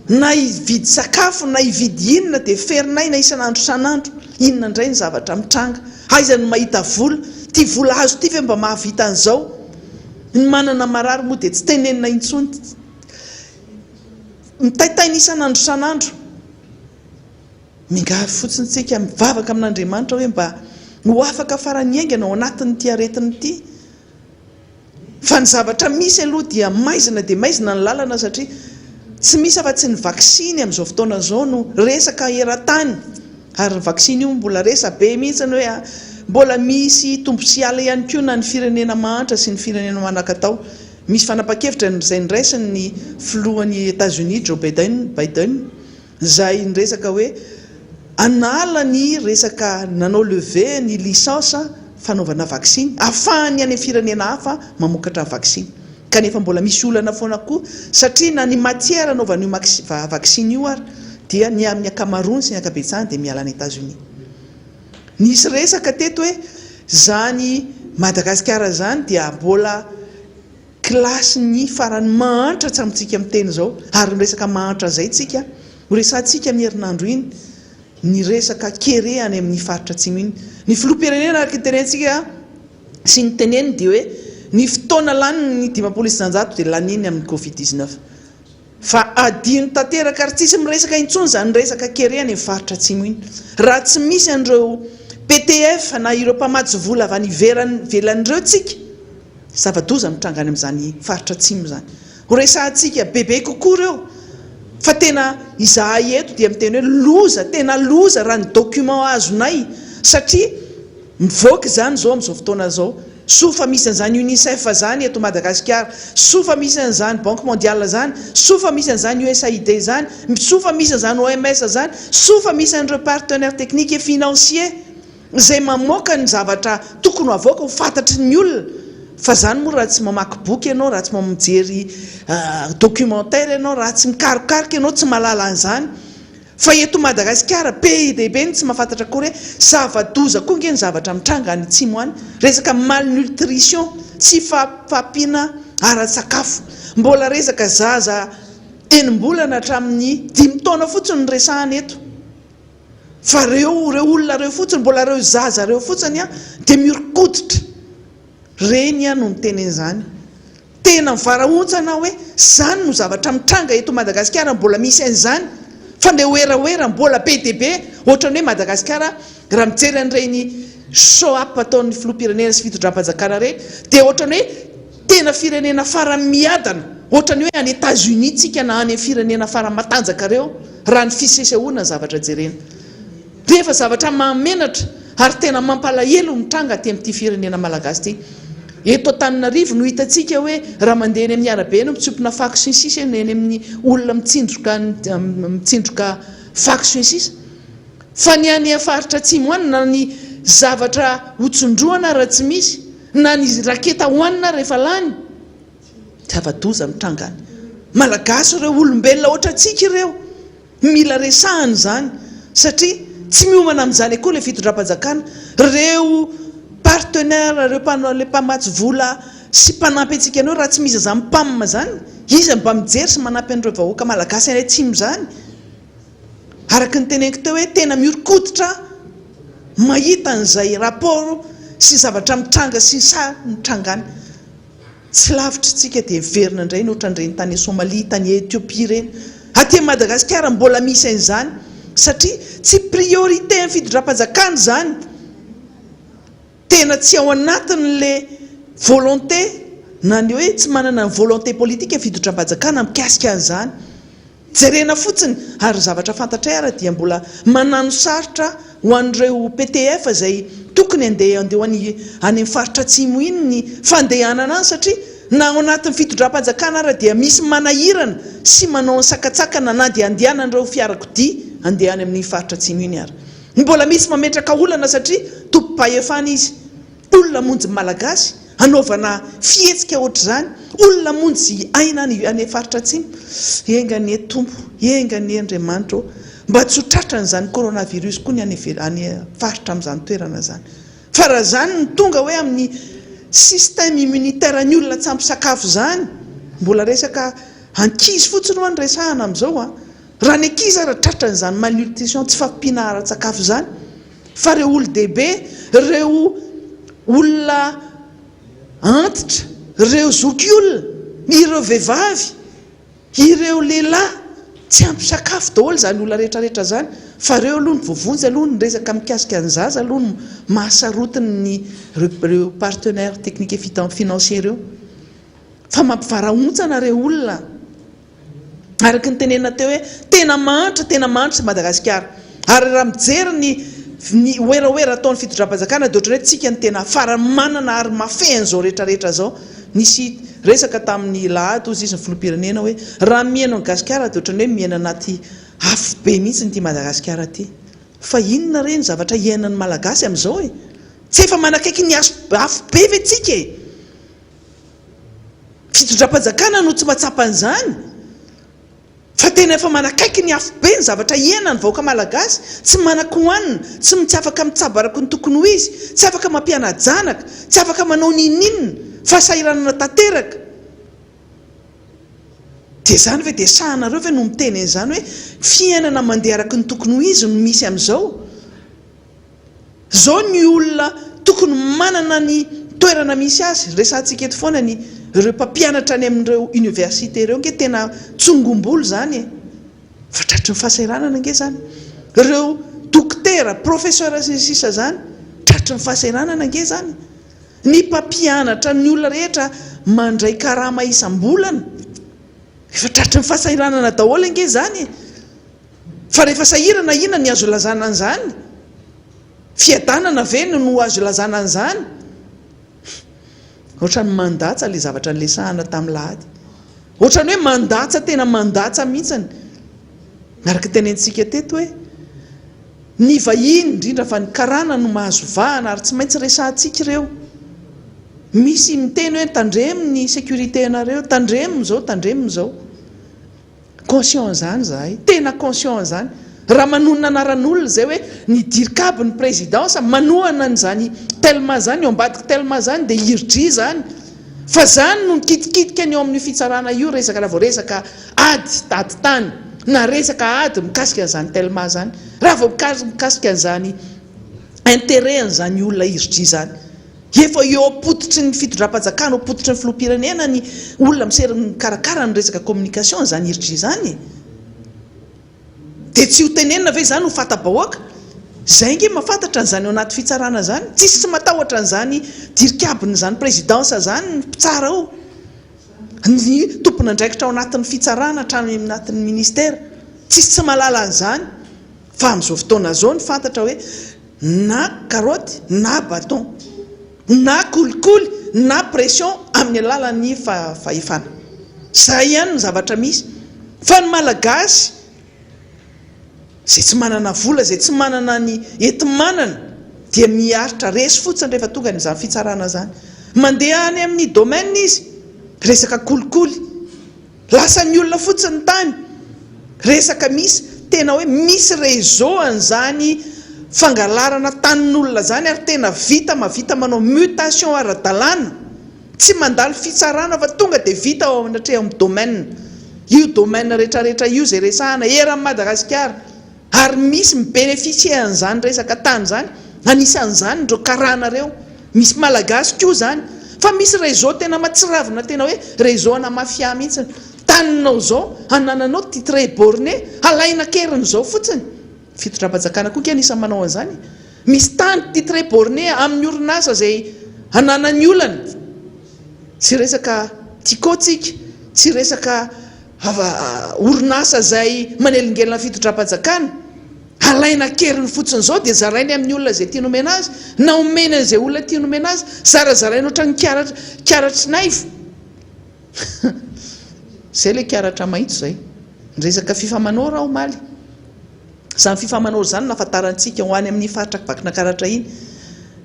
Na hividy sakafo na hividy inona dia ferin'aina isan'andro isan'andro. Inona indray ny zavatra mitranga? Aiza no mahita vola? Ity vola azo ity ve mba mahavita an'izao? Ny manana marary moa dia tsy tenenina intsony. Mitaintaina isan'andro isan'andro. Miangavy fotsiny isika, mivavaka amin'Andriamanitra hoe mba ho afaka farany haingana ao anatin'ity aretina ity. Fa ny zavatra misy aloha dia maizina dia maizina ny lalana satria tsy misy afa-tsy ny vaksiny amin'izao fotoana izao no resaka eran-tany ary ny vaksiny io mbola resa-be mihitsy ny hoe mbola misy tombo sy ala ihany koa na ny firenena mahantra sy ny firenena manan-katao. Misy fanapahan-kevitra izay noraisin'ny filohan'i Etats-Unis Joe Biden, Biden, Izay niresaka hoe hanala ny resaka nanao levée ny licence fanaovana vaksiny ahafahan'ny any amin'ny firenena hafa mamokatra vaksiny. Kanefa mbola misy olana foana koa satria na ny matière anaovana io vaksiny io ary dia ny amin'ny ankamaroany sy ny ankabetsahany dia miala any Etats-Unis. Nisy resaka teto hoe izany Madagasikara izany dia mbola Kilasy ny farany mahantra tsy amintsika miteny izao ary ny resaka mahantra izay tsika ho resahantsika ny herinandro iny ny resaka kere any amin'ny faritra atsimo iny. Ny filoham-pirenena araka ny tenentsika sy ny teneniny dia hoe ny fotoana laniny ny 50% dia laniny amin'ny covid 19 fa adino tanteraka ary tsisy miresaka intsony izany resaka kere any amin'ny faritra atsimo iny raha tsy misy an'ireo PTF na ireo mpamatsy vola avy any ivelany ireo tsika Zava-doza mitranga any amin'izany faritra atsimo izany. Ho resahantsika bebe kokoa ireo fa tena izahay eto dia miteny hoe loza, tena loza raha ny document azonay satria mivoaka izany izao amin'izao fotoana izao. Soa fa misy an'izany Unicef izany eto Madagasikara, soa fa misy an'izany Banque mondiale izany, soa fa misy an'izany USAID izany, soa fa misy an'izany OMS izany, soa fa misy an'ireo partenaires techniques et financiers. Izay mamoaka ny zavatra tokony ho avoaka ho fantatry ny olona, fa izany moa raha tsy mamaky boky ianao, raha tsy mijery documentaire ianao, raha tsy mikarokaroka ianao tsy mahalala an'izany. Fa eto Madagasikara be dia be ny tsy mahafantatra akory hoe zava-doza koa ange ny zavatra mitranga any atsimo any, resaka malnutrition, tsy fahampiana ara-tsakafo, mbola resaka zaza enim-bolana hatramin'ny dimy taona fotsiny no resahana eto. Fa reo reo olona reo fotsiny, mbola reo zaza reo fotsiny an, dia mihoron-koditra. Reny an no miteny an'izany. Tena mivarahontsana aho hoe zany no zavatra mitranga eto Madagasikara mbola misy an'izany. Fa le werawera mbola be dia be, ohatran'ny hoe Madagasikara raha mijery an'ireny show up ataon'ny filoham-pirenena sy fitondram-panjakana ireny dia ohatran'ny hoe tena firenena farany miadana, ohatran'ny hoe any Etats Unis tsika na any amin'ny firenena farany matanjaka ireo raha ny fisesehoana ny zavatra jerena. Rehefa zavatra mahamenatra ary tena mampalahelo ny mitranga aty amin'ity firenena malagasy ity. Eto Antananarivo no hitantsika hoe raha mandeha eny amin'ny arabe eny mitsopina fako sy ny sisa eny eny amin'ny olona mitsindroka mitsindroka fako sy ny sisa. Fa ny any faritra atsimo any na ny zavatra hotsindrohana ara tsy misy na ny raketa hohanina ara efa lany. Zava-doza mitranga any. Malagasy ireo olombelona ohatrantsika ireo. Mila resahana izany satria tsy miomana amin'izany akory ilay fitondram-panjakana. Ireo partenaires, ireo mpanao, ilay mpamatsy vola sy mpanampy antsika ireo, raha tsy misy an'izany PAM izany, iza no mba mijery sy manampy an'ireo vahoaka malagasy any atsimo izany? Araka ny teneniko teo hoe tena mihoron-koditra aho mahita an'izay rapport sy zavatra mitranga sy sahy mitranga any. Tsy lavitra isika dia miverina indray ny ohatran'ireny tany Somalie, tany Ethiopie ireny. Aty Madagasikara mbola misy an'izany satria tsy priorité an'ny fitondram-panjakana izany. Tena tsy ao anatin'le volonté na ny hoe tsy manana ny volonté politique ny fitondram-panjakana mikasika an'izany. Jerena fotsiny ary ny zavatra fantatray ara dia mbola manano sarotra ho an'ireo PTF izay tokony andeha andeha any any amin'ny faritra atsimo iny ny fandehanana any satria na ao anatin'ny fitondram-panjakana ara dia misy manahirana sy manao ny sakantsakana na dia andehanan'ireo fiarakodia andeha any amin'iny faritra atsimo iny ara. Mbola misy mametraka olana satria tompom-pahefana izy. Olona hamonjy ny Malagasy hanaovana fihetsika ohatr'izany, olona hamonjy aina any any faritra atsimo. Enga anie Tompo, enga anie Andriamanitra ô, mba tsy ho tratran'izany coronavirus koa ny any any faritra amin'izany toerana izany. Fa raha izany no tonga hoe amin'ny système immunitaire ny olona tsy ampy sakafo izany, mbola resaka ankizy fotsiny ho'a no resahana amin'izao an. Raha ny ankizy ara tratran'izany malnutrition tsy fahampiana ara-tsakafo izany, Fa ireo olon-dehibe, ireo olona antitra, ireo zokiolona, ireo vehivavy, ireo lehilahy, tsy ampy sakafo daholo izany olona rehetra rehetra izany, fa ireo aloha no voavonjy aloha, ny resaka mikasika ny zaza aloha no mahasarotiny ny ireo partenaires techniques et financiers ireo. Fa mampivarahontsana ireo olona. Araka ny tenenina teo hoe tena mahantra, tena mahantra i Madagasikara. Ary raha mijery ny ny werawera ataon'ny fitondram-panjakana dia ohatran'ny hoe tsika no tena farany manana ary mahafehy an'izao rehetra rehetra izao. Nisy resaka tamin'ny lahady hozy izy ny filoham-pirenena hoe raha mihaino an'i Gasikara dia ohatran'ny hoe miaina anaty afo be mihitsy ity Madagasikara ity. Fa inona re ny zavatra iainan'ny Malagasy amin'izao e? Tsy efa manakaiky ny afo be ve tsika e? Fitondram-panjakana no tsy mahatsapa an'izany fa tena efa manakaiky ny afobe ny zavatra iainan'ny vahoaka malagasy, tsy manan-kohanina, tsy tsy afaka mitsabo araka ny tokony ho izy, tsy afaka mampiana-janaka, tsy afaka manao n'inon'inona, fahasahiranana tanteraka. Dia izany ve dia sahanareo ve no miteny an'izany hoe fiainana mandeha araka ny tokony ho izy no misy amin'izao? Zao ny olona tokony manana ny toerana misy azy, resahantsika eto foana ny ireo mpampianatra any amin'ireo université ireo ange tena tsongombolo zany e! Fa tratry ny fahasahiranana ange zany. Ireo dokotera, professeur sy ny sisa zany, tratry ny fahasahiranana ange zany. Ny mpampianatra, ny olona rehetra mandray karama isam-bolana, efa tratry ny fahasahiranana daholo ange zany e! Fa rehefa sahirana inona ny azo ilazana an'izany? Fiadanana ve no no azo ilazana an'izany? Ohatran'ny mandatsa ilay zavatra niresahana tamin'ny lahady. Ohatran'ny hoe mandatsa tena mandatsa mihitsiny. Araka ny tenenintsika teto hoe ny vahiny indrindra fa ny karana no mahazo vahana ary tsy maintsy resahantsika ireo. Misy miteny hoe tandremo ny sécurité anareo, tandremo izao, tandremo izao. Conscient an'izany izahay, tena conscient an'izany. Raha manonona anaran'olona izay hoe ny dircab ny présidence manohana an'izany telma izany, eo ambadiky telma izany dia hirdry izany. Fa izany no nikitikitika ny eo amin'io fitsarana io resaka raha vao resaka ady, ady tany. na resaka ady mikasika an'izany Telma izany, raha vao mikasika an'izany intérêt an'izany olona IRD izany. Efa eo am-pototry ny fitondram-panjakana, eo am-pototry ny filoham-pirenena ny olona misery mikarakara ny resaka communication an'izany IRD izany e. Dia tsy ho tenenina ve izany ho fanta-bahoaka? Izay ange mahafantatra an'izany ao anaty fitsarana izany. Tsisy tsy matahotra an'izany dirikabin'izany présidence izany ny mpitsara ao. Ny tompon'andraikitra ao anatin'ny fitsarana hatrany anatin'ny ministera. Tsisy tsy mahalala an'izany. Fa amin'izao fotoana izao ny fantatra hoe na karaoty na bâton. Na kolikoly na pression amin'ny alalan'ny fahefana. Izay ihany no zavatra misy. Fa ny Malagasy izay tsy manana vola, izay tsy manana ny enti-manana dia miaritra resy fotsiny rehefa tonga any izany fitsarana izany. Mandeha any amin'ny domaine izy, resaka kolikoly. Lasan'ny olona fotsiny ny tany. Resaka misy, tena hoe misy réseau an'izany fangalarana tanin'olona izany ary tena vita mahavita manao mutation ara-dalàna, tsy mandalo fitsarana fa tonga dia vita ao anatrehan'ny domaine. Io domaine retraretra io izay resahana eran'i Madagasikara. Ary misy mi-beneficier an'izany resaka tany izany, anisan'izany ireo karana ireo, misy malagasy koa izany, fa misy réseau tena matsiravina tena hoe réseau ana mafia mihitsy, taninao izao anananao titre borné, alaina an-keriny izao fotsiny, fitondram-panjakana koa ange anisan'ny manao an'izany e, misy tany titre borné amin'ny orinasa izay ananany olana, tsy resaka tiko tsika, tsy resaka Orinasa izay manelingelina ny fitondram-panjakana, alaina an-keriny fotsiny izao dia zarainy amin'ny olona izay tiany omena azy, na omeny an'izay olona tiany omena azy, zarazarainy ohatran'ny karatra karatry naivo. Izay ilay karatra maitso izay. Niresaka fifamanora aho omaly. Izany fifamanora izany no nahafantarantsika ho any amin'ny faritra Vakinakaratra iny.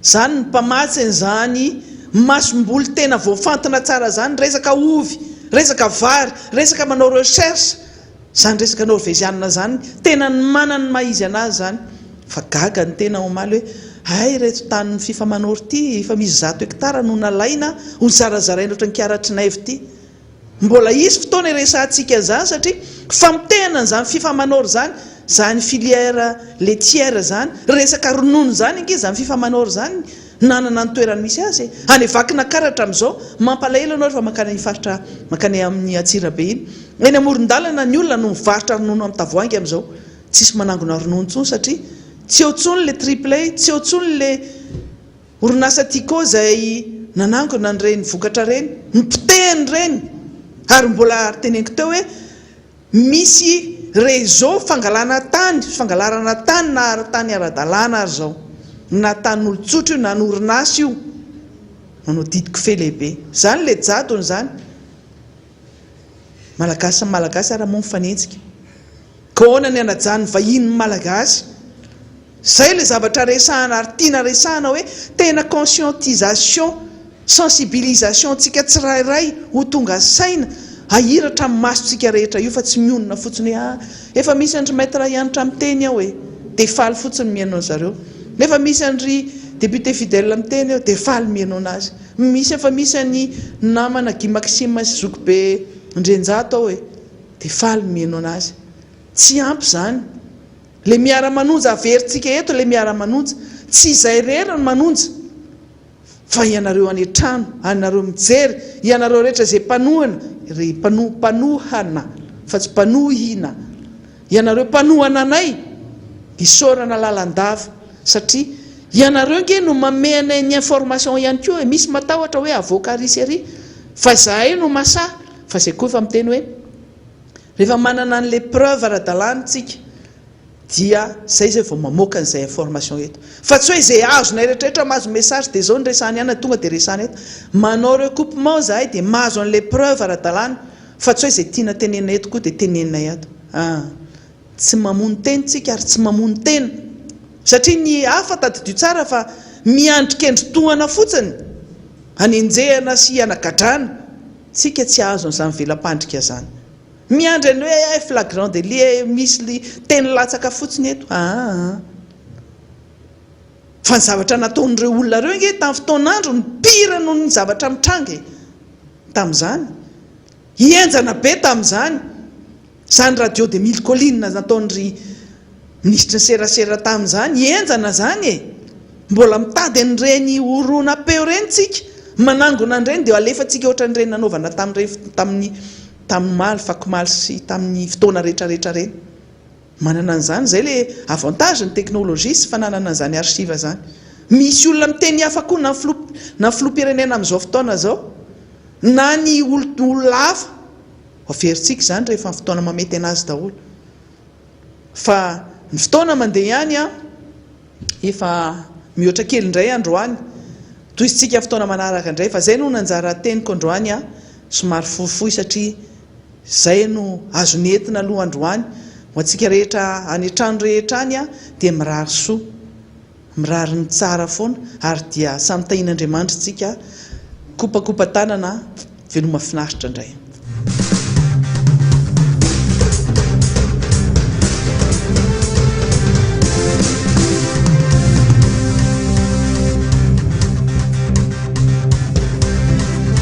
Izany ny mpamatsy an'izany masomboly tena voafantina tsara izany, resaka ovy, resaka vary, resaka manao recherche, izany resaka norvezianina izany, tena ny manana ny maha izy an'azy izany. Fa gaga ny tena omaly hoe hay ireto tanin'ny fifamanoro ity efa misy zato hectare no nalaina ho zarazaraina ohatran'ny karatr'Naivo ity. Mbola hisy fotoana hiresahantsika an'izany satria famotehana an'izany Fifamanor izany, izany filière laitière izany, resaka ronono izany ange izany Fifamanor izany nanana ny toerany misy azy e. Any Vakinakaratra amin'izao, mampalahelo ianao rehefa mankany amin'ny faritra mankany amin'ny Antsirabe iny. Eny amoron-dalana ny olona no mivarotra ronono amin'ny tavoahangy amin'izao. Tsisy manangona ronono intsony satria tsy eo intsony ilay triple, tsy eo intsony ilay. Orinasa Tiko izay nanangona an'ireny vokatra ireny, nopotehiny ireny ary mbola ary teneniko teo hoe misy réseau fangalana tany, fangalarana tany na ara-tany ara-dalàna ary izao, na tanin'olon-tsotra io na an'orinasa io, manao didy kofehy lehibe. Izany ilay jadona izany. Malagasy samy Malagasy ary moa mifanenjika. Ka ahoana ny hanajan'ny vahiny ny Malagasy? Zay ilay zavatra resahana ary tiana resahana hoe tena conscientisation, sensibilisation antsika tsirairay ho tonga saina, hahiratra amin'ny masontsika rehetra io fa tsy mionona fotsiny hoe ah efa misy an-dry Maître Hanitra miteny ao e! dia faly fotsiny mihaino an'zareo. Nefa misy an-dry Député Fidèle miteny eo dia faly mihaino an'azy. Misy efa misy an'i namana Guy Maxime sy Zokibe Ndrenjato ao e! dia faly mihaino an'azy. Tsy ampy izany. Le miara manonja averintsika eto le miara manonja tsy izay irery no manonja fa ianareo any an-trano anareo mijery ianareo rehetra izay mpanohana ry mpano mpanohana fa tsy mpanohina ianareo mpanohana anay isaorana lalandava satria ianareo nge no manome anay ny information ihany koa e misy matahotra hoe avoaka ary sy ary fa izahay no masaha fa izay koa efa miteny hoe Rehefa manana an'ilay preuve ara-dalàna tsika dia zay zay vao mamoaka an'izay information eto. Fa tsy hoe izay azonay rehetrarehetra mahazo message dia zao no resahany any tonga dia resahana eto. Manao recoupement zahay dia mahazo an'ilay preuve ara-dalàna fa tsy hoe izay tiana tenenina eto koa dia teneninay ato. Ah. Tsy mamono teny tsika ary tsy mamono tena. Satria ny hafa tadidio tsara fa miandry kendry tohana fotsiny hanenjehana sy hanagadrana. Tsika tsy hahazo an'izany vela-pandrika zany. Miandry an'le hoe eh flagrant délit eh misy li teny latsaka fotsiny eto aa. Fa ny zavatra nataon'ireo olona ireo ange tamin'ny fotoan'andro no pire noho ny zavatra mitranga e. Tamin'izany. Henjana be tamin'izany. Izany radio des mille collines nataon-dry minisitry ny serasera tamin'izany, henjana izany e! Mbola mitady an'ireny horonam-peo ireny tsika, manangona an'ireny dia alefantsika ohatran'ireny nanaovana tamin'ireny tamin'ny tamin'ny omaly, fakomaly sy tamin'ny fotoana rehetrarehetra ireny. Manana an'izany, izay ilay avantage ny technologie sy fananana an'izany archive izany. Misy olona miteny hafa koa na ny filoha na ny filoham-pirenena amin'izao fotoana izao na ny olona hafa. Averintsika izany rehefa ny fotoana mamety anazy daholo. Fa ny fotoana mandeha ihany an, efa mihoatra kely indray androany. Tohizintsika ny fotoana manaraka indray fa izay no nanjara teniko androany an, somary fohifohy satria izay no azo nentina aloha androany. Ho antsika rehetra any an-trano rehetra any an, dia mirary soa, mirary ny tsara foana ary dia samy tahian'Andriamanitra isika, kopakopa-tanana, veloma finaritra indray.